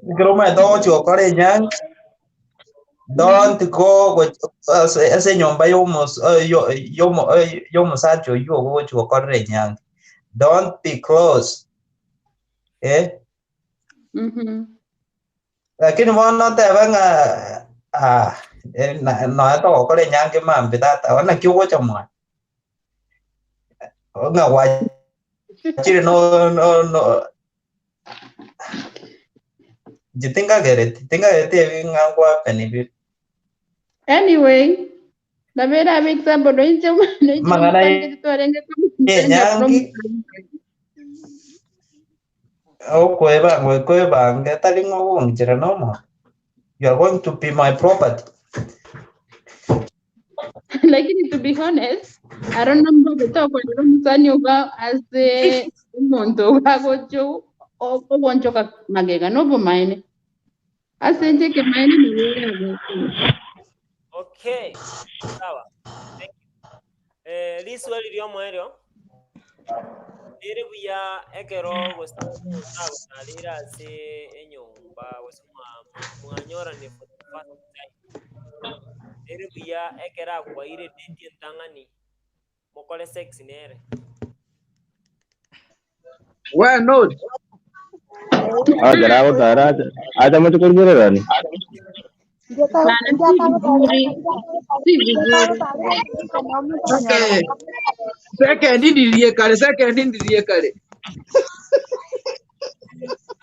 enyangi Ekero omanyete ogochi gokora enyangi, don't go ase enyomba y'omosacha oywo ogochi gokorera enyangi. Don't be close. Eh? Lakini bono otebe ng'a ah, nonya togokora enyangi mambi tata, naki ogocha mwane? Ng'a gwachire no no no inche tingagereti, tingagereti ebi ng'a ngwapeni bire. Anyway, nabere abe example noinche noinche Amang'ana omotangeti twarenge y'enyangi okoebanga okoebanga tari ng'a ogong'inchera na omonto. You are going to be my property. Lakini to be honest, I don't know mbobe tokorera omusani oga ase omonto ogagocho ogonchoka magega nobomaene ase inche ekemaene nigo. Okay, sawa. Thank you. Riswali riomoerio riri buya ekero gose omonto agotarire ase enyomba gose mwanyorane for the first time. Riri buya ekero akwaire date entang'ani mokore sex nere. Why not? Acha agotara acha acha moche korigererani. Bana, si vizuri, si vizuri. Okay. Second ndirie kare, second ndirie kare.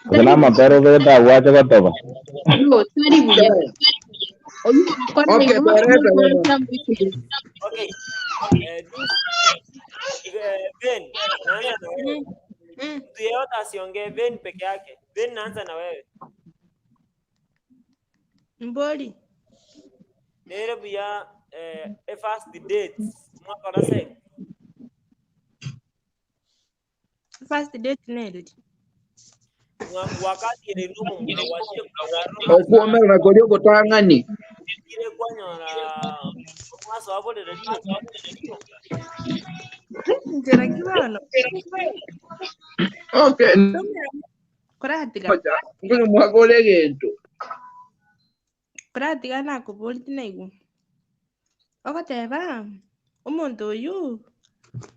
Gose na amapera obegete agwacha gotoba. No, tari buya. Oyu gokora Okay, igo berete nokora bono. some weakness. Okay. This Ben, naanza na wewe. Mtu yeyote asiongee, Ben peke yake. Ben, naanza na wewe. Mbori. Nere buya a first date mwakora sex. First date neri. Wakati ere nomo wachire kugara Okuomerera kori ogotang'ani. Kire kwanyora omwaso waborere rimo. Nchera ki bono? Okay. Koratiga. Ngoja, ngoja mwagore egento. Koratiga nakobori tinaigwa. Ogoteba omonto oyu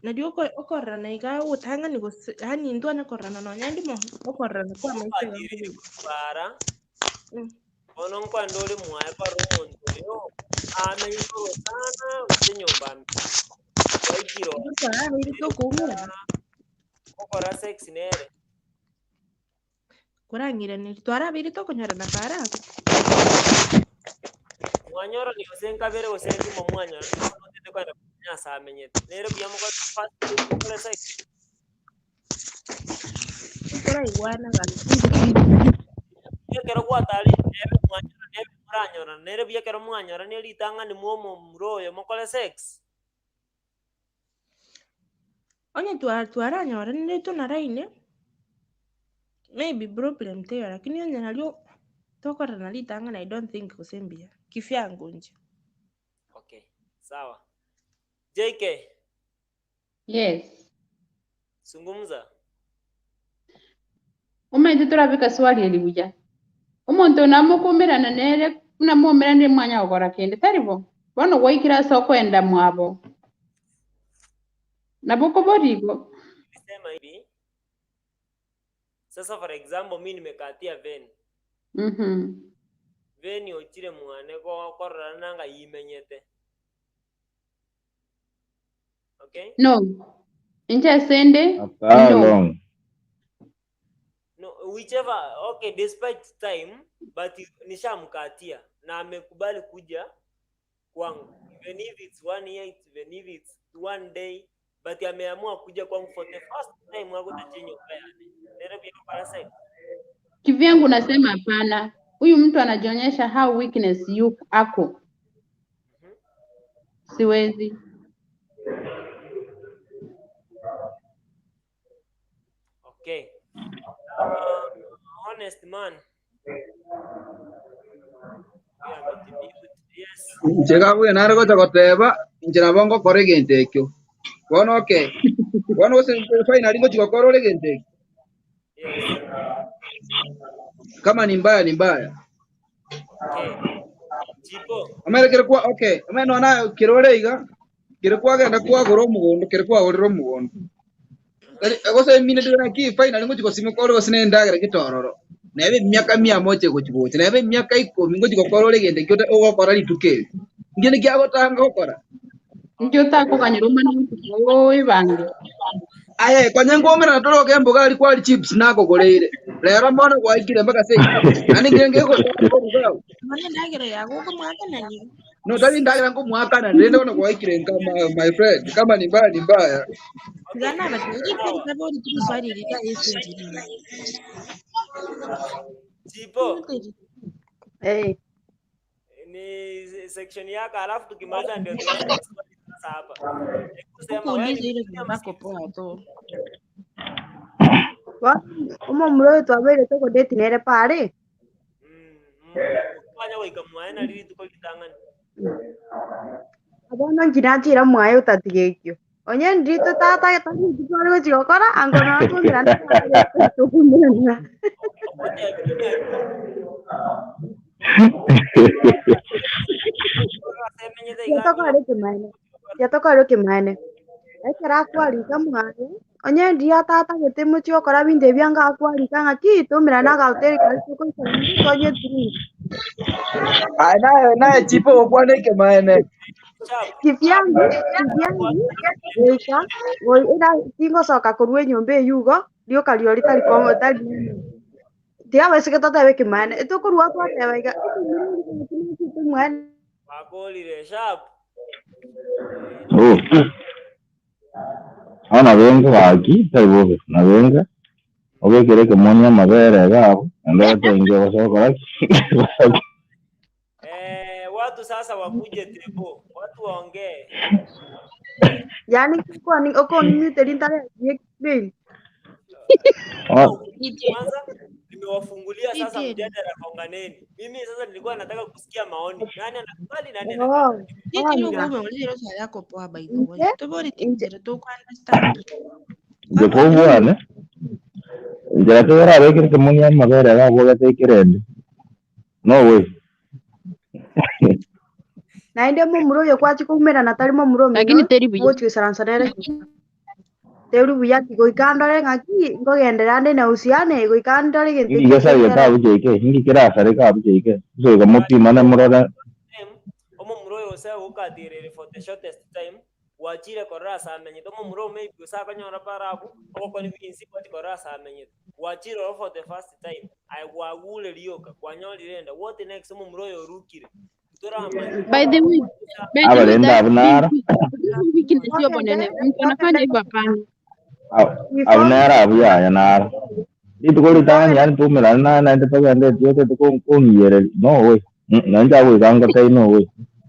nari okororana iga ogotang'ani gose yaani intwe onye kororana nonya ndimo okororana kwa amaiso iga Kwatire nkoigwa. bara bono nkwenda ore mwaye kwarora omonto oyo amenye sana gose enyomba mbi waikire Twabeire tokoumera okora sex nere. Korang'iraneri twarabeire tokonyorana kare abwo. Mwanyorani gose nkabere gose ndimo mwanyora otete kwenda kumanya ase amenyete nere buya mokore first date mokore sex. Toraigwana gaki. Ekero gwatari ebe mwanyorana ebe moranyorana nere buya ekero mwanyorana ritang'ani mwa omomura oyo mokore sex. Onye twaranyoranire tonaraine maybe problem teiyo lakini onye nario tokororana ritang'ani I don't think gose mbuya kivyangu inche. Okay, sawa. JK, Yes. zungumza. Omaete torabeka swali eri buya. Omonto namokumerana nere namuomeranire mwanya gokora kende tari bo. Bono gwaikire ase okoenda mwabo. Nabo kobori igo. Nilisema hivi. Sasa for example mi nimekatia Ven. Ven ochire mwane kororana nanga yimenyete. Okay? No. Inche sende After how no. long? No, whichever, okay, despite time, but nishamkatia na amekubali kuja kwangu. Even if it's one year, even if it's one day, but ameamua kuja kwangu for the first time akuta nyumba yane. Nere pia parasite. Kivyangu nasema hapana. Huyu mtu anajionyesha how weakness you ako. Siwezi. Okay. Honest man. Huyu amejimute. Yes. Inche gabuya nare gocha goteba inche nabo ngokora egento ekio. Bono okay. Bono gose finally ngochi gokora ore egento ekio. Yes. Kama ni mbaya ni mbaya. Okay. Chipo. Amere kere kwa okay, ameno nayo kirore iga kere kwa genda kwa goro mugondo kere kwa gorero mugondo. Gose mine ndira ki final ngo chiko sime koro sine ndagira kitororo. Nebe miaka 100 gochigocha nebe miaka 10 ngo chikokora gende kyo ogokora rituke. Ngene kyagotanga gokora. Nkio takuganyira umane oibange. Aye kwanya ngomera natoroke emboga ari kwali chips nakogoreire. Rero mbona gwaikire mpaka sei. Ani ngenge gokora. Mane ndagira yago kumwakanani. No tari ndagira ngomwakana ndende ona gwaikire kama my friend kama ni mbaya ni mbaya. Gana batiri tabori tuswali lika Yesu njiri. Chipo. Eh. Ni section yako alafu tukimaliza ndio tuanze maswali sasa hapa. Hebu sema wewe Kuuliza ni ile mkristo ama bako si poa tu. Wa omo muro twabeire tũgũdate nere pare. Kwanya goika mwae na riri tuko litang'ani. Abono nginya njira mwae ũtatigĩkio. Onye ndito tata tari gochigokora angono akumira tukumirana. Tiatokore kimaene. Ekero akwarika mwae onye ndia tatagete muchiokora binto ebianga akwarika ng'aki tumirana agauteri kari tukoisaransa tonye drink. Aye naye naye chipo gokwana ekemaene. Kivyangu kivyangu goika ira tingocoka korwa enyomba eywo igo rioka rio ritari tari tiabaceke totebe kimaene etokorwa twateba iga mwaene Bakorire sharp. Oh. Ana benga baki tari bobe na benga obekere kemonia amabere gabo ndo batenge basokora. Watu sasa wakuje tebo, watu waongee. Yani kwani okoni ntare explain. Kwanza nimewafungulia sasa mjadala kaunganeni. Mimi sasa nilikuwa nataka kusikia maoni. Nani anakubali nani anakataa? Titi umeuliza hilo swali lako poa by the way. Tobori tinjero tu ku understand. Nje kobwane njira togera abekere kemonia amabere gabo gatekirende. No way. Naende mumuro oyo kwachi koumerana tari mumuro Lakini omino teri buya. gochisaransa nere teri buya ki goika ndore ng'aki nkogendera ande na uhusiano goika ndore gento Ingi gesaria ekio kabu cheike ingi kirasare kabu cheike soika mupimane murore. Omomuro oyo ose gokatirire for the shortest time wachire korora ase amenyete omomuro maybe ose akonyora parabu ogokoni binsi kwati korora ase amenyete wachire oro for the first time aye gwagure rioka kwanyorire enda what next omomuro oyo orukire By the way, by the way, abarenda that abu nara weakness sio bonene. Mtu anafanya hivyo hapana. abu nara abu yaya nara rituko ritang'ani yani tumirane naye naende togende etiote tukong'iyereri no way. Nanje agwikanga tai no way.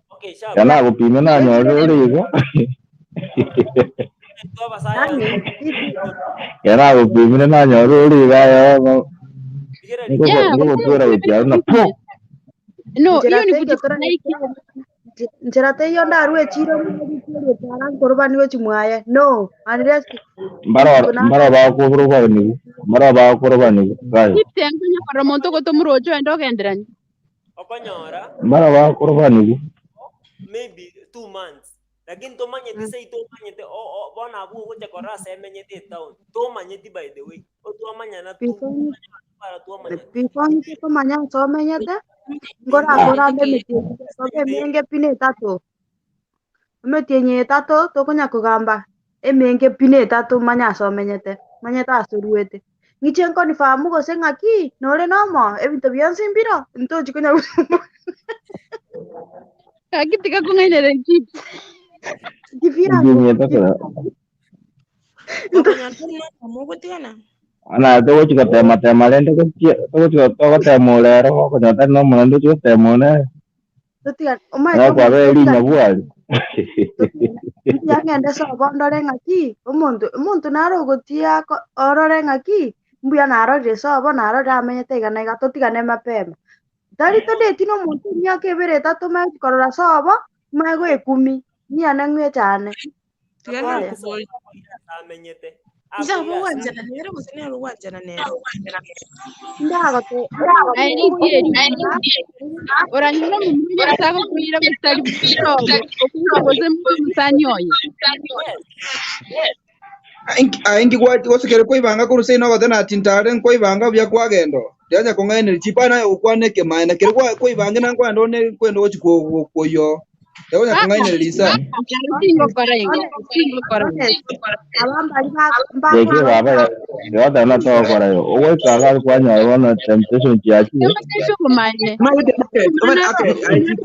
Okay sharp. Kana agopime nanyorire ore igo kana agopimire nanyorire ore iga aye Yeah, ngogotwera getiaro na po. No, Njira hiyo ni teiyo tora kujistahiki. njira teiyo ndarue echiro para nkorobani gochi mwaye no unless Mbaro kuna mbaro bakuborobanigu mbaro bakuborobanigu guys. Chips yangu nyakora monto gotomurocho ende ogenderani. Okonyora Mbaro bakuborobanigu. maybe 2 months lakini tomanyete sei tomanyete bona abu ogocha korora ase emenyete etown tomanyeti by the way otwamanyana tu before para twamanyete before nche komanya ase omenyete ngorakora ande emetienyi tobe emenge pi na etato emetienyi etato tokonya kogamba emenge pi na etato manya ase omenyete manyete ase oruete ng'iche nkonfirm gose ng'aki nore nomo ebinto bionsi mbiro ntochi konya Kakitika kung'ainere chips. kivyangu Nginyeta kora Mogotigana. ana togochigotema tema rende gochia togochigotogotema orero gokonyota no omonene tochigotema one totiga omaete nokwaba omonto erinya bwari. Mbuya ng'ende sobo ndore ng'aki omonto omonto naro ogotia orore ng'aki mbuya narorire sobo narorire amenyete iga na iga totigane mapema tari todeti na omonto emiaka ebere etato mae korora sobo mae goekumi niane ng'wechane Tigana aya kubori. amenyete Nzabo Akoira ase wanjana nero gose nero wanjana nero. Ndagote Airitieri oranyora mumunya sako kuira gutari butogo okuira goze musanyoye yes. Aingi gwasikere koibanga koruse ino gotena tintare nkoibanga buya kwagendo ndianya kong'aineri chipa nayo gokwaneke maene kere koibange na nkwenda one kwenda gochi koyo ndianya Ah, kong'aineri risa singokora ingo singokora abambali Jeke baba yota na tokora yo. Ogoikanga kwanyora bono temptation chiachire. Temptation kumanye Maana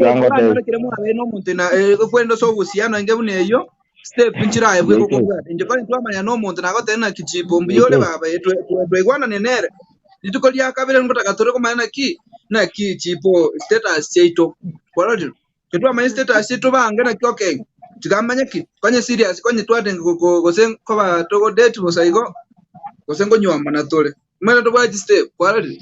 Yango te kere mwabe n'omuntu na kwenda ase obusiano inge buna eyo step nchiraye bwe Jeke gokobwata inje kwani twamanya n'omuntu nagotena na kichipo mbuyore Jeke baba twegwanane nere rituko ria kabere ngotaka tore komanya naki chipo status chaito kwarorire ketwamanya status chaito bange naki okay tikamanya ki konye serious konye twatenge gose koba togo date bosa igo gose ngonywama na tore mwene tobwa chistep kwarorire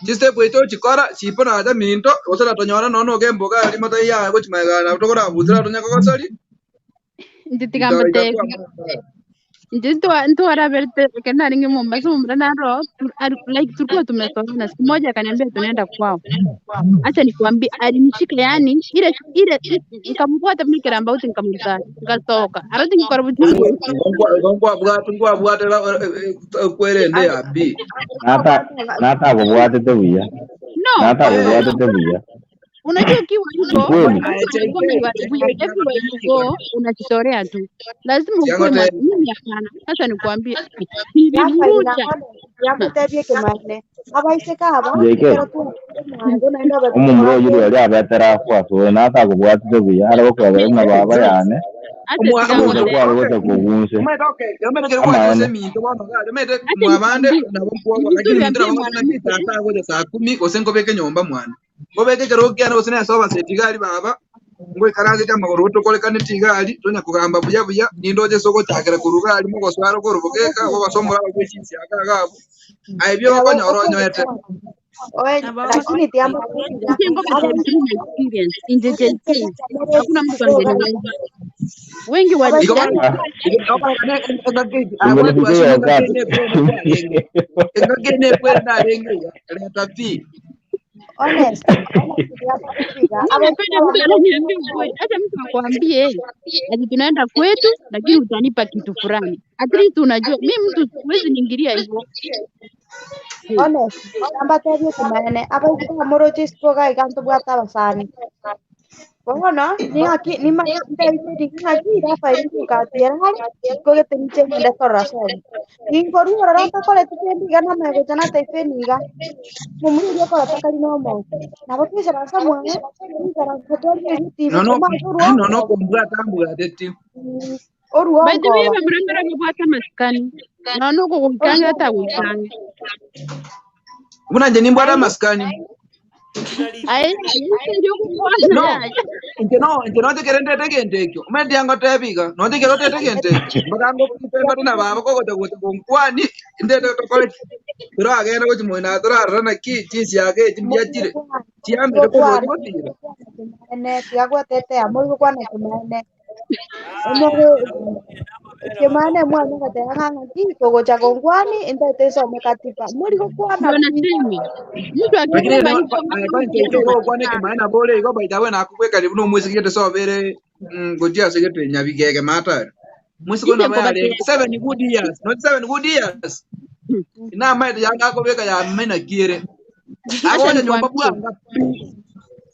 chistep echo chikora chipo nacha minto gose natonyora nono ogemboga rimo taiya gochimaega na tokora buthira tonya kogosori ntitigamba iga te kwa ntwara verte kenda ringi Mombasa mumra naro like tulikuwa tumesomana siku moja akaniambia tunaenda kwao. Acha nikwambie alinishika yani ile ile nikamfuata mimi kirambauti nikamlitana nikatoka arati nikora buchungu ngwabwate kwerende abi nata nata gobwatete buya. no Nata gobwatete buya. Unajua ukiwa Ni hivyo kweli. mtu anakuwa ameharibia everywhere you go unajitorea tu, lazima ukuwe Siangote mimi hapana. Sasa nikwambie nilimruta yamutebie kimane abaiseka aba Jeke ekero twamango naende omomura oyo obetwate ria abetera akwaswe nata gobwatete buya aragokwebera buna baba yane acha omuntu gocha tigambote kware gocha kogunse omete okay omete kere kwatose amaene minto bono gari omete acha mwabande nikwambie nabo nkuogwa ni lakini vizuri minto ambie nabo ngotena mwanamke kitata gocha saa kumi gose nkobeke nyomba mwana ngobeke kero kiana gose nesoba setigari baba ngoikaranzete amagoro tokorekanete igari tonya kugamba buya buya nindoje sogochakera kurugari mogoswara korobogeka gogosombora gwechinsi akagabu aibyo gokonyora onyoete lakini tiamba Nje ngoma through my experience in the Gen Z hakuna mtu angeniweza, wengi wali igo yani ingenifikia wakati engaki nekwere narenge leta pi honest mimi napenda mtu ananiambia ukweli, hata mtu akwambie ati tunaenda kwetu, lakini utanipa kitu fulani, at least unajua mi mtu siwezi niingilia hivyo. Honest ambatebie kimene abaiseka moroche isiko gaiga ntobwate abasani bono ning'aki ning'aki rafaeli nkatiera hari kogete niche ng'ende korora sobo ninkorwa ororo ntakorete kende iga namae gocha nataifa eniga momura oria okora takari na omonto nabo twisaransa mwaye twisaransa twarigereria etibi omanye nono oruongo kombwata mbwateti By the way, oruongo bamurambira babwata masikani nono kuguikange hata guikange buna nje nimbwata masikani aye ndio kukwana no yaye inche no inche nochekere ndete gento ekio omanyete yangotebiga nochekere otete gento ekio mpaka ngokipemba na baba kogocha gocha gonkwani ndete tokore turagenda gochi moina turarora naki chinsi yake echi mbuya chire chiambire kogocha morigokwana gotira kimene tiga gwetetea morigokwana kimene omoro kimene mwana gateba ng'a ng'aki kogocha gongwani intaete nsome katiba morigokwana ndio pi nasema mtu lakini akisema hivyo kwanza icho gokwana kimaene nabo ore igo baita we nakukweka ribu nomwesigete sobere gochia sigete nyabigege matari mwisiko ije nabo yarenge kobatea 7 good years not 7 good years inamaete yangakobeka yamena kiere acha agocha nyomba nikwambie bwanga pi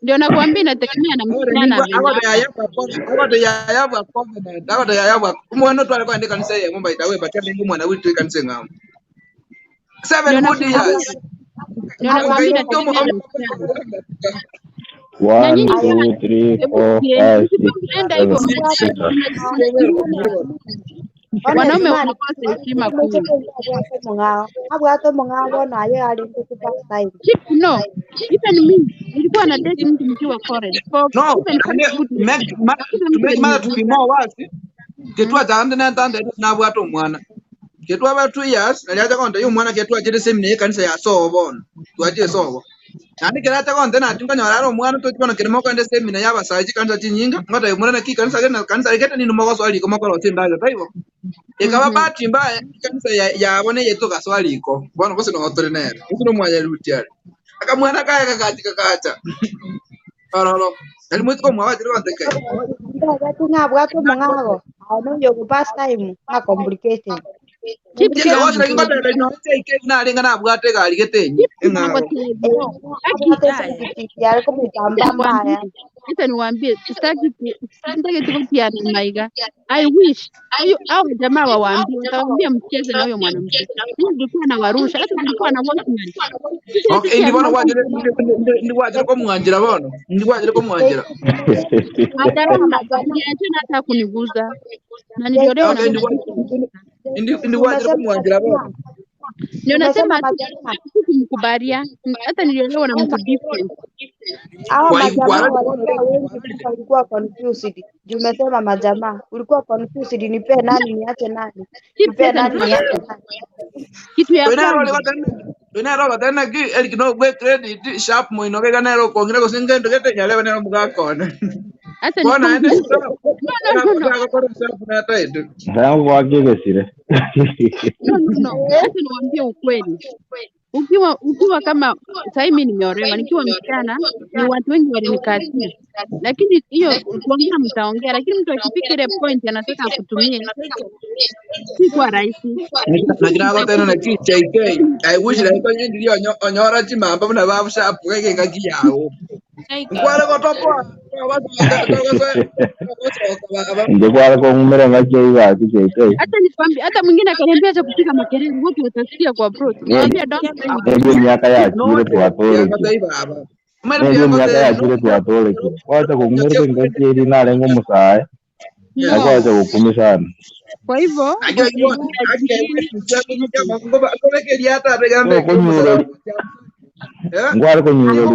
ndio nakwambia inategemea na msichana venye agote yayabwa covenant agote yayabwa omwana tware kwende kanisa yemo baita we batembe omwana witu kanisa ng'amo ndio 7 good nakwambia years ndio nakwambia ngairukia inategemea na msichana na 1 nyinyi 2 pia 3 hebu 4 sikieni 5 msikuwa 6 mnaenda 7 hivyo 8 mnajiona wanaume honest man wanakosa heshima kuu omocheke abwate omong'ao abwate omong'ao bono aye arenge first time Chief, no even me nilikuwa na date mtu nikiwa college for no even ane five good years make ma, hakuna to mtu make matter to be alinivuta more worse ketwa tande na tande nabwata omwana ketwa ba 2 years naliacha konde yu mwana ketwa chire same ne kanisa ya sobo bono twachire sobo nandi keracha konde nati nkanyora ari omwana tochibona kirimo konde same ya abasachi kanisa chinyinga ngota mwana ki kanisa gena kanisa gete ninu mogoso aliko mokoro tindayo taibo Ikaba Mhm. bahati mbaya kanisa yabo neyetoka swaliko bono gose nogotore nere gose nomwanyaruti are akamwana kaye kagachi kagacha ororo nari mwituko mwawachire gonteke Ng'abwate omong'ago aye noyo pass time ng'a complicated. Chips Yeka yangu gose naki ngoteberia narenga nabwate egari getenyi chips eng'ao. nagotebia aki Abwate pikipiki are komutamba mbaya. Acha niwaambie, sitaki sitaki tuko tiana maiga. I wish huyu hao jamaa wawaambie, watawaambia mcheze na huyo mwanamke. Mimi nilikuwa na warusha, hata nilikuwa na watchman. Sisi Okay, sisi indi bono hamna gwachire ndi gwachire komwanjira bono ndi gwachire komwanjira. Hajaramba, niliachana hata kuniguza na niliolewa na Okay, mtu ndi ndi gwachire Umesema komwanjira bono. ndio umesema nasema majamaa sikumkubalia, hata niliolewa na mtu different. hawa Kwa majamaa kwarari bono walikuwa wengi mpaka ulikuwa confused. Juu umesema majamaa, ulikuwa confused, nipe nani niache nani, Chips, nipe hata nani nikwambie niache nani. kitu ya Twina role kwanza batene twina role batene ki Eric no gwe credit sharp moino kega nero kongire gose ngendo gete nyalebe nero mugakone. hata Bona ende nikwambie sharp. no no no no Gakora sharp na taito. Nsangu kwakigesire. no no no, hata niwaambie ukweli. Ukiwa kama sahii mimi nimeolewa, nikiwa msichana ni watu wengi walinikatia, lakini hiyo kuongea mtaongea, lakini mtu akifika ile point anataka akutumie, si kwa rahisi. Nakiragotena naki JK. I wish like onyendirie onyora chimamba buna babu sharp gege ngaki yago. Nkware gotopoa togosoka baba. Inje kwara kong'umira ng'aki igaki JK. Hata nikwambie, hata mwingine akaniambia acha kupiga makelele, wote watasikia kwa bro. Nikamwambia don't play with Nĩguo me. mĩaka yakire Note twatũrĩkie yagotei baba. Mari nĩguo mĩaka yagotei yakire twatũrĩkie kwacha kũng'umĩrĩte ng'aki ĩri nareng'o mũcae na No, kwacha gũkumi sana. kwa hivyo Tũkũnyurũri ngware kũnyurũri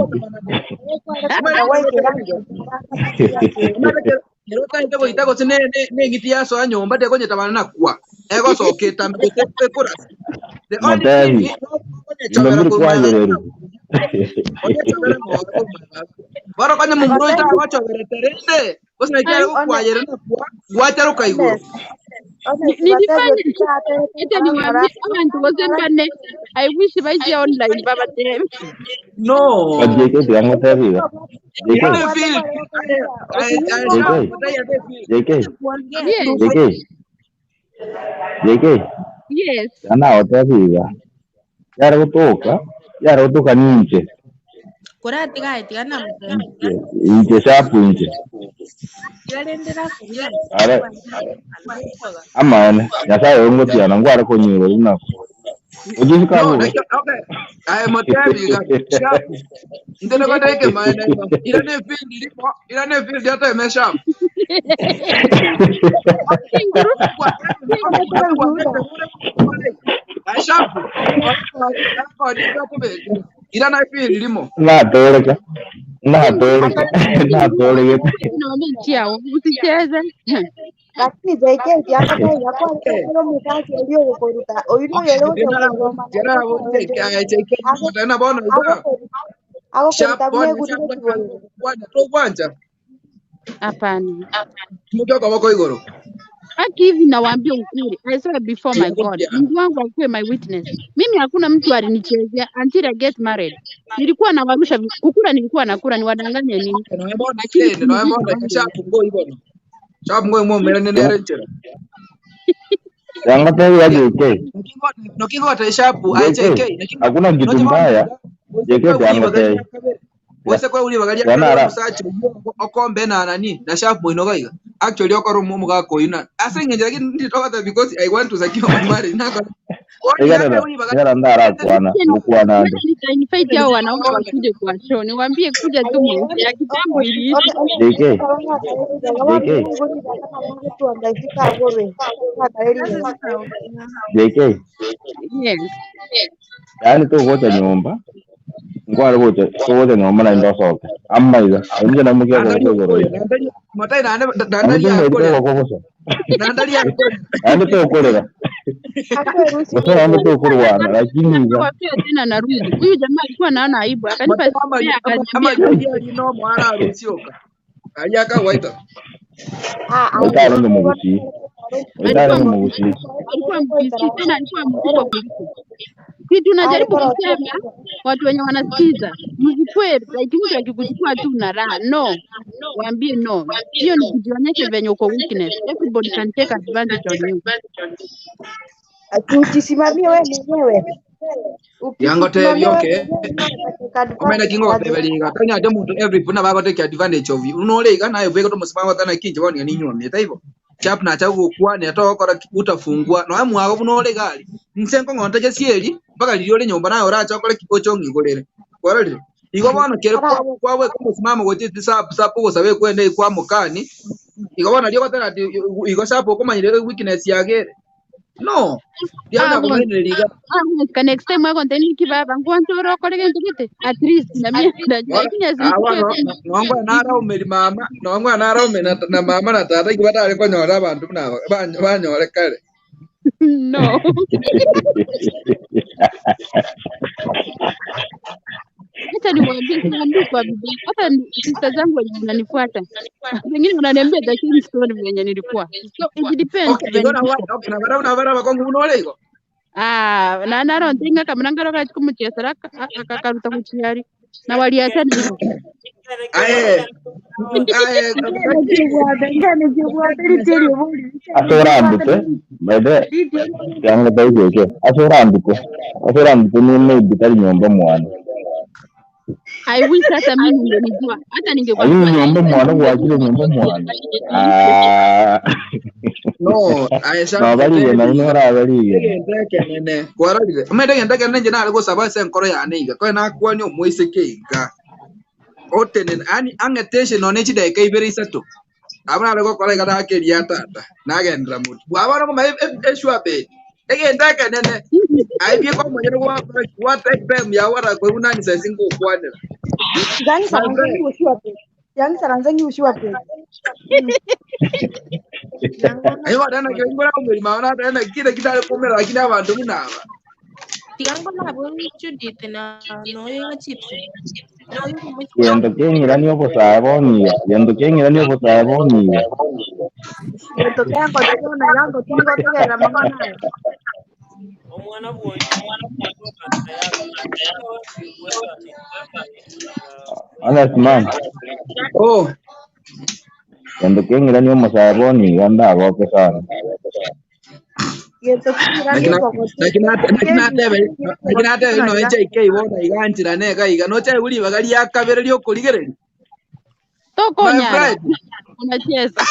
pi goita gose neng'iti yasoa nyomba tekonyeta bana nakwa egocoketa ekura the only thing Mũtebi indo onyechobera miri korwa kwanyĩrĩru. onyechobera ng'ore korwa boro konya mumuro Otebi itagochoberete rende gose nakiare gokwayera nakwa gwacharuka igoro. Honest, honest, nilifanya Watebi otikaterete ete ng'ora ng'ora niwaambie abantu bose mbane I wish baije online baba tebe. No. But JK tiga ngũtebi iga. JK Ire feel JK JK Yes, JK JK yes. kana ũtebi iga yara gũtũka yara gũtũka ni inje Kuratigae tigana mutemi. inje inje shapu inje are amaene nyasaye ong'otiana ngware kũnyurũri nako ujisika No, buge okay. Aye motebi ga sharp. Ndene ko deke maene no. Ira ne field limo, ira ne field yata me sharp. Kinguru Ai sharp. Ko di ko be. Ira na field limo. natũrĩka kinguru natũrĩka natũrĩgĩte naomba nchi yao usicheze. Lakini JK tiakataiga kwari muthaki ũria ũgũkũruta ũyũ nĩwe ũrĩa ũgũthoma Tena bona iga. Sharp agũkũruta bona buna sharp egurire kiboiro. kwanja to kwanja. Hapana. Mutoka wako igoro. Haki hivi nawaambia ukweli, I swear before my God, Tiagotia. Mungu wangu akuwe my witness. Mimi hakuna mtu alinichezea until I get married. Nilikuwa nawarusha kukura, nilikuwa nakura, niwadanganye nini? Noemona Lakini kende noemona kuniguza sharp ngo ibono. Sharp ngo mo mere nere nchera. yangatebi ya JK Nokingota sharp JK IJK hakuna kitu mbaya JK tiangatei wese kwa uri bagaria kabere yanara omusacha oyio okombe na nani na sharp moino gaiga actually okoro mugako oyio ase ng'encho lakini nditogota because I want to secure my marriage nako oni igarera ake uri bagaria igara ndarakwana ngũkwana Ngoja nde nitainvite hao wanaume wakuje kwa show, niwaambie kuja tu muongee, ya kitambo iliisha. JK JK JK Yes. yaani tũgũcha nyũmba ngware gũcha tũgũcha nyũmba na ndocoke amaiga inje namukia nandari gũkũ igũrũ okoria iga nandari matai nande nandari amutumĩrire akoria gũkũ gũca nandari akoria yaani tũkũrĩra gũca yaani tũkũrwana lakini iga Pia tena narudi. Huyu jamaa alikuwa anaona aibu, akanipa matai spare akaniambia amari ari no mwara arucioka ari akawaita Ah, Oitarenge mugusi. Oitarenge mugusi. Alikuwa mkisi tena, alikuwa mkubwa kuliko. Kitu najaribu kusema, watu wenye wanasikiza msikuwe like mtu akikuchukua tu na raha. No, waambie no. Hiyo ni kujionyesha venye uko weakness. Everybody can take advantage on you. Ujisimamie wewe mwenyewe. Yango Ukijisimamia wewe tebyo okay. mwenyewe utake Omena kingo advantage. goteberiga kanya ate muntu every puna bago take advantage of you. Unoleiga nayo bwego to musimamo kana kinje boni ni nywa meta ibo. Chap na cha gukwa ni atokora utafungwa no amwago bunoleiga ali. Nsenko ngonta je sieri mpaka liliole nyomba nayo oracha okore kikocho ngigorere. Kwarorire. Igo bono kere kwabo kwabo kumusimamo gochiti sap sap gosabe kwende kwa mukani. Igo bono ryo gotera ati igo sap okomanyire weakness yagere. No. Ndianda Ah, kumeneriga. ah, next time wako nteni kibaba ngwanto roko lege ndikite at least na mimi ndajua lakini Awa asinichukue nongwa naraumeri mama nongwa naraume na mama na tata iki batari konyora abandu nabo banyore kare. No. Hata niwaambie, siwaambii kwa bidii. Hata sister zangu wenye wananifuata wengine wananiambia the same story venye nilikuwa. So it depends Okay, igo venye na wa okay na bara na bara bakongu bunole igo. Ah, na narontinga kamurangaro kachi kumuchesera akakaruta kuchiari na waliachana hivyo. Aye aye Asorambite by the yango taigweke asorambite asorambite ni maybe tari nyomba mwana. I wish hata mimi ningenijua, hata ningekuwa Lakini nyomba mwana gwakire nyomba mwana. Ah. No, aye No barigena shambe ino orabarigena. egente kenene kwarorire omende egente kenene nje nare gosaba ase enkoro yane iga koe nakwani omoiseke iga otenene ani ang'eteshe none chidakika ibere isato abo nare gokora iga nakeria tata nagendera motu bwaba nokoma eshua bed egente ekenene aibie komonyere gwakora gwa take time yago arakoigwa nani sesi ngokwanera Yangi my saranze friend. ngiushiwa pe. Yangi saranze ngiushiwa pe. Ayo wadana kingora umurima wana kile kitare kumera lakini abantu munaba. Tigango nabo Judith na noyo chips. Noyo Gento keng'irania obosae boniga. Gento keng'irania obosae boniga. Gento kengo tena yango tingo tegera mang'ana. Omwana bwonye Honest man. Oh, Gento keng'irania omosae boniga ndagoke sana. Gento keng'irania nakinatebe no HIK bona iganchira neka iga no chai uri bagari yakabere ryokorigereria. Toko My nyara friend, unacheza.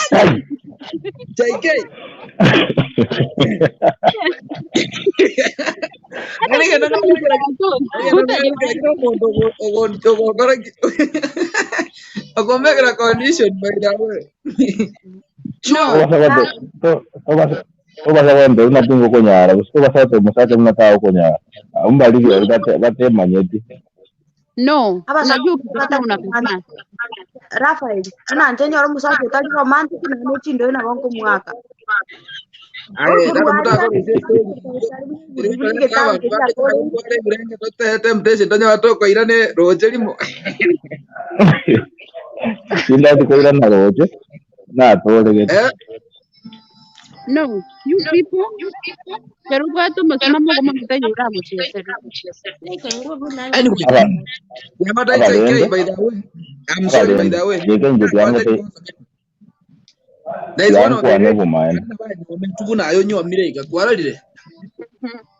JK. Hata Nigga, no ukisema ni watoto okomekera condition by the way. Sure. Obasa wembe unatinga okonyara gose obasa ote omosacha buna tagokonyara umbarigeri batemanyeti. No, Abasa unajua ukikataa unakataa. Rafael, una njenyora omusacha otari romantic na nechindo ina bonko mwaka. Aye, naro Okorwara mutako getambe giakore. temptation tonya tokoirane roche rimo. Tindati koirana roche natoregete. Eh, No, you people, pero ubwate omosimamo ogomo mutayura muchesera. Anyway, Aba Yamata it's okay abarende by the way. I'm sorry by abarende the way. jeke inche tiangete There is one of the tiankwane ladies obomaene. nayo nyuamire iga kwarorire.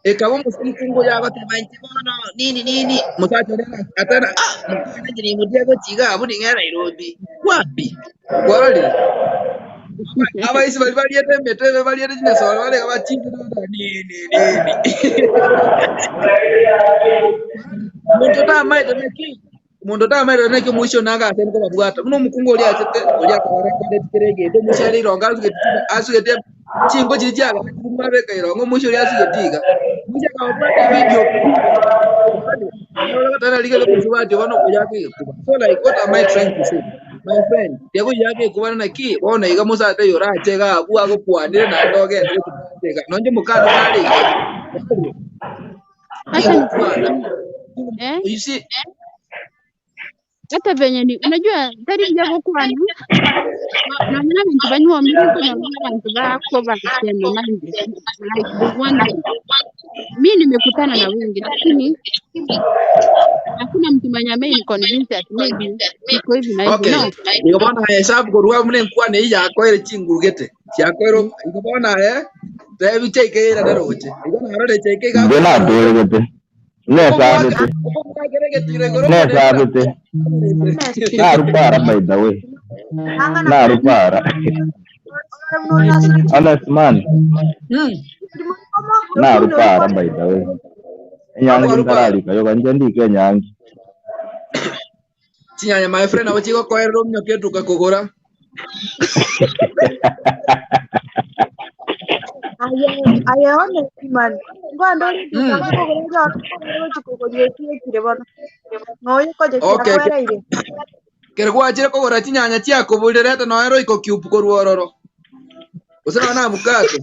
Ekaba omukungu yabateba nti bono nini nini musacha rero atana ah mukana njiri mutie gochiga abu ninga Nairobi wapi kwarorire. Abaisi bari bariete emetebe bariete chinyasoro barega bachinde nini nini muntu tamaite neki muntu tamaite neki mwisho naga ase niko babwata muno omukungu oria achete oria akabarekodeti kere egento omusho are irongo asugete asugete chingo chiri chiaga kumabeka irongo omusho oria asugete iga mwisho akababwata video So like what am I trying to say? My friend, yako yake kubana na ki bona iga musate yorachega abu agokwanire na ndoge ndogega nonje mukando kali Acha igokwana. eh? You see, Hata venye ni unajua tari bya gokwana nonyena abantu banywa omuringo nonyena abantu bako bakutema mind like the one mi nimekutana na wengi lakini hakuna mtu mwenye ameniconvince ati maybe iko hivi na hivi. Okay. No. Igo bono hesabu korwa mune nkwane iyakoire chingurugete. Chiakoiro igo bono tebi cheikeira neroche. Igo narore cheike Nje gakogora. natũrĩgĩte Okomwaka nesabĩte okomwakeregetire igoro omonene nesabĩte narupara by the way narupara honest man narupara by the way enyangi Akwarupara. ntararika yoka nje ndike enyangi Chinyanya my friend abo chigokoerera omunyoka eduka kogora. Aye honest man. Ngwanda ori duka kogora kogora chiekire bono. Noyo koje Okay. chiakwereire. Kere gwachire kogora chinyanya chiakoburire noe roiko cube korwa ororo. Gose noe na avocado.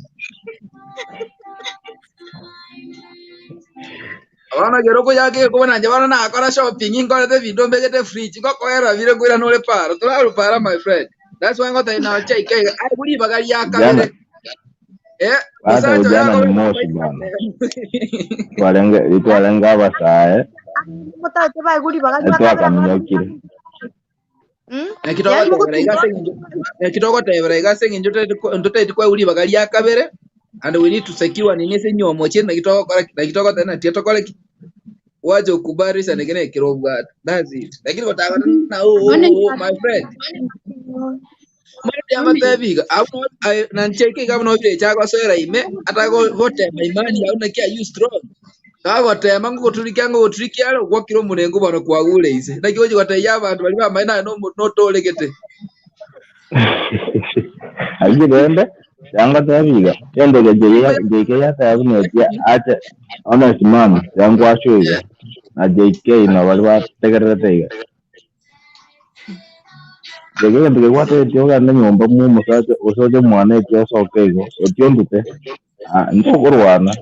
Abana gero ko yake ko nanje bana nakora shopping inkorete bintu mbegete fridge ngokoera bire ngwira nore paro turarupara my friend. That's why ngota ina cheike ai buri bagari jana yakabere. hata Musacho ujana yako ni moshi bwana twalenga abasae Mutache baiguri bagari bakabera twakaminyokire Yani mugutinda ekitogotebera igase ng'injo ntoteti kwauri bagari yakabere and we need to secure nini se nyomo chiri nakitogokora nakitogotena tietokore waje ukubarisa nekene kirobwata that's it lakini kotagana na Honest, oh, my friend mwana amatebiga abu na ncheke gabu bire chagosera ime atago gotema imani au nakia you strong gagotema nguguturikia nguguturikia ro gwakiro murengo bono kwagure ise nakio goteya abantu bari bamaye na no no toregete agirembe yanga tebiga endege JK yatebinetie ache honest man yangwashuiga na JK na bari bategererete iga JK endege gwatetie ogende nyomba mwa omosacha osoche mwana etie osoke igo etie ondute ntokorwana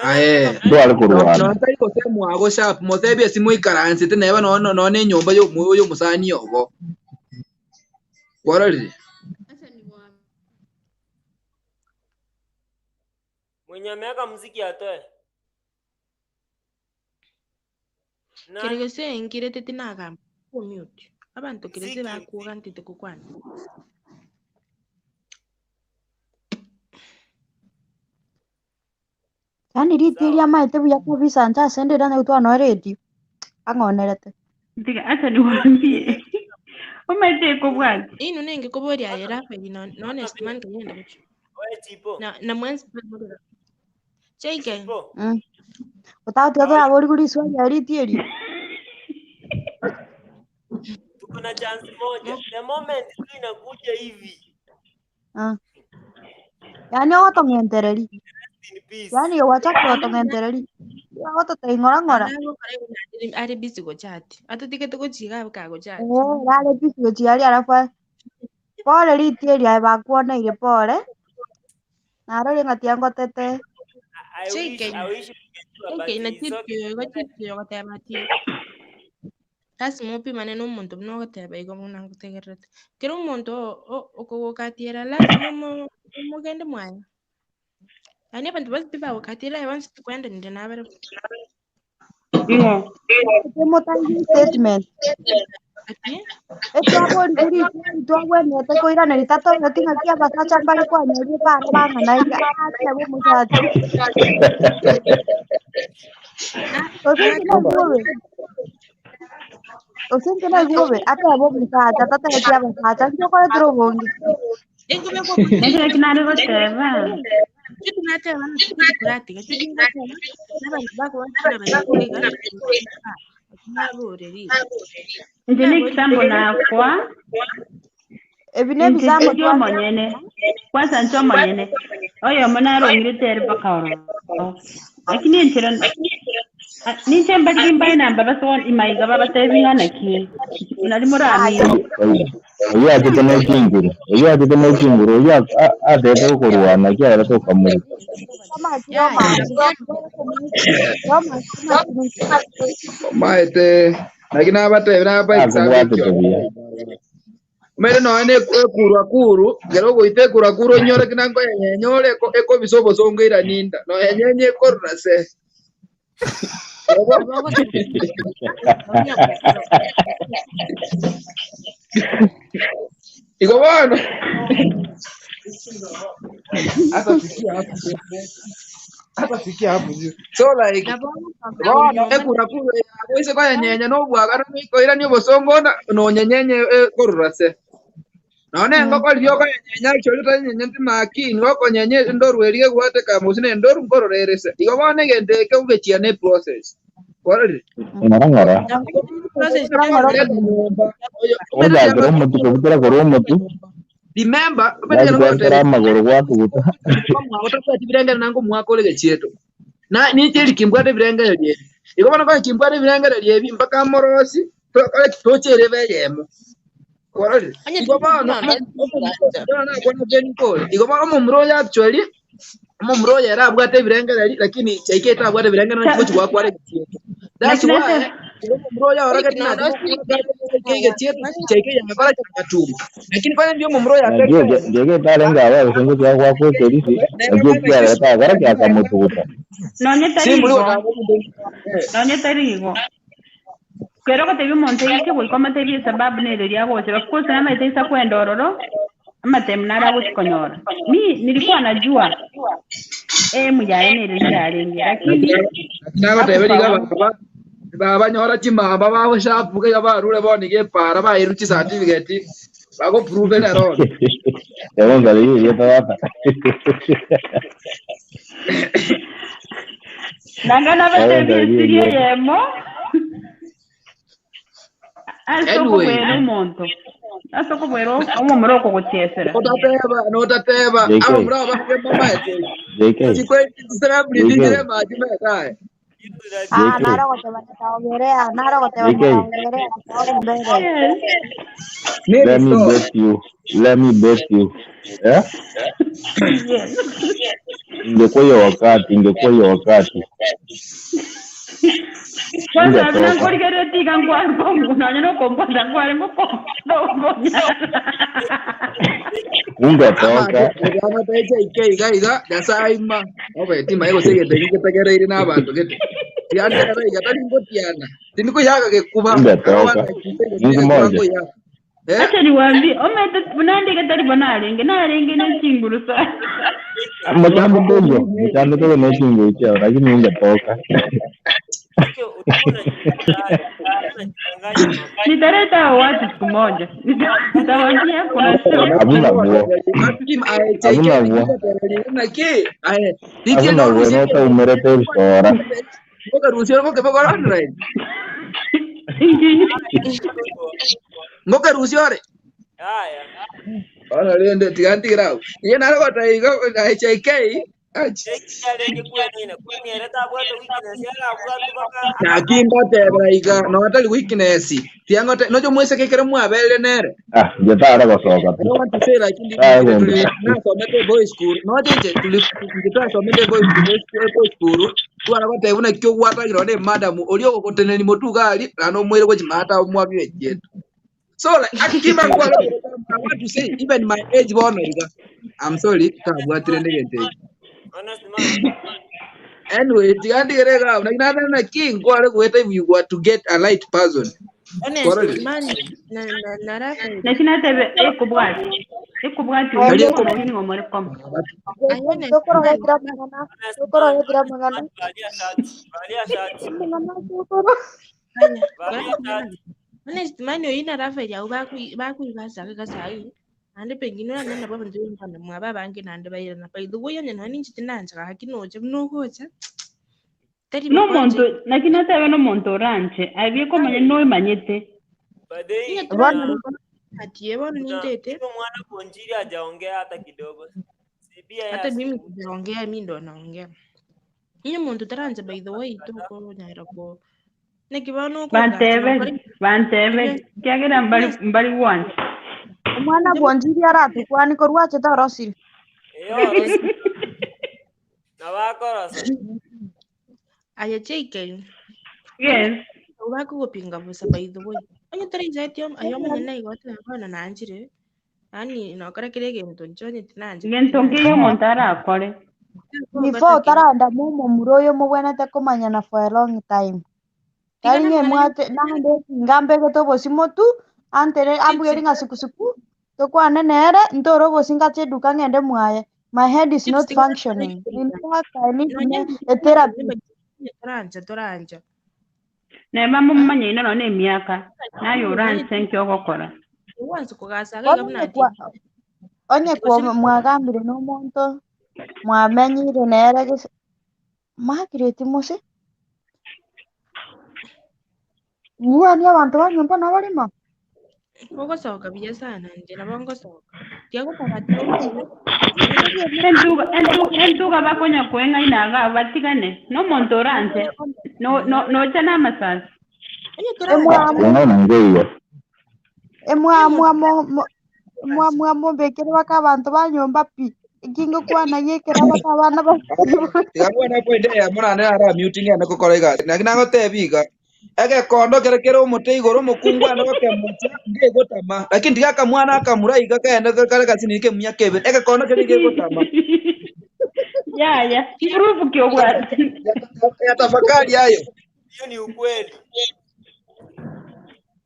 aye ntware no korwana no ntari gose mwago sharp mothebia simu ikaransete neba no no no ne nyomba yo yo musani ogo kwarorire Mwenye ameweka mziki atoe. Kere Nani? gose nkirete tinagamba mute abantu kerese Mziki. bakuga ntite kukwana Yani ritiria Sawa. maete buya kabisa nchasendera na no radio ang'onerete. Ndiga acha niwaambie. Umaite kobwati. inu nenge koboria aye Rafael no no honest man kayenda kucho Oe chipo. na na mwenzi cheike Chipo. Utagatiga Awe tũrabũrigũria iswali ya ritiria. tuko na chance moja. The moment tu inakuja hivi. Yani ogotong'entereri. Rest in peace. Yani wachake gotong'entereri. Ogototeng'ora ng'ora. anga ari busy gochati atutigete gochiga kagochati Rarĩ busy gũchiaria arabu pole ritiria bakuoneire pole. Narori ng'atia ngotete. I wish cheike I wish tungejua but cheike na it's okay. chipyo go chipyo goteba ati lazima upimane na omonto buna ogoteba igo buna ngotegererete kera omonto okogokatiera lazima omogende mwanya yaani abantu bonsi tibagokatiera bonsi tukwendanire nabere Ingo. Tũmũteithie statement. ati Etwabũrigũria iswali twagwenete kũiranĩria tatũgĩti ng'aki abasacha mbari kwanyoria bara bang'ana iga atebwo mũsacha. na Osinke naiguobe. Osinke naiguobe atebwo mũsacha tategetie abasacha nchokoretire obonge. Neke kinari goteba. kitu nateba tukuratiga turingateba n'abantu bakubakira barikuiga naboreri Nje ni nabori kitambo nakwa. Ebi Nje n'ebisambo njo monyene. Kwanza njo monyene. Oyo munarongire tere paka oro. Lakini nchira ninche mbali mbai namba baso imaiga babatebingana ki. Nali aya muramini. oyo achete nechinguru oyo achete nechinguru oyo atete gokorwana kiarere tokamurika amachi yaya romansi romansi maete Lakini abatebe naba example Nakobwatete buya. Mere no ene ekurwa kuru, gero goite ekurwa kuru onyore kina nkoyenyore ekobisa obosongo iraninda. No enyenye ekorora se. Igo bono. Hata fikia hapo. Hata fikia hapo. So like bono ekura kuru yagoise koyenyenya nobwagara nikoirania obosongo na nonyenyenye ekorora se. None engoko rioka yenyenya actually tanyenya ntimaki ngoko nyenye ndoru erie gwateka musine ndoru nkororerese igo bono egento eke ogechia ne process korori Ng'ora ng'ora. Process omereta nyomba oyo Ojakera omotu kobutera korwa omotu. Remember omereta Gwakera amagoro gwatuguta. otabwati birengere nango mwaka ore gechieto na nicheri kimbwate birengere riebi igo bono konya kimbwate birengere riebi mpaka morosi tokore tochere beyemo korori igo bono igo bono omomura oyo actually omomura oyo era abwate ebirengereri lakini chaikete abwate ebirengereri gochi gwakwara egechieto. That's Lakini why hata omomura oyo aoragete natigechieto chaike yagakora kyagatumba lakini konya ndio omomura oyo Nakio atekere jegetarenge aba ebisongo biagwakwa ekerisi nakio kiareta agora kiakamotuguta. nonye tari simbuli igo nonye tari igo kero gotebi omonto eike goika omotebi esababu nere riagochera of course namaete isa kwenda ororo amatemu naragochikonyora mi nilikuwa najua emu yaye nere riarenge lakini nabateberi akufaulu baba babanyora chimamba babo sharp ke barure boni ke para bairu chi certificate bako prove na ron Egonza riria tata. nanga nabatebi Egonza esiri riria. eyemo ase Anyway, okobwera omonto ase okobwera omomura okogochesera notateba notateba JK abo mura ba mama ete JK chikwe celebrity JK ngire maji metae Ah, JK narogoteba nitaogerea, narogoteba JK nitaogerea, nitaogerea. Yes. Nini let me so bet you let me bet you eh Yes. ingekuwa hiyo wakati ingekuwa hiyo wakati Kwanza ingetoka nangorigeretie ngwarwo nonye nokombwata ngware ngokonyara ama ungetoka ama teche ike iga iga nyasaye ma obeti mai gosegete gitegereire na abantu gete tiandera iga tari ngotiana tinikuyaga gekuba ungetoka Mungu moja eh Acha niwaambie omete bunandike tari bonarenge narenge nechinguru sana muchambo toyo muchambo toyo nechingu chao lakini ungetoka nitaleta hao watu siku moja nitawaambia kuna show abuna bwo abuna bwo abuna bwo notaumerete ebisora ngokerusiore ona rende tigantigirau iye narogota iga HIK nakindatebera iga notari weakness tiangote nojo mwese kekere mwabere nere ah njetara gocoka I tu don't want to say like ndi tara ndi kundu tuli nasomete boy school noje tuli twasomete boy school boy school twara gwate buna kyo gwatagirwo ni madam uri ogoteneni mutugali na no mwire gwachimata mwabire jetu so like akima ngwa I want to say even my age bono iga I'm sorry tabwatire ndigete anyway tigandigere ga na na na king ngware gweta if you were to get a light person Honest Korori. man na na na Rafael. lakini hata ekubwati ekubwati Kali omukoma oyini ng'omorikoma Ay, honest Sokoro man. gethira mang'ana, sokoro gethira mang'ana. Mang'ana sokoro. Aya, honest man. Honest man oyi na Rafael au bakuibasa kasayi. Ande pengine urangana nabo bantu b'Imana mwaba bange nande bayirana. By the way onye nani nchiti nanja hakinoje mnogocha. Tari nomonto bakwanje. lakini hata ebe nomonto oranche abiekomanya noimanyete Inye Bono turana atiye bono nindete. Mwana Bonjiri hajaongea hata kidogo. Si pia yeye Hata mimi asizungumze. sijaongea, mi ndo naongea. Inye muntu taranja by the way tuko nyarako. Nekibano ko gacha banteberi nokore. banteberi kiagera mbari gwanje Omwana bwonjiri aratukwani korwache torosire. Eyo orosi. Na bakorosa. Aya JK. Yes. Bakugopinga busa by the way. Onye tari njaeti ayo manyene igote bono nanjire. Yani nokora kire gento nchonye tinanje Gento tinanje. nkiyo omonto arakore. Before utaranda mumo muroyo mubwenete kumanyana for a long time. Tari Tigana ng'e mang'ana mwate nande ngambe gotobosi motu antere ambweri ng'a sukusuku tokwane nere ntore obosi ngache eduka ng'ende mwaye. My head is Chips not tigana functioning. In fact, I need Nonye a therapist. toranja toranja. Neba mumanyaine nonye emiaka naye oranse nkiogokora. Wansi kugasa ga Onye buna kwa onye kwa mwagambire n'omonto mwamenyire nere gese mwakireti mose ng'uani abantu ba nyumba nabarima Bogosoka buya sana nje nabo ngosoka. Tiagotara Entuga entuga bakonya kweng'aina batigane n'omonto oranse no no nocha n'amasasi. Onye toranja. Emwamwa Unaona ngeiyo. emwamwa emwamwa mombekere baka abantu ba nyumba pi ikingokwana gikera baka abana ba Tiga point ya mona ne ara muting ya nokokora iga. Naki nagotebiga. Ege kondo kere kere omote igoro omokungu ane gokemocha ngegotama. Lakini tiga kamwana akamura iga kaende kare kasini ke munya kebe. Ege kondo kere ngegotama. Ya ya proof kiobwate. Ya tafakari hayo. Hiyo ni ukweli.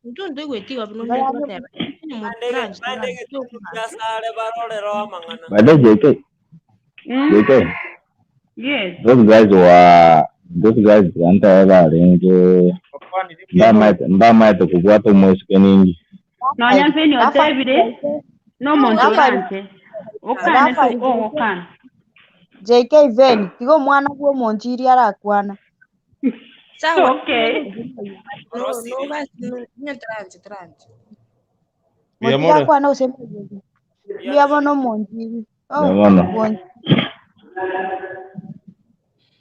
Ntu ndoigwetiga bino Ngaya ndegoteba. Onye muntu toranja Bandege toranja. tundu kiasare barorero amang'ana. By the way, JK, JK, Yes. those guys anta barenge mbamaete kubwata omwesike ningi. Nonya nfeni Rafa otebire n'omonto Rafa oranse okane Rafa tu ogokana. JK Ven tiga omwana bwa omonchiri arakwana. Sawa. Okay. No no Orosire. basi no onye toranja toranja. Motiga Biyamore. akwana ose buya bono omonchiri. Oh, Bono. bwonchiri.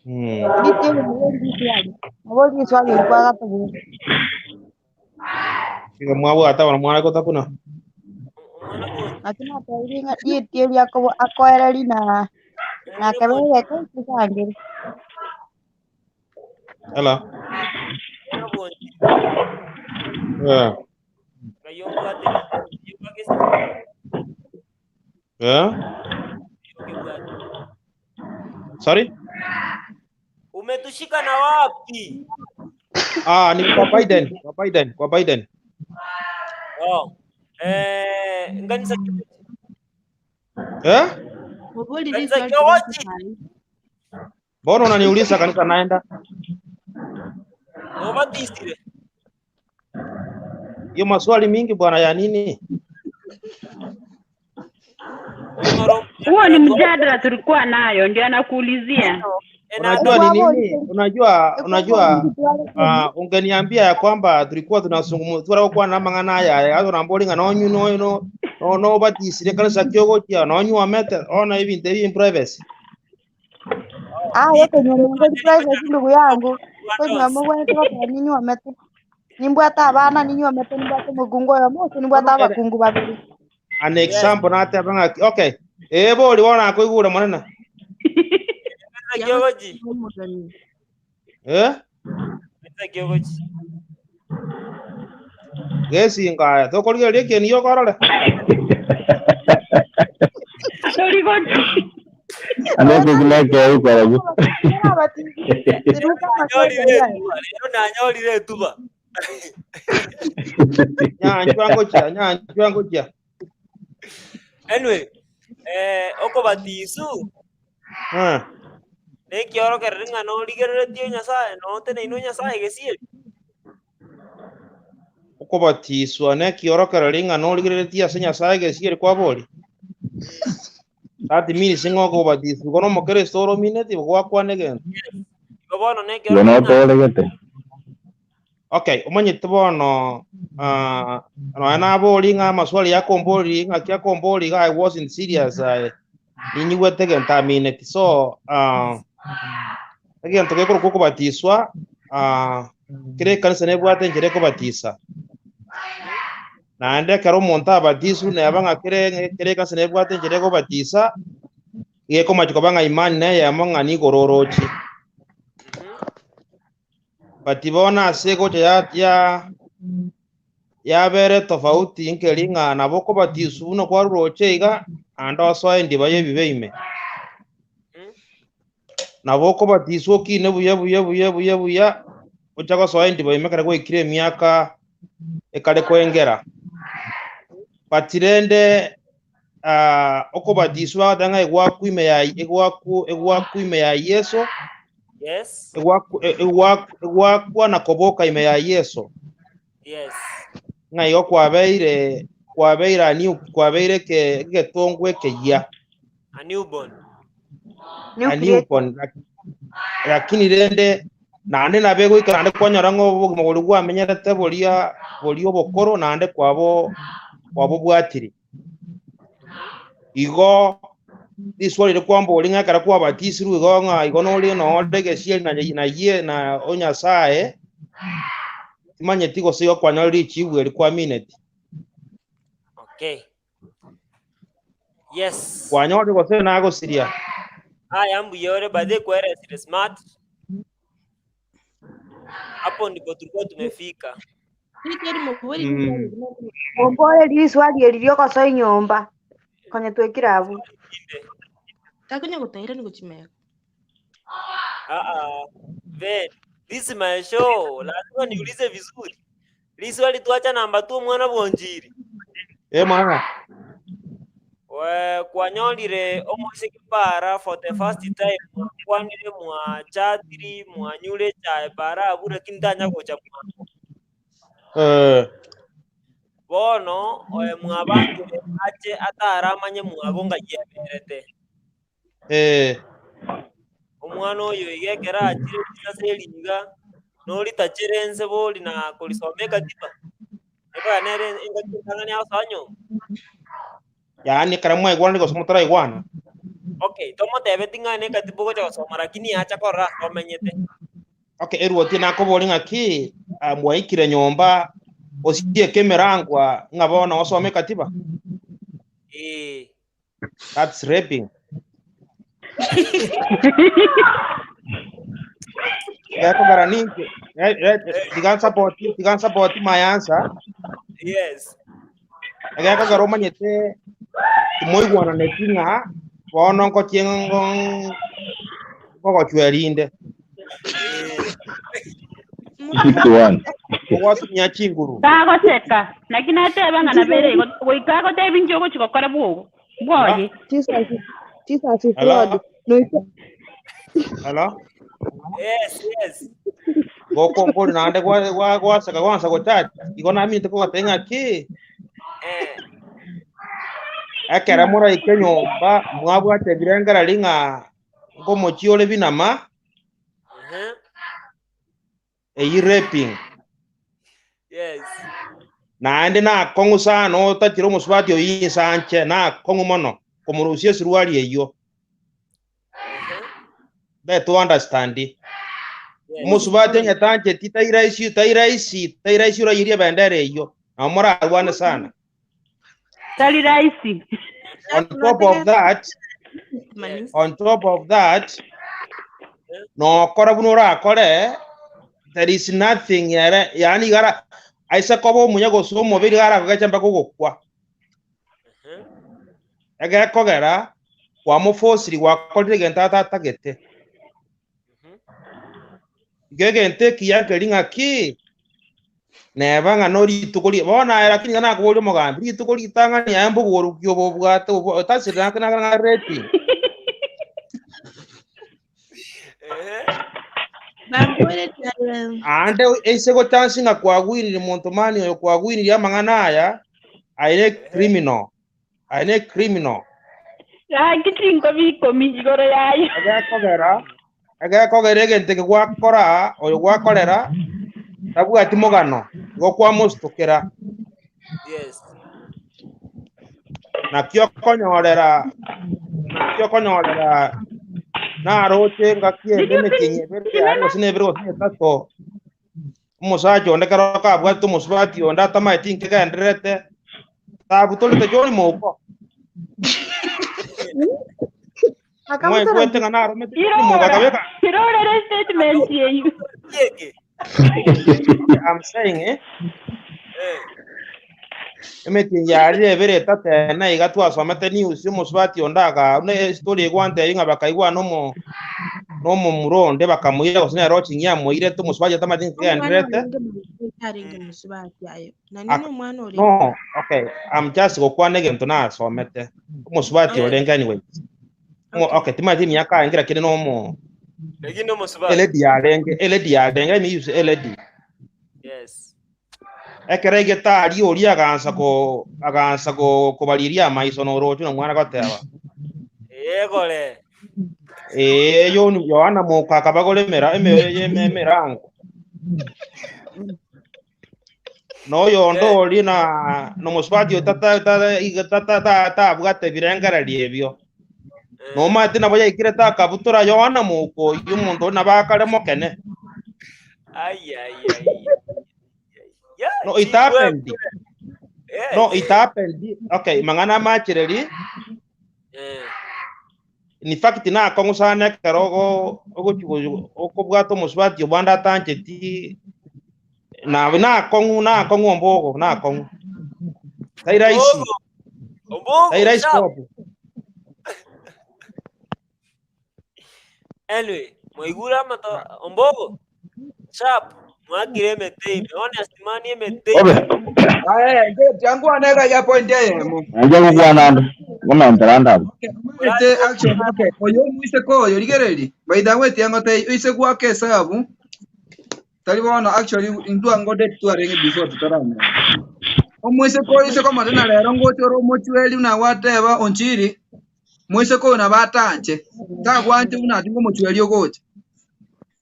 Ritiere nabo riswali kwagatobu. Iga mwabwata bono mwana gotakuna. Naki natebirie ng'a rieti akobo akoereri na na kebere geke kisangere. Hello. Yeah. Yeah. Sorry? Umetushika na wapi? Ah, ni kwa Biden, kwa Biden, kwa Biden. Oh. Nganisa Eh? Moboli Kanisa riswali kiochi. Mbona unaniuliza kanisa naenda? Obatisire. Hiyo maswali mingi bwana ya nini? Huo ni mjadala tulikuwa nayo, ndio anakuulizia. Unajua ni nini? Unajua unajua ungeniambia ya kwamba tulikuwa tunazungumza tulikuwa na mang'ana haya azo nambolinga nonyu no no no no batisire kanisa kyogochia nonyu amete ona hivi ndio in privacy. Ah, yote nyuma privacy ndugu yangu. Konywa mugwe kwa ninyi wamete. Nimbwata abana ninyi wamete nimbwate mugungo ya mose nimbwata abakungu babiri. An example nate abanga okay. Eh boli wona kuigura mwanana. Kanisa kiochi. Eh? Kanisa kiochi. Gesi ngaya tokorigereria kieni yokorore. Torigochi. Ane kugula kwa Nanyorire etuba. Lero nanyorire etuba. Nyanjwa ngochia, nyanjwa ngochia. Anyway, okobatisu Eh. nekiorokereri ng'a norigereretie Nyasaye noteneine Nyasaye gesieri. Okobatiswa nekiorokereria ng'a norigereretie ase Nyasaye gesieri kwabori. That means ng'o okobatiswa kono omokristo oromineti gwakwana egento. Igo bono nekiorokereri ng'a Yonotoregete. Okay, omanyete bono nonya nabori ng'a amaswali yakombori ng'aki akombori iga I wasn't serious ninyigwete egento amineti so egento gekorokwa okobatiswa kere ekanisa nebwate enchera ekobatisa naende ekero omonto abatiswa neba ng'a kere kere ekanisa nebwate enchera ekobatisa gekomachi koba ng'a imani neyemo ng'a nigoro oroche. But bono ase gocha ya yabere tofauti nkeri ng'a nabo okobatisu buna kwaruroche iga ande osoe ndiba ya ebibe ime. Nabo okobatisu okine buya buya buya buya buya ocha gosoa endiba ime ekero gwaikire emiaka ekare koengera. But rende okobatisu bagoteba ng'a egwaku ime ya egwaku ime ya Yeso. Yes. Egwakwa na koboka ime ya Yeso. Yes. Ng'a igo kwabeire kwabeire kwabeire ke egetongwa ekeyia. A newborn. New A creation. newborn. Lakini rende naende nabe goika naende kwanyora ng'a obogima boria bwamenyerete boria boria obokoro naende kwabo kwabobwatire. Igo riswali rikwambori ng'a ekero kwabatisirwe igo ng'a igo nore nore egesieri na na ye na onyasaye timanyeti gose igo kwanyora richibu eri kwamineti. Okay. Yes. Kwanyore gose nagosiria. Aya mbuyore by kweresire smart. Hapo ndipo tulikuwa tumefika. Ombore riswali eri riogosoa enyomba konye twekire abwo. Takonya gotaira ni gochimeka. Ah ah. Ben, this is my show. Lazima niulize vizuri. Liswali tuacha namba tu mwana bwonjiri. Eh mwana. We kwanyolire omoiseke para for the first time mwakwanire mwachatiri mwanyure chae para abu lakini tanya gocha mwango. Eh Bono oe mwabangire ache ataramanye mwago ng'ayeberete. Eh Omwana oyo iga ekero achire risase eriga noritachere ense bori na korisoma ekatiba. Eba nere engaki entang'ani agosoa nyomba. Yaani ekero mwaigwanire gose motaraigwana. Okay, tomotebeti ng'a na ekatiba ogocha gosoma lakini acha korora ase omenyete. Okay, eruoti nakobori ng'aki mwaikire nyomba osieke emerangwa ng'a bono osome ekatiba. Eh. That's raping. Gekogera ninki tiga nsupport my answer. Yes. Egekogera omanyete timoigwananeti ng'a bono nkochie ngogochwerinde. 61. Ogwatumia chinguru. Gagoseka naki nateba ng'a nabere igo goika agotebia inche ogochi gokora bwogo bwoye. Jesus, Jesus is Hello? Lord. Noita Hello? Yes, yes. Gokombori naende gwaseka gwansa gochacha igo naminete kogotebia ng'aki Eh. ekere moraike nyomba mwabwate ebirengereri ng'a nkomochie ore binama eyi raping. Yes. Naende nakong'u sana otachire omosubati oyo insanche nakong'u mono komorusia esuruari eywo. That to understand. Yes. Omusubati onye tancheti tairaisi tairaisi tairaisi orairie ebendera eywo nabo morarwane sana. Tari rahisi. On top of that, Yes. on top of that, nokora buna orakore there is nothing yere yani igara aise koba omuya gose omobere igara kogecha mpaka ogokwa. Egekogera kwamofosiri gwakorire egento atatagete. Igo egento ekiya nkeri ng'aki neba ng'a norituko bono aye lakini ng'a nakoboria omogambi rituko ritang'ani aye mbogoruki obo obwate otasire nake ng'a rating. Ande ase gochansi ng'a kwagwinire monto mani oyo kwagwinirie amang'ana aya aye ne criminal. Aye ne criminal. Gaki chinkobi ikomi igoro yaye. Egekogera egekogera egento eke gwakora oyo gwakorera tabwati mogano igo kwamositokera. Yes. Nakio okonyorera nakio okonyorera naroche ngaki ende emekienyi ebere yare gose na ebere gose na etato omosacha onde ekero kabwate omosubati onde atamaeti nkegendererete tabutorete John mouko. Akabutora Mwaigwete ng'a naromete John mouko Irora akabeka irorere statement yeyu. Yeke. Okay, I'm saying emetienyi yarire ebere etatena iga twasomete news omosubati onde aka ne story egwantebi ng'a bakaigwa nomo nomomuronde bakamuira gose nere ochingi amoirete omosubati atamanyeti Omwana nkigenderete. orenge morito tarenge musubati ayo. Nani Ak- no omwana orenge. No, okay, I'm just gokwana egento nasomete omosubati Okay. orenge anyway. Okay. Okay, timanyeti emiaka aenge lakini nomo Lakini omusubati. eledi yarenge eledi yarenge, let me use eledi. Yes. Ekero egetari oria agansa ko agansa ko kobariria amaiso norocho na mwana goteba. Egore. Eh, yo Yohana mokaka bagoremera emerango noyondo ori na nomusubati tata tabwate birengererio ebio nomate nabo yaikire takabutora Yohana moko oyo omonto ori nabo akare mokene. Ai ai ai. Ya, No, it happened. No, it happened. Okay, mang'ana machireri. In fact nakong'u sana ekero okobwata omusubati obande atancheti nabe nakong'u nakong'u ombogo nakong'u tai rahisi. Ombogo, Tai rahisi. Sharp. Kobo. Anyway, mwaigura amato ombogo. Sharp. Mwakire emete ime. Honest man emete Obe. ime. Aya, ngwanega ya point eyemo. Nje gukwana ndo. Ngomentera ndabo. Omanyete action, okay, oyo omoiseke oyo rigereri by the way tiangote oise gwaka esabu tari bono. Actually indwa ngode twarenge before tutaramenya omoiseke oyo ise komate na rero ngochi ore omochweri buna gwateba onchiri moiseke oyo nabo atanche tagwanche buna ati ngomochweri ogocha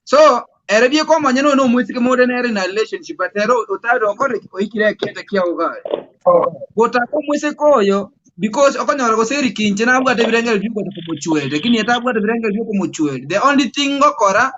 so ere biekomanya noyo nomoiseke more nere na relationship, but ere otari okore oikire ekete kiago gari gotaka omoiseke oyo because okonyora gose erikinche nabwate ebirengere biogocha komochweri lakini etabwate ebirengere biokomochweri. The only thing ngokora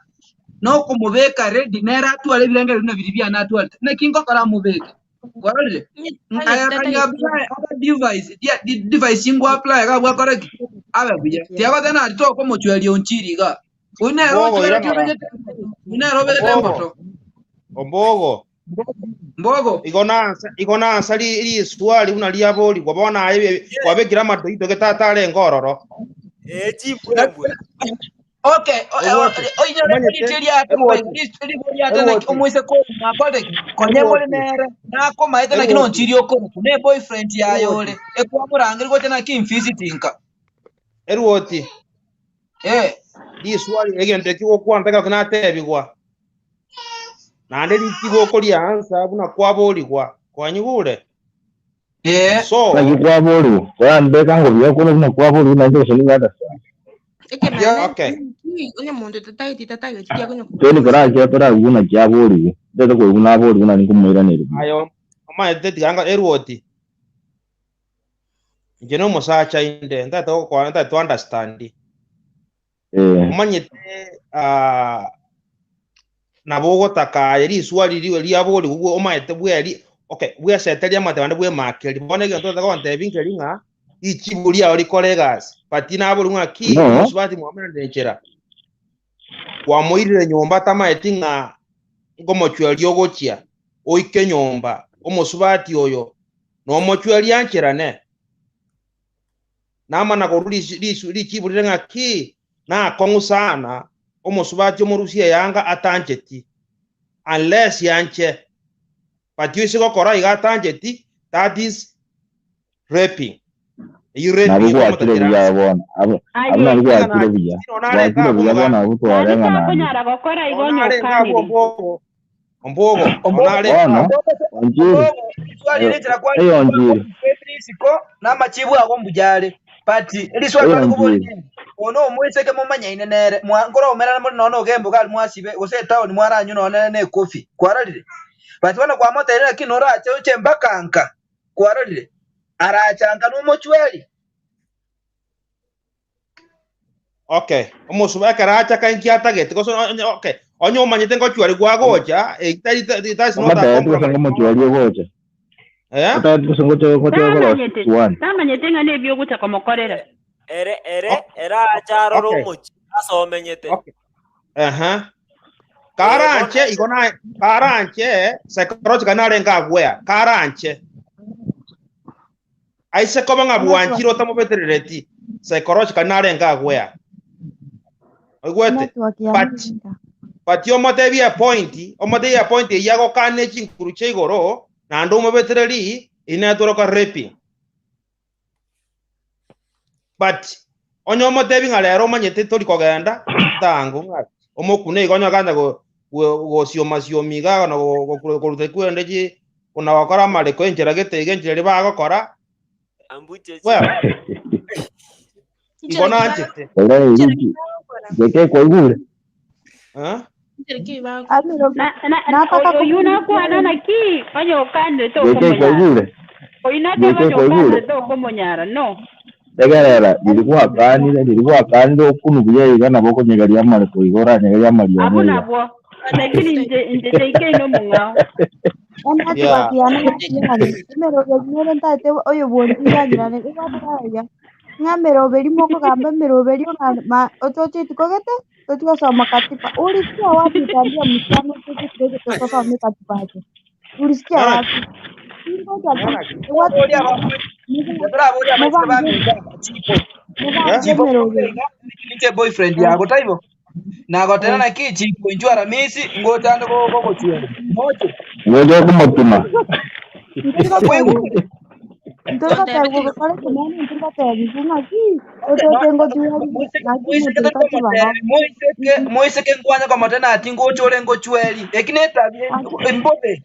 nokomobeka ready nere atware ebirengere bino biri biane atwarete naki ngokora amobeke kwarorire. I can apply other device dia di device ingwa apply ga bwakora ki abe buya tiagote na tokomochweri onchiri iga oyu nere Ombogo ochwereti iramara. obegete oyu nere obegete Ombogo. emboto. Ombogo. Mbogo. Igo nansa riswali buna riaborigwa bono aye kwabekire amadoido getatarenga ororo. Eh, chimbwembwe. Okay, Obwate. oinyore Omanyete riate erwoti riate naki erwoti omoiseke oyo nakore konye more erwoti nere nakomaete naki erwoti nonchiri okoruku ne boyfriend yaye erwoti ore ekwamorangeri gocha naki mfisitinka. Erwoti. Eh. Riswali egento ekigokwana takero kinatebigwa naende ritigokoriansa buna kwaborigwa kwanyigure. Eh. So Naki kwaboriwa. Kwambeka ngo byakora buna kwaboriwa nanje gose ngata. Ekemana okay. onye omonto tatageti tatageti tiakonya Tweni korakia toraguna kyaboriwa. Ndete koiguna aboriwa nari nkomoiraneri. Ayo omanyete tiganga erwoti inche na omosacha inde ntate gokwana ntate to understand. Eh. Omanyete nabo ogotaka riswali riwe riaborigwa bwe omanyete bweri okay bwesete riamate bande bwemakeri bono egento otagontebi nkeri ng'a ichibu riao rikore egasi but nabori ng'a ki No. omosubati mwamenere enchera kwamoirire nyomba tamaeti ng'a ngomochweri ogochia oike nyomba omosubati oyo nomochweri ancherane namana koru richibu rire ng'a ki nakong'u sana omosubati omorusie yanga atancheti unless yanche but ise gokora iga atancheti, that is raping. Eyi Nabo raping gwakire ekomotakera buya bona. Abo Aye. abo nabo gwakire buya. onarenga Gwakire abwo buya bona omogambi abo twarenga Nari nande. takonyara gokora igo onarenga abwo onyokanire. ombogo ombogo Ombogo. onarenga Bono abwo. onchiri. Ombogo riswali richira kwari Eyo onchiri. isiko namachibu ago mbujare but eriswali Eyo twari kubori onchiri. ono omoiseke mumanyaine nere nkoro omerana muri nono ogembo gari mwasibe gose etown mwaranyu none ne coffee kwarorire but bono kwamoterera lakini orache oche mpaka nka kwarorire arachanka n'omochweri. Okay, omosuba ekero kainki atagete gose okay onye omanyete ngochwari gwagocha that's not a Omatete gose compromise. ngomochweri ogocha. Eh. Otete gose ngocho ngocho Tamanyete goro tamanyete ng'a nebiogocha komokorera. Ere ere era acharora Okay. omochi asomenyete. Okay. Aha. Karanche igo na karanche psychological narenga agwea karanche aise koba ng'a bwanchire otamobeterereti psychological narenga agwea oigwete Network ya but Muringa. but omotebie point omotebie point eyagokane chinkuru chia igoro naende omobetereri inetoroka raping but onye omotebi ng'a rero omanyete tori kogenda tango ng'a omokune igo onye okanya gosioma-siomi iga na koruta kwende chi ona gokora amareko enchera gete iga enchera eria bagokora Ambuche well igo Inchera ki nanchete Ore inchera ki iriki bagokora? JK kwaigure eh? Inchera ki bagokora? Amiro Na na nataka oyu kukuuliza nakwana naki onye okanire JK tokomonyara kwaigure oyu nateba JK onye kwaigure okanire tokomonyara no tegerera ndirigwakanire okunubuya iga nabo okonyegeria amareko iga oranyegeria amarionya abo iga nabwo lakini nje JK no mung'ao network yeah yane yakiani emeroberi nere ntaete oyo bwontiragirane igatararia ng'a emeroberi mokogamba emeroberi ng'a otoche kogete totigosoma katiba. Ulisikia wapi utaambia msichana toche tusome katiba yake? Ulisikia Ng'ana wapi? Ngoja tu ng'ana watu Turaboria turaboria abaiseke mubange bamenya chipo eh? mubange chipo emeroberi ninche boyfriend yago taibo nagotera eh naki chipo inchu aramisi ngotande gogochwera moche ngoja okomotuma ntorigotebiwa waigure ntorigotebiwa gokora ekemoni ntorigotebiwa ng'aki otoche ngochweri ng'aki moiseke moto katiba torikomotebia moiseke moiseke nkwanya komotena ati ngochore ngochweri eki netabi embobe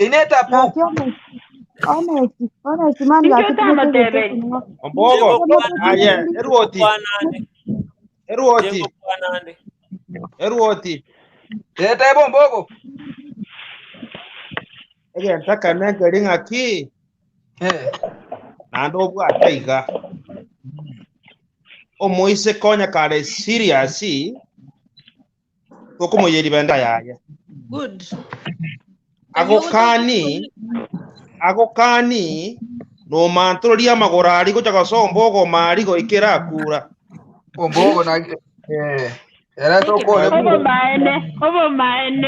inetapu gaki honest honest honest man inche gaki tugete otamoteberi egetekinwa ombogo aye eruoti Ngokwanande. eruoti Ngokwanande. eruoti etebo mbogo egentaka nkeri ng'aki eh naende obwate iga omoiseke onya kare serious tokomoyeri benda yaye Good. agokani agokani nomantororia amagoro ari gocha gosomba ogoma ari goikera akura ombogo na eh era tokore obo maene obo maene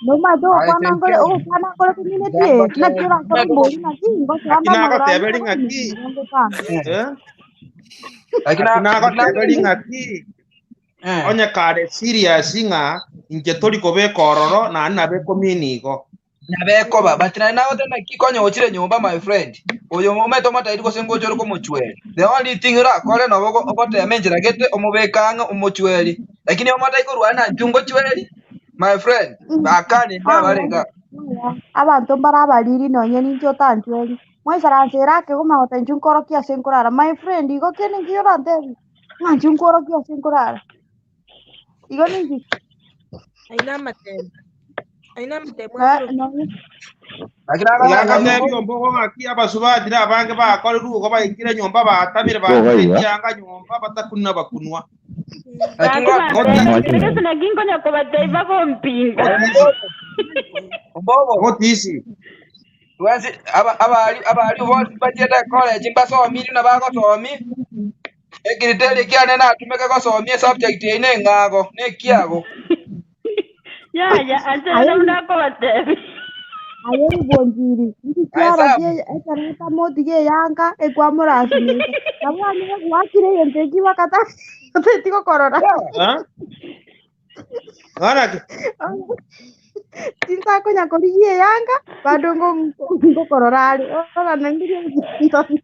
nomato aye ogokwana nkore ogokwana nkore kuminetie naki orakora mbori naki aki ngosamba amagoro ari nagoteberi ng'aki mirongo etano eh? lakini aki nagoteberi ng'aki onye kare serious ng'a inche tori kobeka ororo naende nabekomini igo nabekoba but nari nagotenda ki konya ochire nyomba my friend oyo omete omatairi gose ngochore komochweri the only thing orakore nobo ogotema enchera gete omobeka ang'e omochweri lakini omatai korwana na nchu ngochweri my friend bakani ndabarega abanto mbara abariri nonye ninche otanchweri mwaisaransera ake gomagota inchu nkorokia ase nkorara my friend igo kende nki orantebi ng'a nchu nkorokia ase nkorara igo ninki Aina matemo. Aina matemo akoro. nonye lakini iga agoteba ngatebi ombogo ng'aki abasubatire abange bakorire igo baikire nyomba batamire boga batire iga chianga nyomba batakunwa bakunwa lakini gaki ngota batebi mwachina kereke naki nkonya kobatei bagompinga ngotisi ombogo ngotisi twensi abari abari bonsi bachiete college mbasomiri na bagosomi ekriteri kiane natumeka gosomia subject ene ng'ago nekiago yaya anchera aye namunakobatebi aye ibonjiri inki kiara aesabu kie ekereta motige eyanga ekwamorasinyete nabo anyire gwakire egento eki bakata oteti gokorora eh? Ng'ana ki tintakonya korigia eyanga bado ngokorora ari ora nangirie ntonya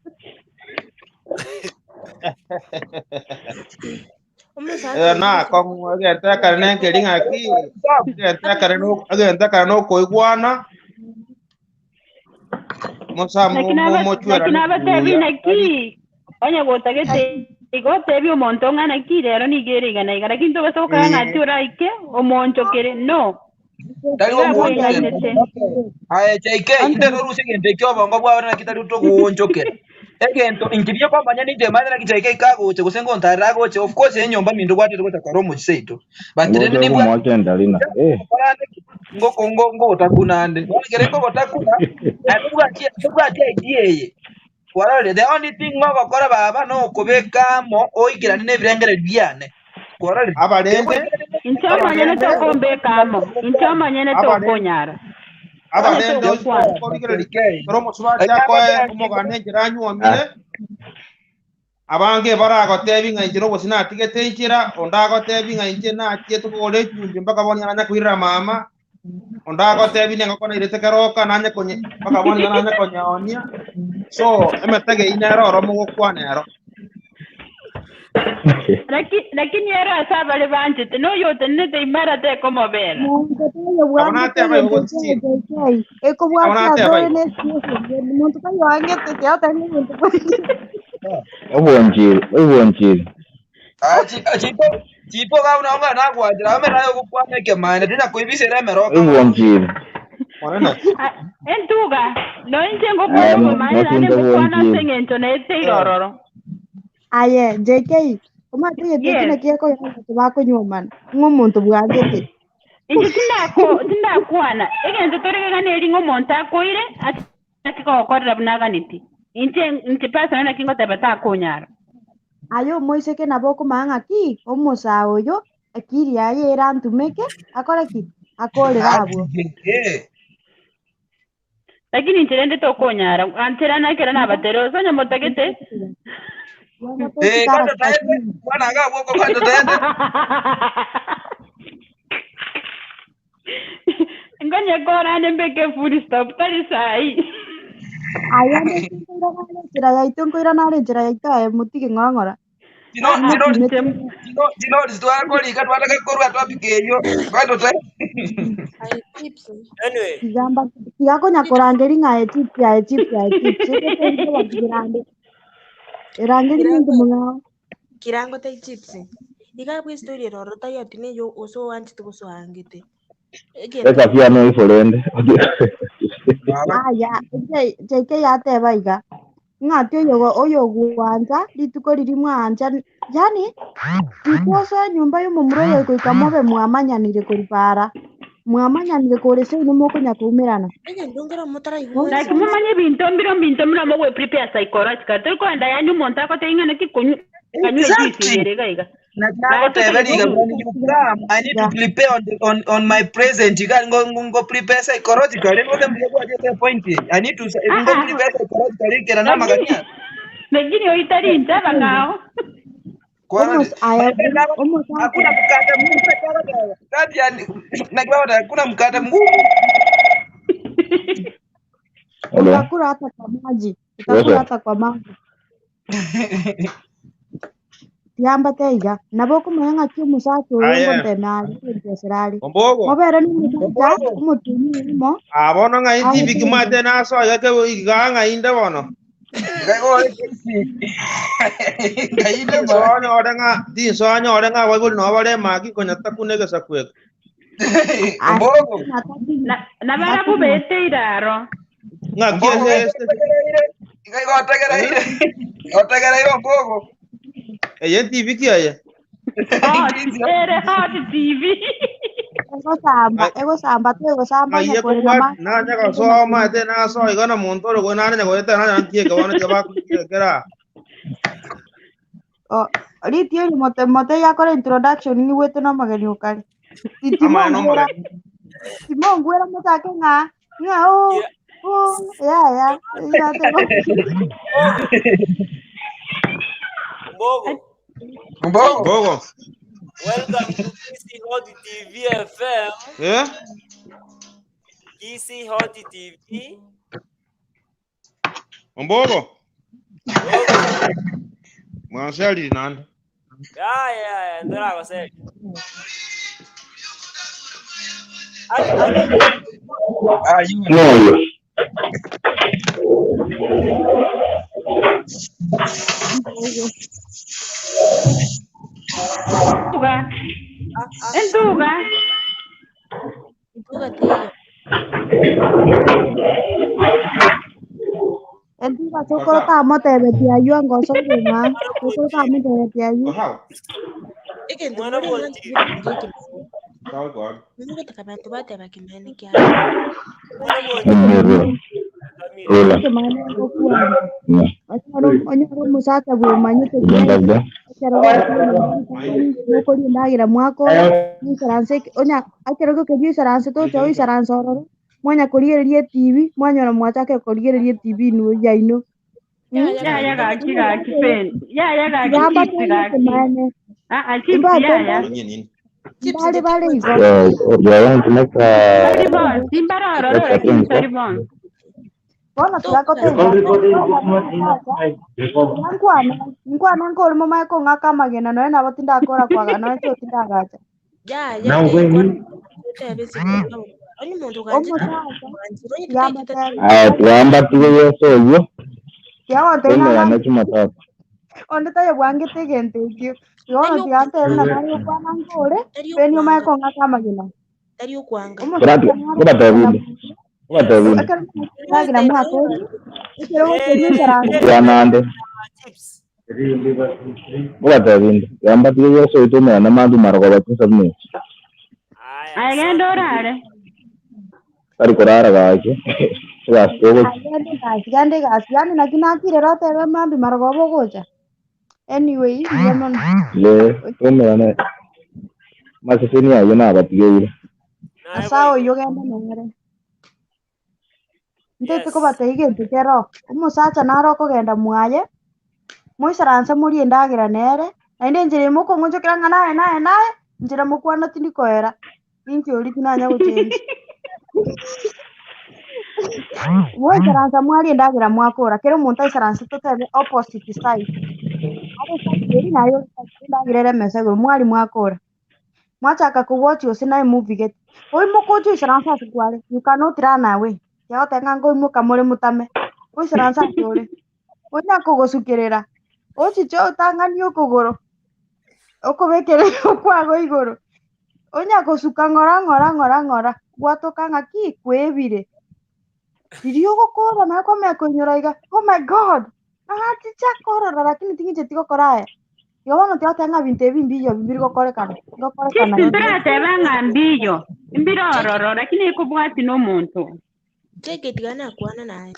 Omusacha na kong'u egentekare nenkeri ng'aki egentekare egentekare nokoigwana mosa lakini mochwerane abatebi buya naki onye gotagete igo otebi omonto ng'a naki rero niga ere igana iga lakini tobasoka ng'ati oraike omonchokere no tari iga gokuonchokera abweng'ainete aye JK inde norusia egento ekio obongo bwawe naki tari togoonchokera egento inche biokomanya ninche manye naki JK kagocha gose ngontarera agoche of course enyomba minto gwatete gocha kora omochi seito but ngoja rende nibwate okomoacha endarina eh ngogotakuna nde bono ekere ngogotakuna tobwati idea eye kwarorire the only thing ngogokora baba nokobeka amo oikerane na ebirengere biane kwarorire abarende kegoikerane na Inche omonyene tokombekamo, inche omonyene tokonyara. Aba Onye rende togokwana. okorigereria kero omosubati akoe omogano enchera anywomire abange baragotebi ng'a inche nobosi natigete enchera onde agotebi ng'a inche nachiete kogora echumbi mpaka bono nanya koirera mama onde agotebi nengoko nairete keroka nanye konye mpaka bono nanya konyaonia so emetego eyio nero oro mogokwana ero. Lakini ero ase abare banchete noyo otenenete imara tekomobera. Muntu tayo Abo bwangete nateba igo egento gotichire. kyai Abo ekobwatia nateba atore igo. n'esiese muntu tayo angete tiatari ebintu bwingi. Obwonchire, obwonchire. Chipo chipo gabuna onga nagwanchera ame nayo gokwana ekemaene tinakoibisera emeroka bono. Obwonchire. Monene. Entuga no inche ngokwana Aya, obomaene naende mosinto ngokwana ase bwonchire. eng'encho naeteire ororo. Aye JK omanyete egento ekio Yes. naki ekoyora abanto bakonyuomana ng'a omonto bwangete. Inche tindakwana egento toregegana eri ng'a omonto akoire ase kogokorera buna aganeti. Inche inche personally naki ngoteba takonyara. Aye omoiseke nabo okomanya ng'aki omosaa oyo akili yaye erantumeke akore ki akorere abwo. Lakini inche rende tokonyara anchera nakera nabatere ase onye motagete. Eh, kando taete bwana agabwo ko kando taete. Ngonya korane mbeke full stop tari sahi. Aye ande nkoirana are enchera yaito nkoirana are enchera yaito aye motige ng'ora ng'ora. Tino tino Motumete tino tino twakoriga twataka korwa topic eyo kando taete. Aye chips. Anyway, tigamba tigakonya korangeri ng'a aye chips aye chips aye chips egete batigirande erangeri minto Kirango mong'ao. kirango tai chips. Iga bwe story eroro tai ati neyo oso wanchete gose oangete. Egento Eka pia no iforende. Aya JK yateba iga ng'ati oyo oyogwancha rituko riri mwancha yani tikosoa nyumba y'omomura oyo goika mobe mwamanyanire koribara mwamanyanire kore seino mokonya kuumerana. egento nkero motaraigwa Like mwensi. mumanye bintu mbiro mbinto muna mogwe prepare psychological. Turi kwenda yanyu omonto agote ing'ana ki konywa kanywa ejuice Exactly. yere iga iga. Na Naye nagotebe totagete riga omonto. when you come I need to Yeah. prepare on, the, on my present you can go go, go prepare psychologically ngo mbiye kwa je point I need to Ah go ah. prepare psychologically kera na Lakini magania lakini oitari inche abang'ao. kwa Omos aya my friend omosacha hakuna mkate mgumu kati ya na kwa hakuna mkate mgumu. Hello. utakula hata kwa maji utakula Sasa. hata kwa maji tiambate iga nabo okomanya ng'aki omosacha oyo Aye. ngonteme are gontesera are Ombogo. mobere na omosacha Mbogo omotumia omo Abono ng'a entibi agotere kimate nasoya ke iga ng'a inde bono. ngaigo ngainde ba Tinso anyore ng'a abaibori nabo bare emaki konya takuna egesaku eke. Mbogo Na nabarabu bete iraro. Ng'aki Mbogo ese ese ngaigo otegereire otegereire mbogo eye entibi ki eye? Hot ere hot TV. egosamba egosamba tegosamba Ng'ai onye kore na ekobwati maji nanya gosoa omanyete nasoa igo na monto ore gwe nare nyagoeta nanya ntieke bono tiga bakuntiekera. ritio ri mote mote yakora introduction ng'igwete na omogeni okare Amaene timongwera omogeni. timongwera mochake ng'a ng'a o kira o yaya yateba Mbogo. Mbogo Mbogo. Welcome to Kisii Hot TV FM. Eh? Kisii Hot TV. Mbogo. Mbogo. Mwanshali nani? Ya ya ya ndora gose. Ah, you No. Entuga. Entuga. Ntuga tiyo. Entuga sokoro Kosa. tamotebetie aywo ngosoire ng'a sokoro tamotebetie aywo Kosa. Egento Mwana mbore ng'a bonchiri. nchire ekemene. Sawa kwa. Nogotaka banto bateba kimene kiabo. Mwana bonchiri. Rula. Kamili. Rula. ekemane egokwana Na. onyore onyore omosacha bwemanyete Uganda buna bwa. Ekero gokoria endagera mwakora mwisaranse onya ekero gokeria oisaranse tocha oisaranse ororo mwanya korigereria etibi mwanyora mwachake korigereria etibi inwe yaino. Yaya gaki gaki pen. Yaya gaki Gamba chips gaki. maene Ah ah chips yaya. Mbale bale igo. You want to make Sorry a boss, simbarororo lakini sorry boss. Bono tigakoteja nkwana nkwana nkori momae kong'aka amagena noe nabo tindakora kwaga noe ncho tindagacha. Omosacha yamatebe Aya twamba tige yeso oyo tiagonte twemerane ng'a Jumatatu. Onde tayebwangete egento ekio igo bono tigantebe buna nare gokwana nkore beni omae kong'aka amagena. Omosacha nare Kubatebinde kubatebinde ekero endagera mwakori ekero gokeria oisaranse kwanande kubatebinde yamba tige yeso oyo twemerane mambi marogoba chinsa buna echi Aya genda orare. tari korara gaki egasi togochi agende gasi gende gasi yani naki nakire otebe mambi marogoba ogocha anyway mbuya mono. Ye twemerane maseseni ayo nabatigeire. Asa oyo genda nere ntete kobatei egento kero omosacha naro okogenda mwaye moisaranse morie endagera nere naende enchera ime okong'onchokera ng'a naye naye naye nchera mokwana tindikoera ninki oria tinanya gochenji moisaransa mwaria endagera mwakora kera omonto aisaranse totebe opposite side are side eri naye ore side endagera ere emesa igoro mwari mwakora mwachaka kuwatch gose naye movie gete oimoka oche oisaranse ase kware you cannot run away tiagoteba ng'a nkoimoka more motame oisaranse ase ore onya kogosukerera ochiche otang'ani okogoro okobekere okwago igoro onya gosuka ng'ora ng'ora ng'ora ng'ora gwatoka ng'aki kwebire riria ogokora naye kwamanya koinyora iga oh my god nagachicha korora lakini ting'incheti gokora aya igo bono tiagoteba ng'a binto ebi mbiyo bibiri gokorekana Chips gokorekana ntorateba ng'a mbiyo. Mbirororo lakini ikobwati nomonto. Tigana naye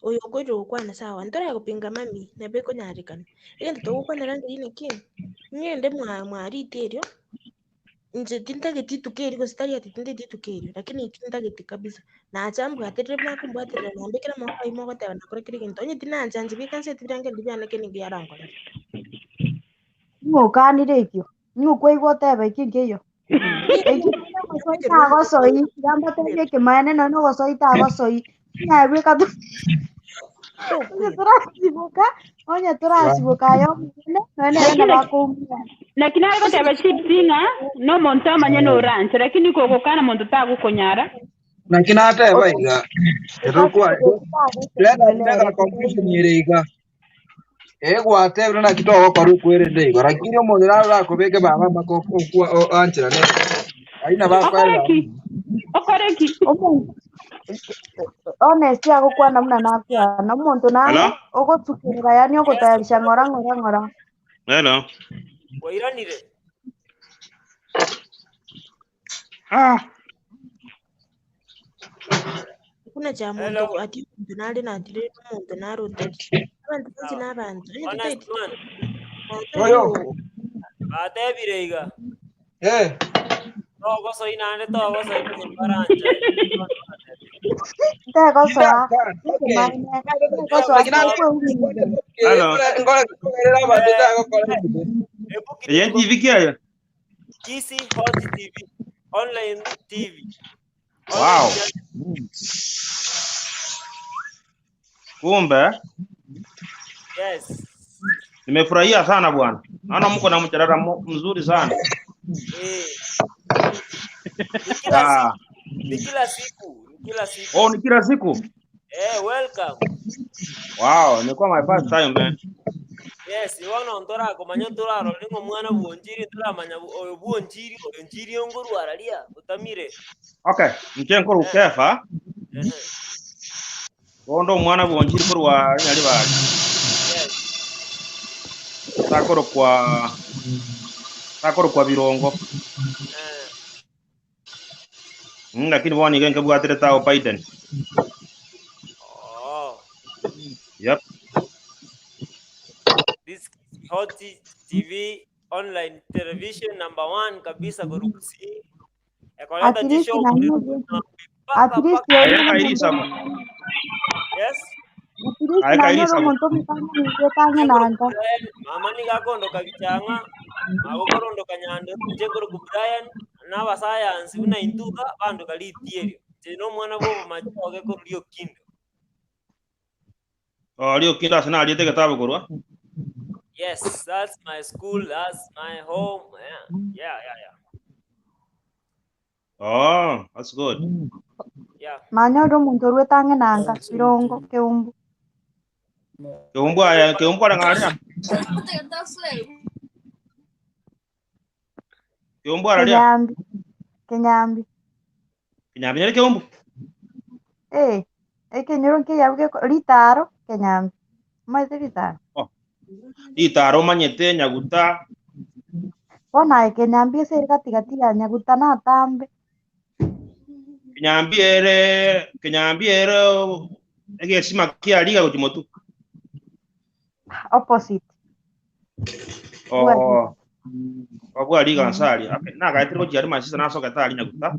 oyo okoire gokwana sawa ntorakopinga mami nabe konyarikana egento togokwanera ngeri naki ng'ende mwarite erio inche tintageti ituko eri gose tari ati tintageti ituko erio lakini tintageti kabisa nacha mbwaterere nakombwaterera nambekera amagoko aye mogoteba nakora kera egento onye tinancha nche bikansa tibirange ndibianeke nigo yarankorera. Ng'okanire ekio ng'okwaigwa otebe ekio nkeiyo ekio nogosoi tagosoi gambatebie ekimaene nonya nogosoi tagosoi nyabweka onye torasiboka onye torasiboka aye omonyene nonya nere Lakini nabakoumia. Lakini arigoteba chips ng'a nomonto amanye noranche lakini kogokana monto tagokonyara. Naki nateba iga erokwa Okasiboka leta ndega conclusion ere iga egwatebire naki togokora okwerende igo lakini omonto naro rakobeke baba mpaka okwa anchera ne aina bakwarera. Okoreki? Okoreki? Omonto honest agokwana buna nakwana omonto nare Hello? ogosukerera yaani ogotayarisha ng'ora ng'ora ng'ora. Hello? Wairanire. Ah, Hakuna cha Hello. muntu ati omuntu nare natire omuntu nare otari abantu bonsi Sawa. n'abantu onye Honest totagete man. natari oyo Batebire iga. eh Togosoi naende togosoi konye mbarancha. Ntegosoa tindakan okay ekimaene ntegosoa lakini tinkweumia. hello. ngora kogerera abanto tagokora Ebuki Eye TV kiayo? Kisi Hot TV online TV online Wow. channel. Kumbe Yes. nimefurahia sana bwana. Naona mko na mcharara mzuri sana. Eh, ni kila Ah. siku, ni kila siku, ni kila siku. Oh, ni kila siku. Eh, welcome. Wow, imekuwa my first time man. Yes, bono ntorakomanya torarore ng'a omwana bwonchiri toramanya oyo bwonchiri oyo nchiri ongorwara ria otamire. Okay, nche nkora Eh, ukefa. eh, Bondo omwana bwonchiri korwa nyali bali. yes. Takoro kwa takoro kwa birongo. Eh, Lakini bono nigo nkebwatire tao Biden. oh. Yep. This Hot TV online television number 1 kabisa korukusi. Ekoleta At least chishow nanyorie. paka At least paka. ori Aye omonto kairisamo. Yes. at least Aye nanyora kairisamo. omonto omotang'ani otange Njengoro nanga. Brian, mama nigakondoka bichanga, magokorondoka nyando, njengoro ku Brian n'abasayansi buna intuka bandoka litierio. Nche n'omwana bwobo machoge korurio kindo. Oh, lio kinda sana aliete kitabu korwa. Yes, that's my school, that's my home. Yeah. Oh, that's good. Yeah. Nanyora omonto orwetange nanga birongo keumbu. Keumbwa ya keumbwa rangaria. Keumbwa raria. Kenyambi. Kenyambi. Kinyambi nyere keumbu. Eh, ekenyoro nkeyabuge ritaro kenyambi. Maite ritaro. Oh, itaro manyete nyaguta. Bono aye kenyambi ase ere gatigati ya nyaguta na atambe. Kinyambi ere egesima kia liga gochimotu. Opposite. Bwa Oh, obwa liga nsari. Na gaetire gochiari masisa nasoka tari nyaguta.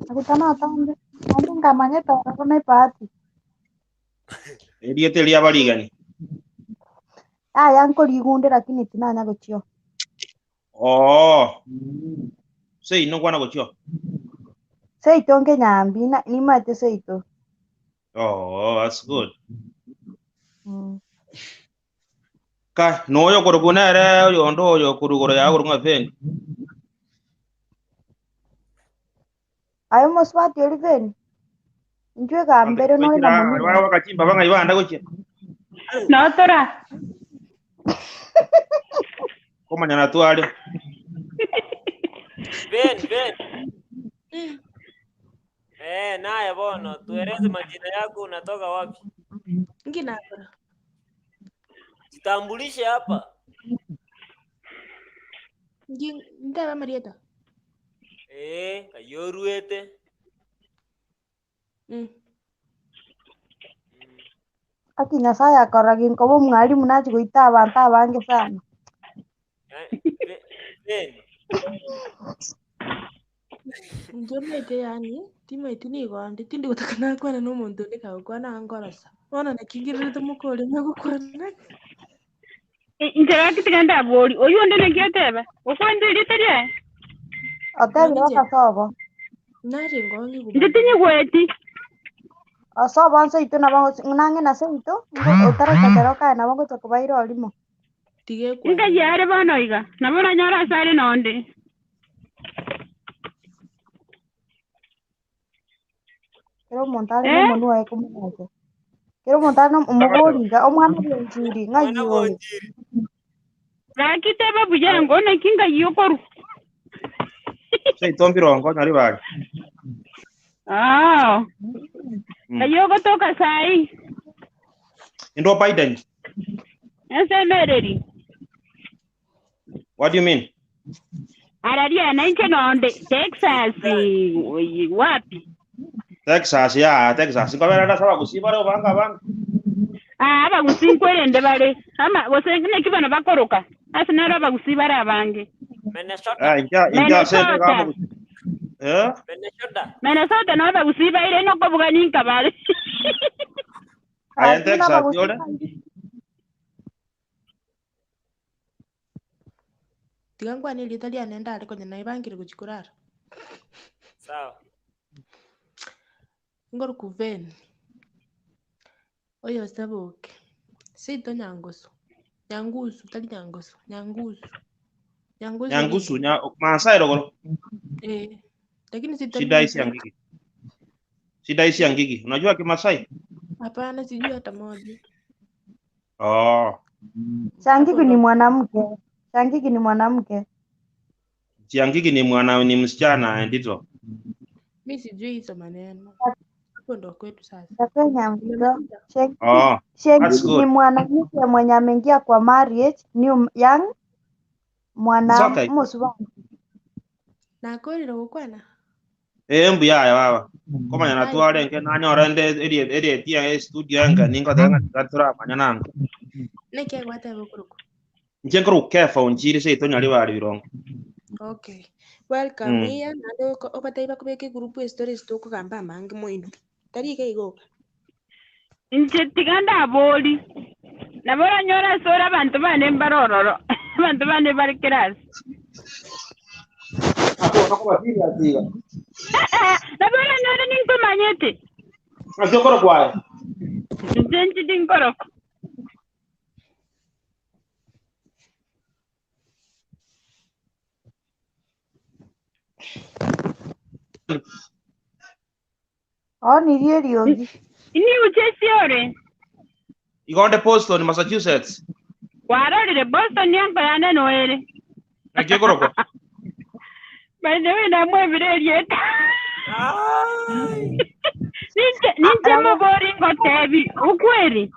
Nyaguta na atambe. Naende nkamanyete ororo na ebahati. Eriete ria barigani. Yaya nkorigunde lakini tinanya gochio. Oh, sei no kwana gochio. Seito nkenyambi na nimaete seito. Oh, that's good. Mm. Ka noyo korobuna ere oyondo oyo kurugoro ya kurunga feni. Aye mosubati ori beni. Inchwe Ante gambere nore na kwekira monene. wakachimba banga ibanda gochia. Notora. Komanyana tware. Ben. Eh, naye bono, tueleze majina yako, unatoka wapi? Nginakora. Jitambulishe hapa. Ndaba Marieta. Eh, kayoruete. Aki Nyasaye akorora ginkoba omwalimu nachi goita abanto abange sana. Ben. Njomaite yani timaite nigo ndi tindi gutaka nakwana n'omuntu onde kagokwana angorosa bono nakingirire mukorema gokwana Inche gaki ndabori oyu onde negioteba okwende rite Otebire nonye okasobo. nare ngongi nche gumanya tinyigweti Osobo nseito nabo nang'e na seito otaraika kero kae nabo ngocha kobaira orimo. tige nkai are bono iga nabo nanyora ase are nonde Kero omonto are eh n'omonwa oye komogocha. Kero omonto are omogori iga omwana bwenchiri ng'ai Mwana oyo. bonjiri. gaki teba buya naki ngai okoru Sei tombirongo nyari bari. ah ngai ogotoka sai Indo Biden. ensemereri What do you mean? araria na inche nonde Texas wapi Texas ya Texas. Ngobera ndasaba gusiba reo banga banga. ah abagusi nkwerende bare ama gose neki bano bakoroka ase naro abagusi bare abange Minnesota. Ah inja inja sente Minnesota kama eh Minnesota. Minnesota no abagusi baire nokobuga ninka bare aya Lakini Texas abagusi yole. baire. tiga nkwane erieta riane ndare konya naibangire gochi korara Sawa. ngoruku ven oyo saboke seito nyangoso nyangusu tari nyangoso nyangusu nyangusu Nyangusu nya Maasai rogoro. eh lakini sitari Shida isi Maasai angiki. Shida isi angiki. Unajua Kimasai? hapana sijui hata moja Oh. hapo Shangigi ni ndo mwanamke. Shangigi ni mwanamke. Chiangiki ni mwana ni msichana ndito. mi sijui hizo maneno hapo ndo kwetu sasa Takenya mto. umemaliza Shangigi, Oh, that's Shangigi ni good. mwanamke mwenye ameingia kwa marriage, new young It's mwana okay. musubani. nakorire gokwana Eh mbuya ya baba. Komanya Ai natware nke nanyora ende eri eri tia studio enga ningo tanga tatura manya nango. Neke gwateba okorokwa. Inche nkoro Kefa onchire seito nyari bari birongo. Okay. Welcome here. Naende obatebie bakobeka egroup estories tokogamba amange moino. Tari iga iga oka. Inche tiga ndabori. Nabo oranyore ase ore abanto bane mbare ororo. Abanto bane bare class. Abo bakoba serious iga. Nabo oranyore ninkomanyete. Ng'aki okorokwa aye? Inche nchiti nkorokwa. Onirie eriogi. Ini uchesi ore. Igonde Boston, Massachusetts. Kwarorire Boston yanko yane noere. Ng'aki okorokwa? By the way, namwebire erieta. Ninche mobori ngotebi ukweli.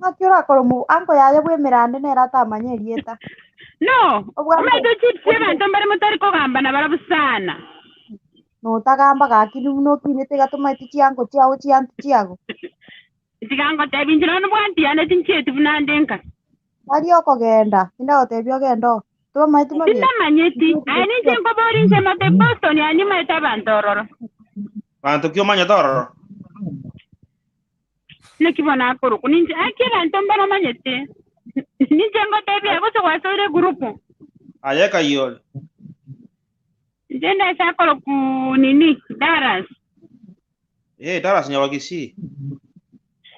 Ng'aki orakora anko yaye bwemerande nere atamanya erieta. No, Obwate omaito chips abanto mbare motari kogamba na barabu sana. notagamba gaki nokinete gatomaeti chianko chiago chianti chiago. Tiga ngotebi inche nono bwantiane tinchieti buna nde nka. Tari okogenda, tindagotebia ogende oo. Tobamaeti mabere. Tindamanyeti. Aye ninche nkobori inche mate Boston yani maete abanto ororo. Banto ki omanyete ororo? Naki bono akorokwa ninche aki abanto mbare omanyete. Ninche ngotebia gose gwasoire egurupu. Aye kayore. Inche ndase akoroku nini Dallas. Eh, Dallas nyabagisi.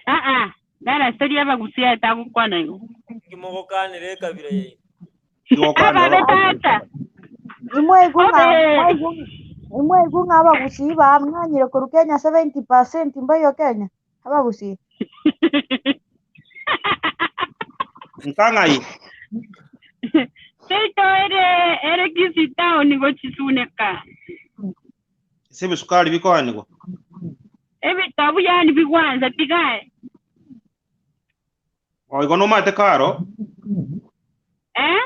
Ah ah, Dallas tori abagusia etagokwana igo. Ngimogokanire ekabira yaino. Igokwana Ababe tata. Imwe Obe. igu ng'a abagusii bamwanyire korwa Kenya 70% mbaiyo Kenya abagusii. Nkang'ai. Seito ere ere Kisii town gochisuneka. Ase ebisukari bikoanigwa. Ebitabu yani bigwanza tigae. O igo nomanyete karo? Eh?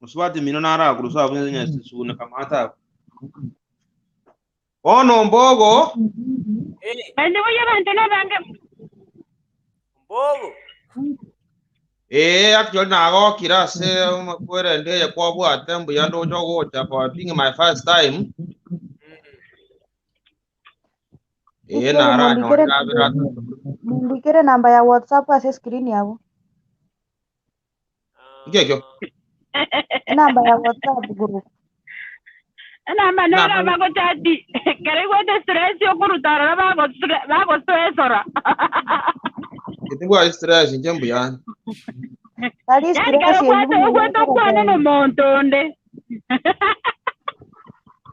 Musubati mino narakuru sabu nyasisune kamata. Bono mbogo. Bande boya bantu nabange. Mbogo. Eh, actually nagokira ase makwere ndeye kwabwate mbuya ndocha gocha for being my first time. Eh, Ikere nara mundikere nyorira mundikere namba ya WhatsApp ase screen yabo. Ngekyo. Enamba ya WhatsApp group. Namba nera Namba bagochati. Kere gwete stress yokurutara bago stressora. kitibwa stress nje mbuya. Tari Yani stress kero yenyu gwete buna ogwete okwane okogenda. no monto onde.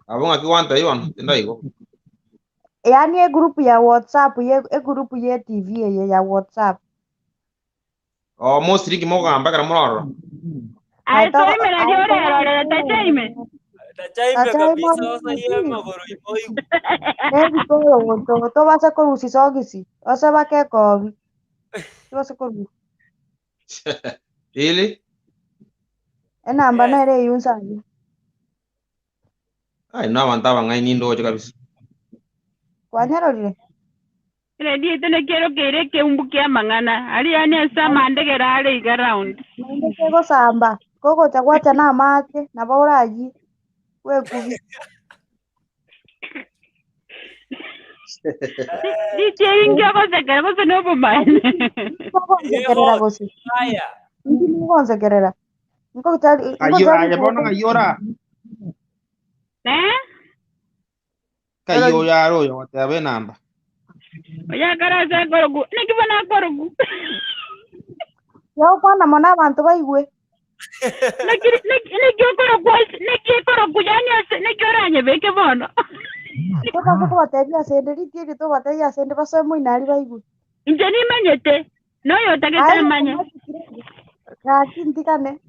Abo ng'aki gwanta iwan tindaigo. Yaani egroup ya WhatsApp ye egroup ye TV eye ya WhatsApp. O mostly kimogamba kara mororo. Aye Aito soime na aito riorerorera tachaime. Tachaimbe tachaima kabisa osa ye magoro imoigu. nebikorogoto tobase korusia sogisi ose bakekobi tobase korusia Ili enamba Yes. nere eyunsabi ai no abantu abang'aini ndoche kabisa. kwanyarorire Redio ito nekero kere keumbu kia mang'ana. Ari yani ase amandegera are iga round. naende kegosamba kogocha gwacha na amache nabo orayie bwekubi DJ ingi ogosekera gose nobomaene. Nkogonsekerera Ye gose haya. inki nigonsekerera Ayo nkochari aye bono ng'ai ora. Eh? Kai oyo aro oyo goteba enamba. Oyakara ase akoroku. Naki bono akoroku. yokwana mono abanto baigwe Naki naki okoroku naki ekoroku yani ase naki oranyebeke bono. tobase kobatebia asende ritieri tobatebia asende basoe moinari baigwe Inche nimanyete. Noyo otagete aye amanye. gaki ntigane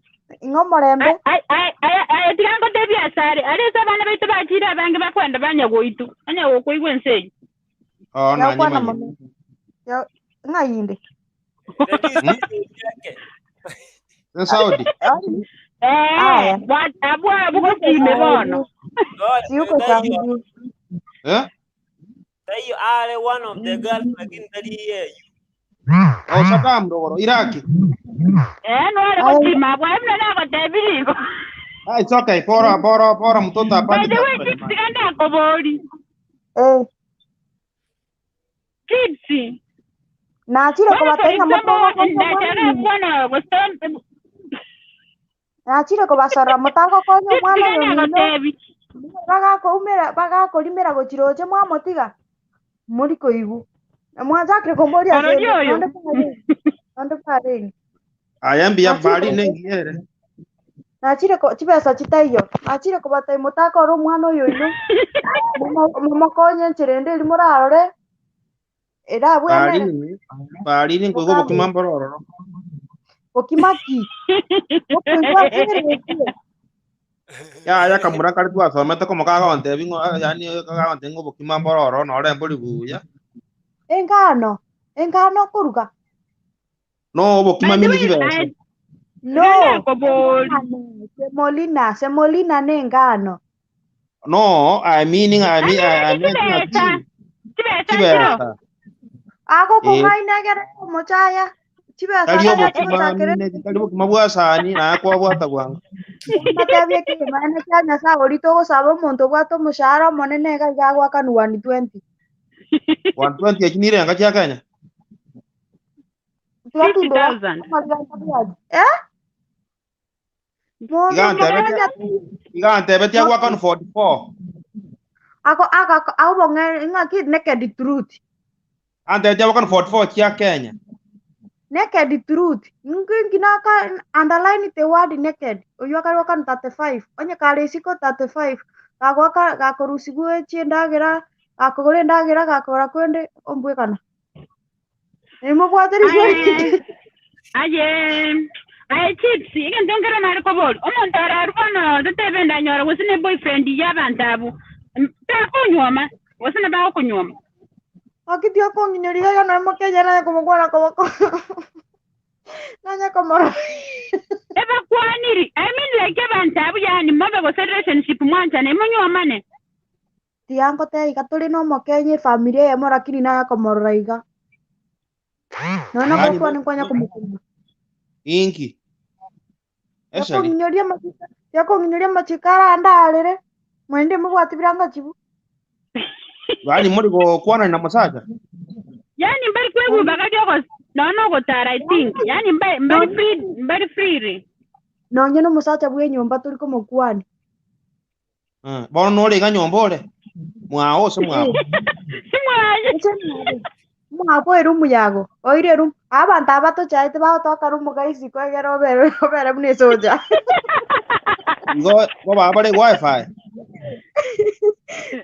ing'o omorembe Aye tiga ngotebia asare. Are ase abana baito bachire abange bakwenda banyagoitu. Banyagokoigwa ense eye. Oh yokwana nanyimanye. mono ng'ai inde Redio Hmm? yake. Se Saudi. Eh, aya abwo abwo gosime bono. Oya siuko taiyo. saudi Eh? Taiyo are one of the girls lakini tari yeyu. O Saddam rogoro Iraki. Eh, nware Aye, gotima bwa mna nagotebirigo. Ah, it's okay. Bora bora bora mtoto By apate the way, chakula Chips jamani. ganda kobori. eh, Chips. nachire Bono for kobatebia example, motagokonya ndachara omwana kwana gostom nachire kobasora motagokonya Chips omwana oyo ganda mino gotebi. bagakoumera bagakorimera gochiroche mwamotiga muri koigu mwanchakire komboria Orori asende oyo. nonde pareni nonde pareni Aya mbia nachire bali nengiere. nachire chibesa chitaiyo nachire kobatai motakora omwana oyo ino mumokonye enchera ende eri morarore era bwenere Balini balini ngoigo mokambere bokima mbororo. bokima ki bokoigwa egeretie Ya ya kamura kali twasomete komo kagonte bingo yani kagonte ngo bokima mbororo nore mbori buya. engano engano okoruga No bokima By the mini way, chibesa. I no ganda kobori. engano semolina semolina ne engano No, I meaning I mean Amira I ni meant chibesa. ng'aki Chibesa nchiro. chibesa. agokong'aina egere omochaya chibesa Tari akanya obokima chigochakere mine tari bokima bwa sani na kwa bwata bwango. matebia ekimaene kia Nyasaye oria togosaba omonto obwate omoshahara omonene iga iga agwakani 120 120 ekinire nga chia Kenya. twatundura 50,000. amaganda bwaji eh mondo Igantebe igantebe tia gwakani 44. ako ako aubong'e ng'aki naked truth Ante tia gwakani 44 chia Kenya. naked truth ngingi naka underline the word naked oyu akarwakani 35 onye kare isiko 35 gagwaka gakorusigwe chiendagira gakogora endagira gakogora kwende ombwekana nimobwateriswe Aye. Aye. Aye chips, igento nkero nari kobori. Omonto ararubona totebe ndanyora gose ne boyfriend y'abantu abo. Takunywoma, gose ne bagokunywoma. akiti okong'inyoria iga noe mokenya naye komokwana koboko nanye komoro Ebakwaniri. I mean like abantu abo yani mobe gose relationship mwanchane munywomane. tiangote iga turi na omokenya efamiri eyemo lakini naye akomorora iga nono Yani gokwana nkwanya komokoma inki esari yakong'inyoria amachika yakong'inyoria amachika arandarere mwende mobwati biranga chibu yani muri gokwana na musacha. Yani mbari kwegubaga ryogose. Nono gotara I think. Yani mbari mbari free mbari free. nonye na omosacha bwa enyomba turi komokwani Bono nore iga nyomba ore. Mwao ose mwao. Simwaye. Eche mwabo mwabo erumu yago oire erumu abanto aba tochaete bagotoka rumu gaisiko egere obere obere buna esoja Igo go baba wifi.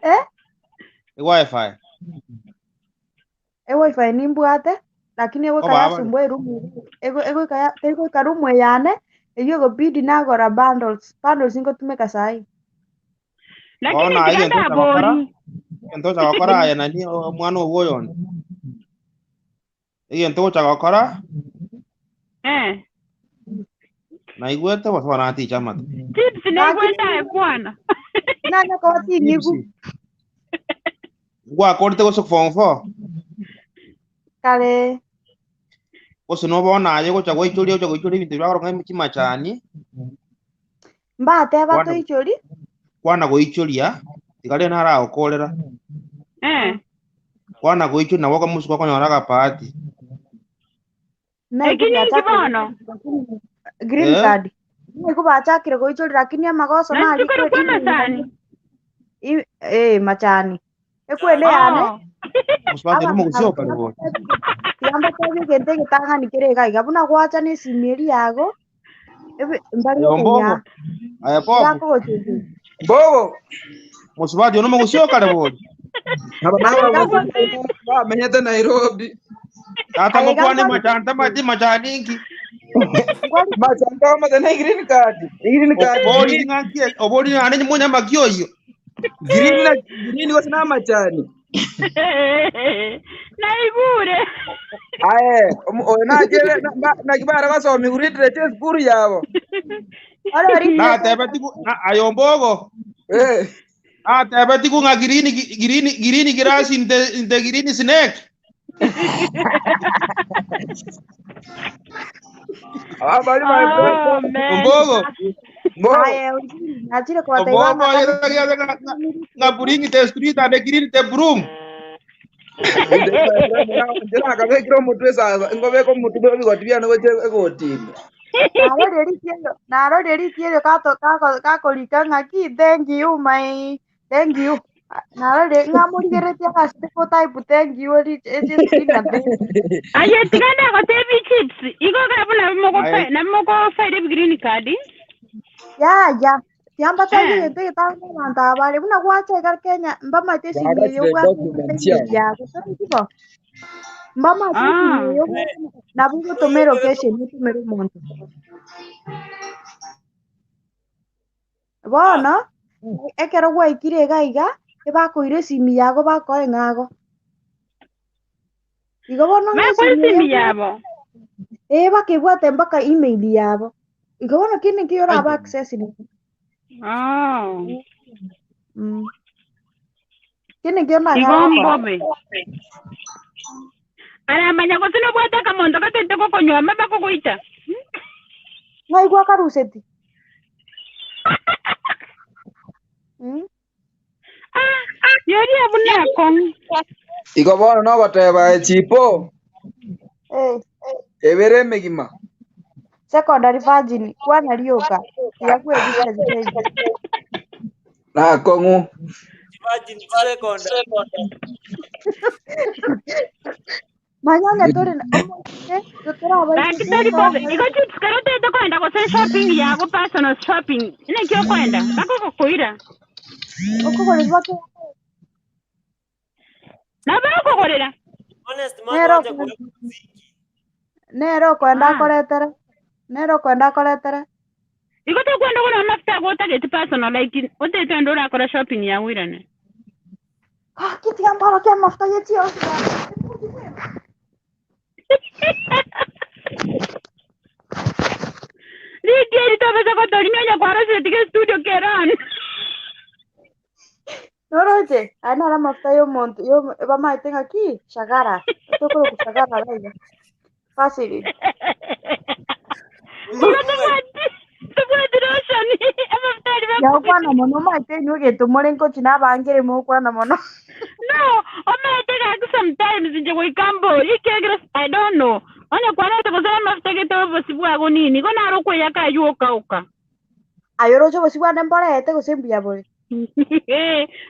eh Wifi. ewifi nimbwate lakini Go egoika baba. yasumbua erumu egoika egoika rumu eyane eywo egobidi nagora bundles bundles ngotumeka sahi Lakini Ona aye tiganda ntocha gokora. bori. Ntocha gokora aya nani omwana obwo oyonde. Egento gocha gokora Eh. naigwete bose banaticha amate. Chips lakini naigwenda kwana. nanya koba ting'igu Chips. Gwakorete gose form 4. kare Gose nobona aye gocha goichoria gocha goichoria ebinto biagoronga chimachani mbateba kwana toichori kwana goichoria tigari naragokorera Eh. kwana goichoria nabo okamosuka okonyora agapati naigu Ekininki biachakire bono. lakini green eh card naigu bachakire goichori lakini amagoso Nasi tukore narikwe kwa masani. eh machani ekwende yane Oh. mosubati abanto nomogusia okare bori tiambatebie egento egetang'ani kere iga iga buna gwacha na esimi eri yago mbari aye gokonya ombogo aye bobo bakogocheche Mbogo mosubati nomogusia okare bori aba aye nabo bamenyete Nairobi tata aye ngokwane gangwari machani tamati machani inki ngwari machani amate na green card green card obori green ng'aki obori nane munyamaki oyo green na green gose na machani Naigure. aye oyo nachere nakibara basomi literature esukuru yabo ore natebe tigu aye ombogo eh Atebeti kung'a green green green grass in the green snake. Abali my friend. Oh man. Ombogo. Mbogo. Aye, nachire kubataiba Ombogo ng'a yeragia nga bring the street and the green the broom. Ndinakabekire omutwe sasa ngobeka omutwe bigoti byane goche egotime. Naroria riti erio gakorika ng'aki thank you my thank you. Naroria ng'amorigeretie agacete type thank you eche screen na thank you. Aye tigana gotebi chips. Igo gabuna Aye. mogo faire green card. Ya ya tiambatairie Eh. gento getanga abanto abare buna gwacha iga Kenya mbamaete esimi eyo Bagachire obwate documents email chiabo. yago tari igo mbamaete esimi Ah. eyo obwate nabo ogotumera location otumere omonto bono ekero gwaikire iga iga ebakoira esimi yago bakoe ng'ago igo bono ng'a Bakora esimi esimi eyo yabo. bakebwate mpaka email yabo igo bono kende nkio oraba access ni Oh. Kende nkio Igo nanyara gokora mbobe. Aramanya gose nobwate akamonto gatete gokonywa bakogoita. Ng'aigwa akaruseti. Ah, yoria buna kong. Igo bono nogoteba chipo Eh, ebere emegima. Secondary virgin kwana rioka tiga kwebisa ziteji. Nakong'u. Virgin secondary. Manyanya turi omoiseke Baki tutarabaiseke tari bobe. Igo chips kero otete kwenda gose shopping yago personal shopping. Inaki okwenda bakogokoira. okogorerwa ke Nabakogorera. Honest man nero wacha kuweka muziki. nero okwenda Ah. akoretere nero okwenda akoretere. Igo tokwenda kogora amafuta ago otagete personal like otete ende orakora shopping yago irane. Gaki tiga mborokia amafuta ye chiosi. Ritieri tobesa gotorimia onya kwarosire tiga studio keran. Noroche aya naro amafuta y'omonto yo bamaete ng'aki shagara tokoroka shagara gaiga Vaseline. Igo tobwati lotion amafuta aria Yakwana bakobeka. mono maete inywe gento more nkochi nabangere mokwana mono. No, omete gaki sometimes nje goikambo ikegera I don't know. Onye kwarete gose amafuta gete obosi bwago nini igo naro okweyaka aywo okauka. Aye oroche obosi bwane mborete gose mbuya bore.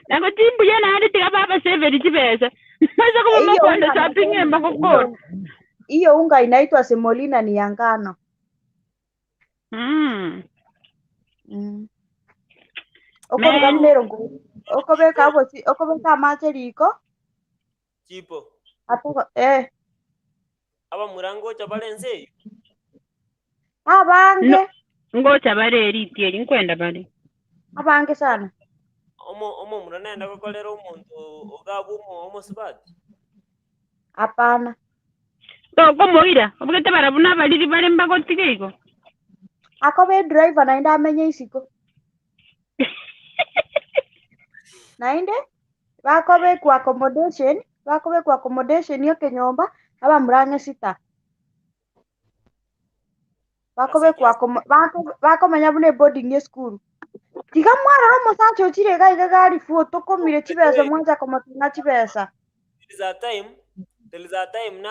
Nago chimbuya naende tiga babaseveri chibesa. Masa kuba Hiyo mokwenda unga shopping nasema embakokora. hiyo hiyo unga inaitwa semolina ni ya ngano. Okoruga Man. buna erongo okobeka obosi okobeka amache riko Chipo. atoko Aba murango cha balenze eyo. No, abange ngocha bare eritieri nkwenda bare. abange sana. Omo omo muranaenda gokorera omonto ogabu omo omosubati. Hapana. Tokomoira, obogete barabwo na abariri bare mbagotiga igo. Akobe driver naende amenye isiko. Naende bakobekwa accommodation, bakobekwa accommodation yokenyomba abamurang'e sita. Bakobekwa bakomenya buna eboarding esukuru. Tiga mwarora omosacha ochire iga iga gari fu otokomire chibesa mwancha komotinga chibesa. There is a time, there is a time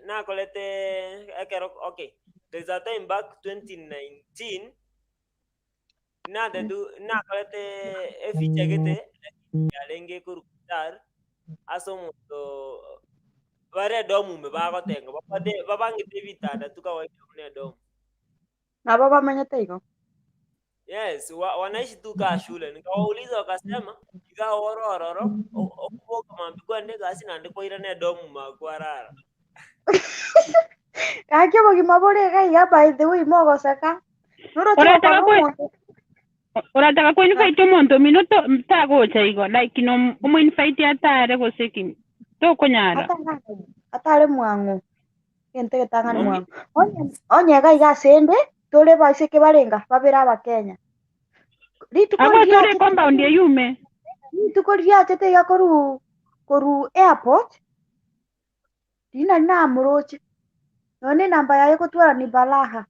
nakolete ekero okay. There is a time back 2019 nadedu nakolete eficha gete yarenge korukutar ase omonto bare edomu bagotenga babade babangete ebitanda tu kawaida buna edomu. Nabo bamenyete igo. Yes, wanaishi tu kaa shule. Nikawauliza wakasema iga oro ororo okuboka mambi kwende gasi nande koira ne domu makwarara. Gaki obogima bore iga iga by the way mogoseka. Noroche Orataka gokora kwe omonto orataka kuinvite omonto omino tagocha igo like no omoinvite atare gose ki tokonyara. Atare mwang'o gento getang'ani Okay. mwang'o. Onye onye iga iga ase ende tore baiseke barenga babere abakenya. Rituko Agwo riria tore compound eyume. Rituko riria achete iga koru airport rina namuroche none namba yaye gotwara ni balaha.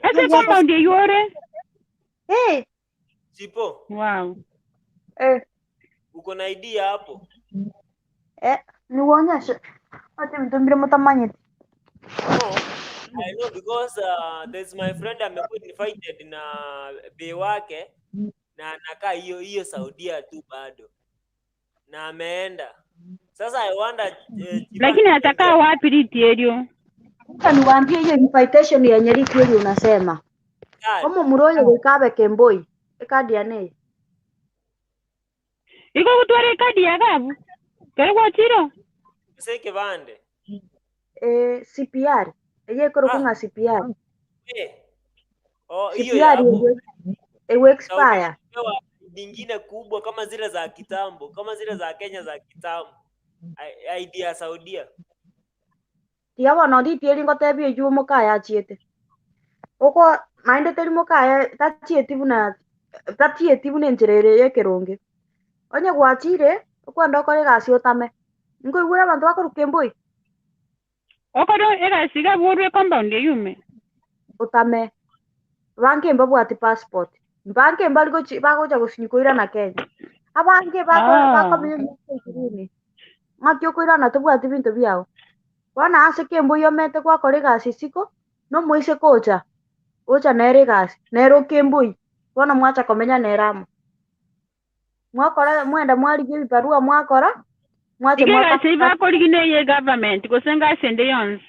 Ase compound eyure. Eh. Chipo. Wow. Eh. Uko na idea hapo? Eh, niwonyeshe. Ati mtumbire mutamanyete. No, I know because there's my friend amekuwa invited na be wake na anakaa hiyo hiyo Saudia tu bado na ameenda. Sasa I wonder Lakini atakaa wapi riti elio? Sasa niwaambie hiyo invitation yenye riti unasema. Omo muroyo gikabe kemboi. Ekadi ya nei. Iko gutwara ekadi ya gabu. Kare kwa chiro. Sasa kibande. Eh, CPR. Eye koro kunga CPR. Eh. Oh, hiyo CPR ya hapo. Ewe expire. Pewa nyingine kubwa kama zile za kitambo, kama zile za Kenya za kitambo. ID ya Saudia. Tiga bono riti eri ngotebia ejwo mokaya achiete. Oko naende teri mokaya tachieti buna tachieti buna enchera ere ya ekeronge. Onye gwachire okwenda okore egasi otame. Nkoigwera abanto bakoruka emboi. Okoro egasi gaburwe compound eyume. Otame. Bange mbabwati passport. Bange mbari gochi bagocha gosinyi koirana Kenya. Abange bako bakomenya miaka 20. Ng'aki okoirana tobwati binto biao. Bono ase kemboi omete gwakora egasi isiko, nomoise kocha. Ocha nere egasi, nere okemboi. Bono mwacha komenya nere amo. Mwakora mwenda mwarigia ebibarua mwakora, mwache Ike mwaka gasi bakorigine ye government gose ngasi ende yonsi.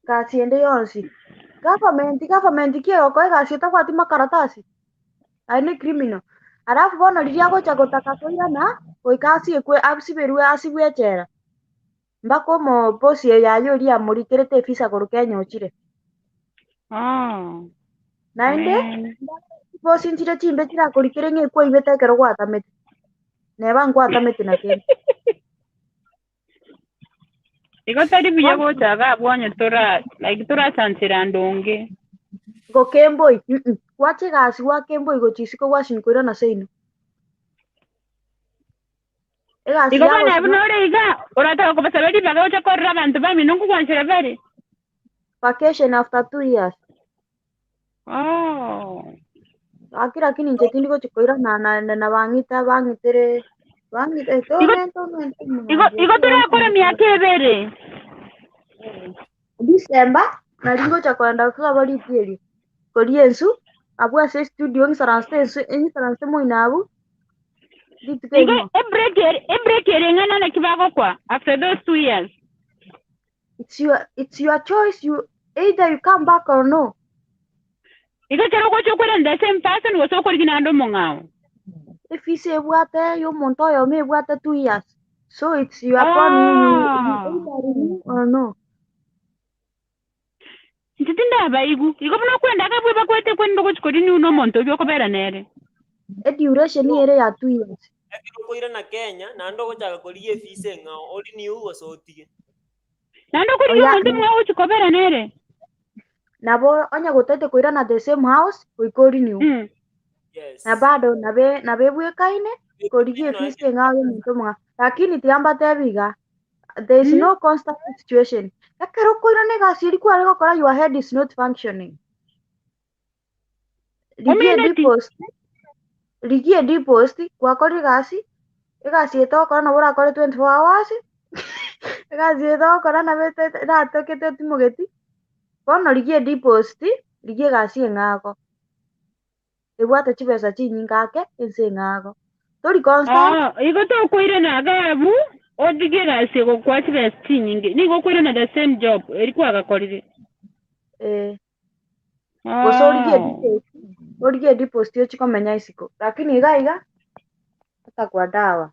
Gasi ende yonsi. Government kiegokora egasi etabwati makaratasi. Aye ni criminal. Alafu bono riria agocha gotaka koirana, goika asiekwe asiberwe asibwe echela. Mpaka omo boss yaye oria amorikerete efisa korwa Kenya ochire. Oh. Naende, Man. boss nchire chimbe chirakorikere ng'a ekwaibete ekero gwatamete. Neba nkwatamete na kende. Iko tari buya gocha gabwonye tora like torasansera ndonge. Gokemboi, Gwacha egasi gwaka emboi gochia isiko gwasinywa koirana seino. Egasi Iko bana yagosinywa bunore iga urataka kubasaba ribaga gocha korora abantu bamino nkugwanchera bari. Vacation after 2 years. Oh. Aki lakini inche tindi gochia koirana na bang'ita bang'itere bang'ite Iko togenda iko iko turakora miaka ebere. December nari ngocha koenda kwabo ritieri koria ensu abwo ase studio ng'isaranse ensu eng'isaranse moino abwo rituko Iko erimo. E break ere ng'ana naki bagokwa after those 2 years. It's your choice, you either you come back or no. Iko kero gocha okorana the same person gose okorigina ande omong'ao. Efisi ebwate ya omonto oyomo ebwate 2 years, so it's your upon you either renew or no. Inche tindabaigu. Iko buna okwenda akabwe bakwete kwenda gochikori ni uno omonto oria okobera nere. E duration ere ya 2 years. Ekero okoirana Kenya naende ogochaka korigia efisi eng'ao orinew gose otige. Naende okorigia Oya omonto omong'ao gochikobera nere. Nabo onye gotete koirana the same house goika orinew. Na bado nabe nabebwekaine korigia efisi eng'ao ya omonto omong'ao lakini tiga mbatebi iga, there is no constant situation ekero okoirana egasi eria kware gokora, your head is not functioning. Rigia Omineti. Depost rigia depost gwakora egasi egasi etogokora nabo orakore 24 hours egasi etogokora nabo eratokete otimogeti bono rigia depost rigia egasi eng'ago ebwate chibesa chinyinge ake ense eng'ago tori constant. Ah, iko tokoirana agabu otige egasi egokwa chibesa chinyinge. Nigo okoirana the same job eri kwagakorire. Eh, gose origie depost origie depost ochikomenya isiko lakini iga iga otakwa dawa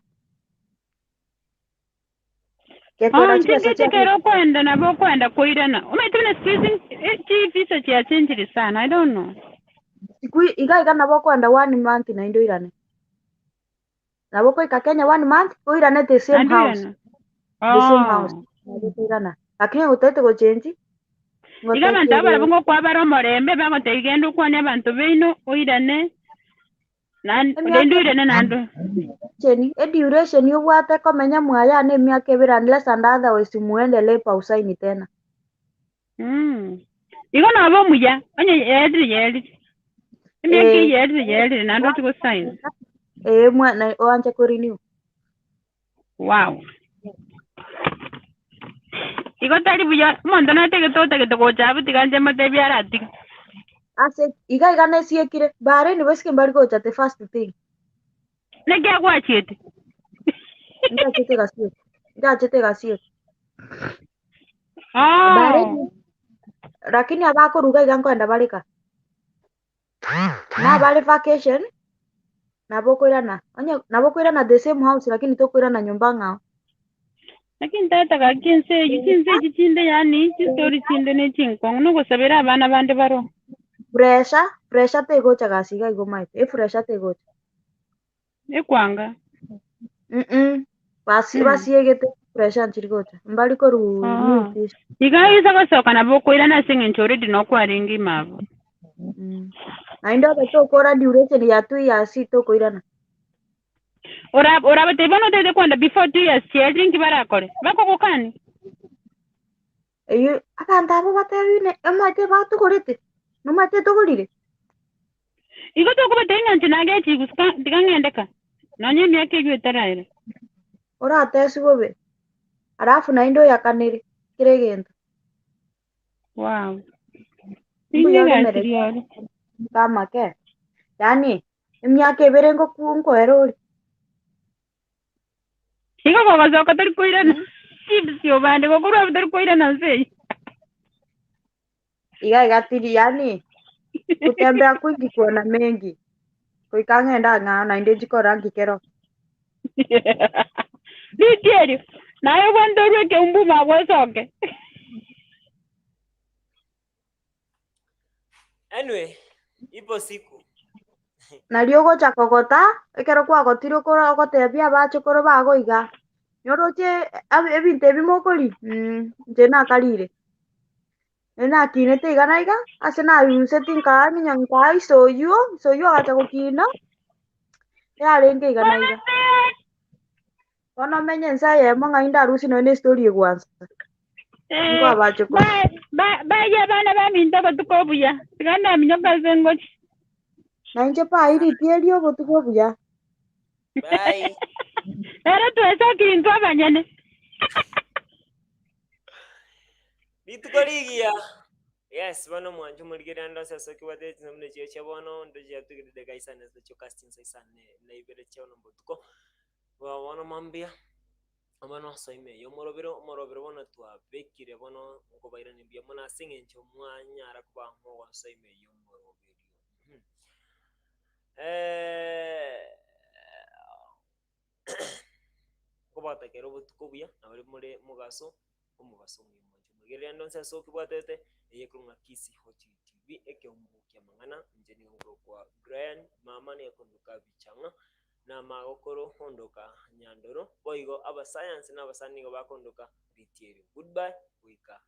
gekwera Ah, chibesa nchingete chia kero okwenda nabo okwenda koirana. Omaete buna siku hizi chivisa chiachenjire sana. I don't know. Siku iga iga nabo okwenda one month naende oirane nabo okoika Kenya one month oirane the same Naende house oirana. The same house Oh. nabo okoirana lakini gotete gochenji. Iga abanto aba Ngotekerere. barabwo ngokwabara omorembe bagoteigenda okwane abanto beino oirane Emyaka rende oirane nando. Eduration yobwate komenya mwaya na emiaka ebere unless and otherwise muende lepa usaini tena. Igo nabo omuya onye yerire yerire emiaka Eh, eyerire yerire nando ochigosaini. Mwana oanche kurenew. Wow. Igo tari buya omonto nategete otagete gocha abwo tiga nche motebi aratiga. Ase iga iga nesiekire bare ni basike mbari gocha the first thing. Naki agwachiete? Ndachete gasieko. Ndachete gasieko. Bare Oh. lakini abakoruga iga nkoenda barika. Na bare vacation nabo koirana. Onye nabo koirana the same house lakini tokoirana nyumba ng'ao. Lakini tata gaki ense eyi chinse echi chinde yaani chistori chinde ne chinkong'u nogosabera abana bande baro. Pressure, pressure tegocha gasiga igo maete. E pressure tegocha. Ekwanga. Basiegete pressure nchiri gocha. Mbari koru new fish. Iga isa gosoka nabo okoirana ase eng'encho already nokwarenge imabo. Naende obe tokora duration ya 2 years tokoirana. Orabatebia bono otagete kwenda before 2 years chiarire nki barakore bakogokani. Eyo abanto abo batebine omanyete batogorete. Nomanyete togorire. Igo tokobatebia ng'a inche nagechi gusika tiga ng'endeka nonya emiaka eywo etaraera. Oratesi bobe. Alafu naende oyakanere kera egento. Wow. Mbuya Inye oremereri gasi rioro. kamake. Yaani emiaka ebere ngoku nkoera ore. Igo gogosoka tori koirana chips obande gokorwa abwo tori koirana nse eywo. Iga iga tiri yaani kutembea kwingi kuona mengi. Goika ng'enda ng'ao naende nchikora nkikero. Ritieri naye obwante orweke ombuma abwo osoke. Anyway, ipo siku. Nario ogocha kogota ekero kwagotire okoro ogotebia abachokoro bago iga. Nyoroche ebinto ebi mokori inche nakarire. Nakinete iga na iga ase naruseti nkaaminya nkaa iso oywo iso oywo agacha gokina yarenge iga na iga. Bono omenye ense eyemo ng'ai ndarusie nonya na estori egwansa. Nigo abachokoro. Baye abana baminto obotuko obuya tiga ndaminyoka ase ngochi. Nainche pai ritieri obotuko obuya. Bye. Ere twesokire intwe abanyene. Rituko rigiya. Yes, bono mwancho murigere ando ase ase kibwate chinsamune chiyo chia bono ndo chiatugire dakika isane chiyo casting isane na ibere chia bono botuko. Bono mambia bono soime yo morobero morobero bono twabekire bono nkobairani mbuya mono ase eng'encho mwanyara koba mogosoime yo moroberio. Nkobatakera obotuko buya nabari more mogaso omogaso omuya mwancho murigere ando ase ase okibwatete eye korwa Kisii Hot TV ekeombo kia mang'ana inche nigo nkorokwa Brian mama nigo bichang'a na magokoro hondoka nyandoro boigo abasayansi na abasani nigo bakondoka ritieri. Goodbye goika.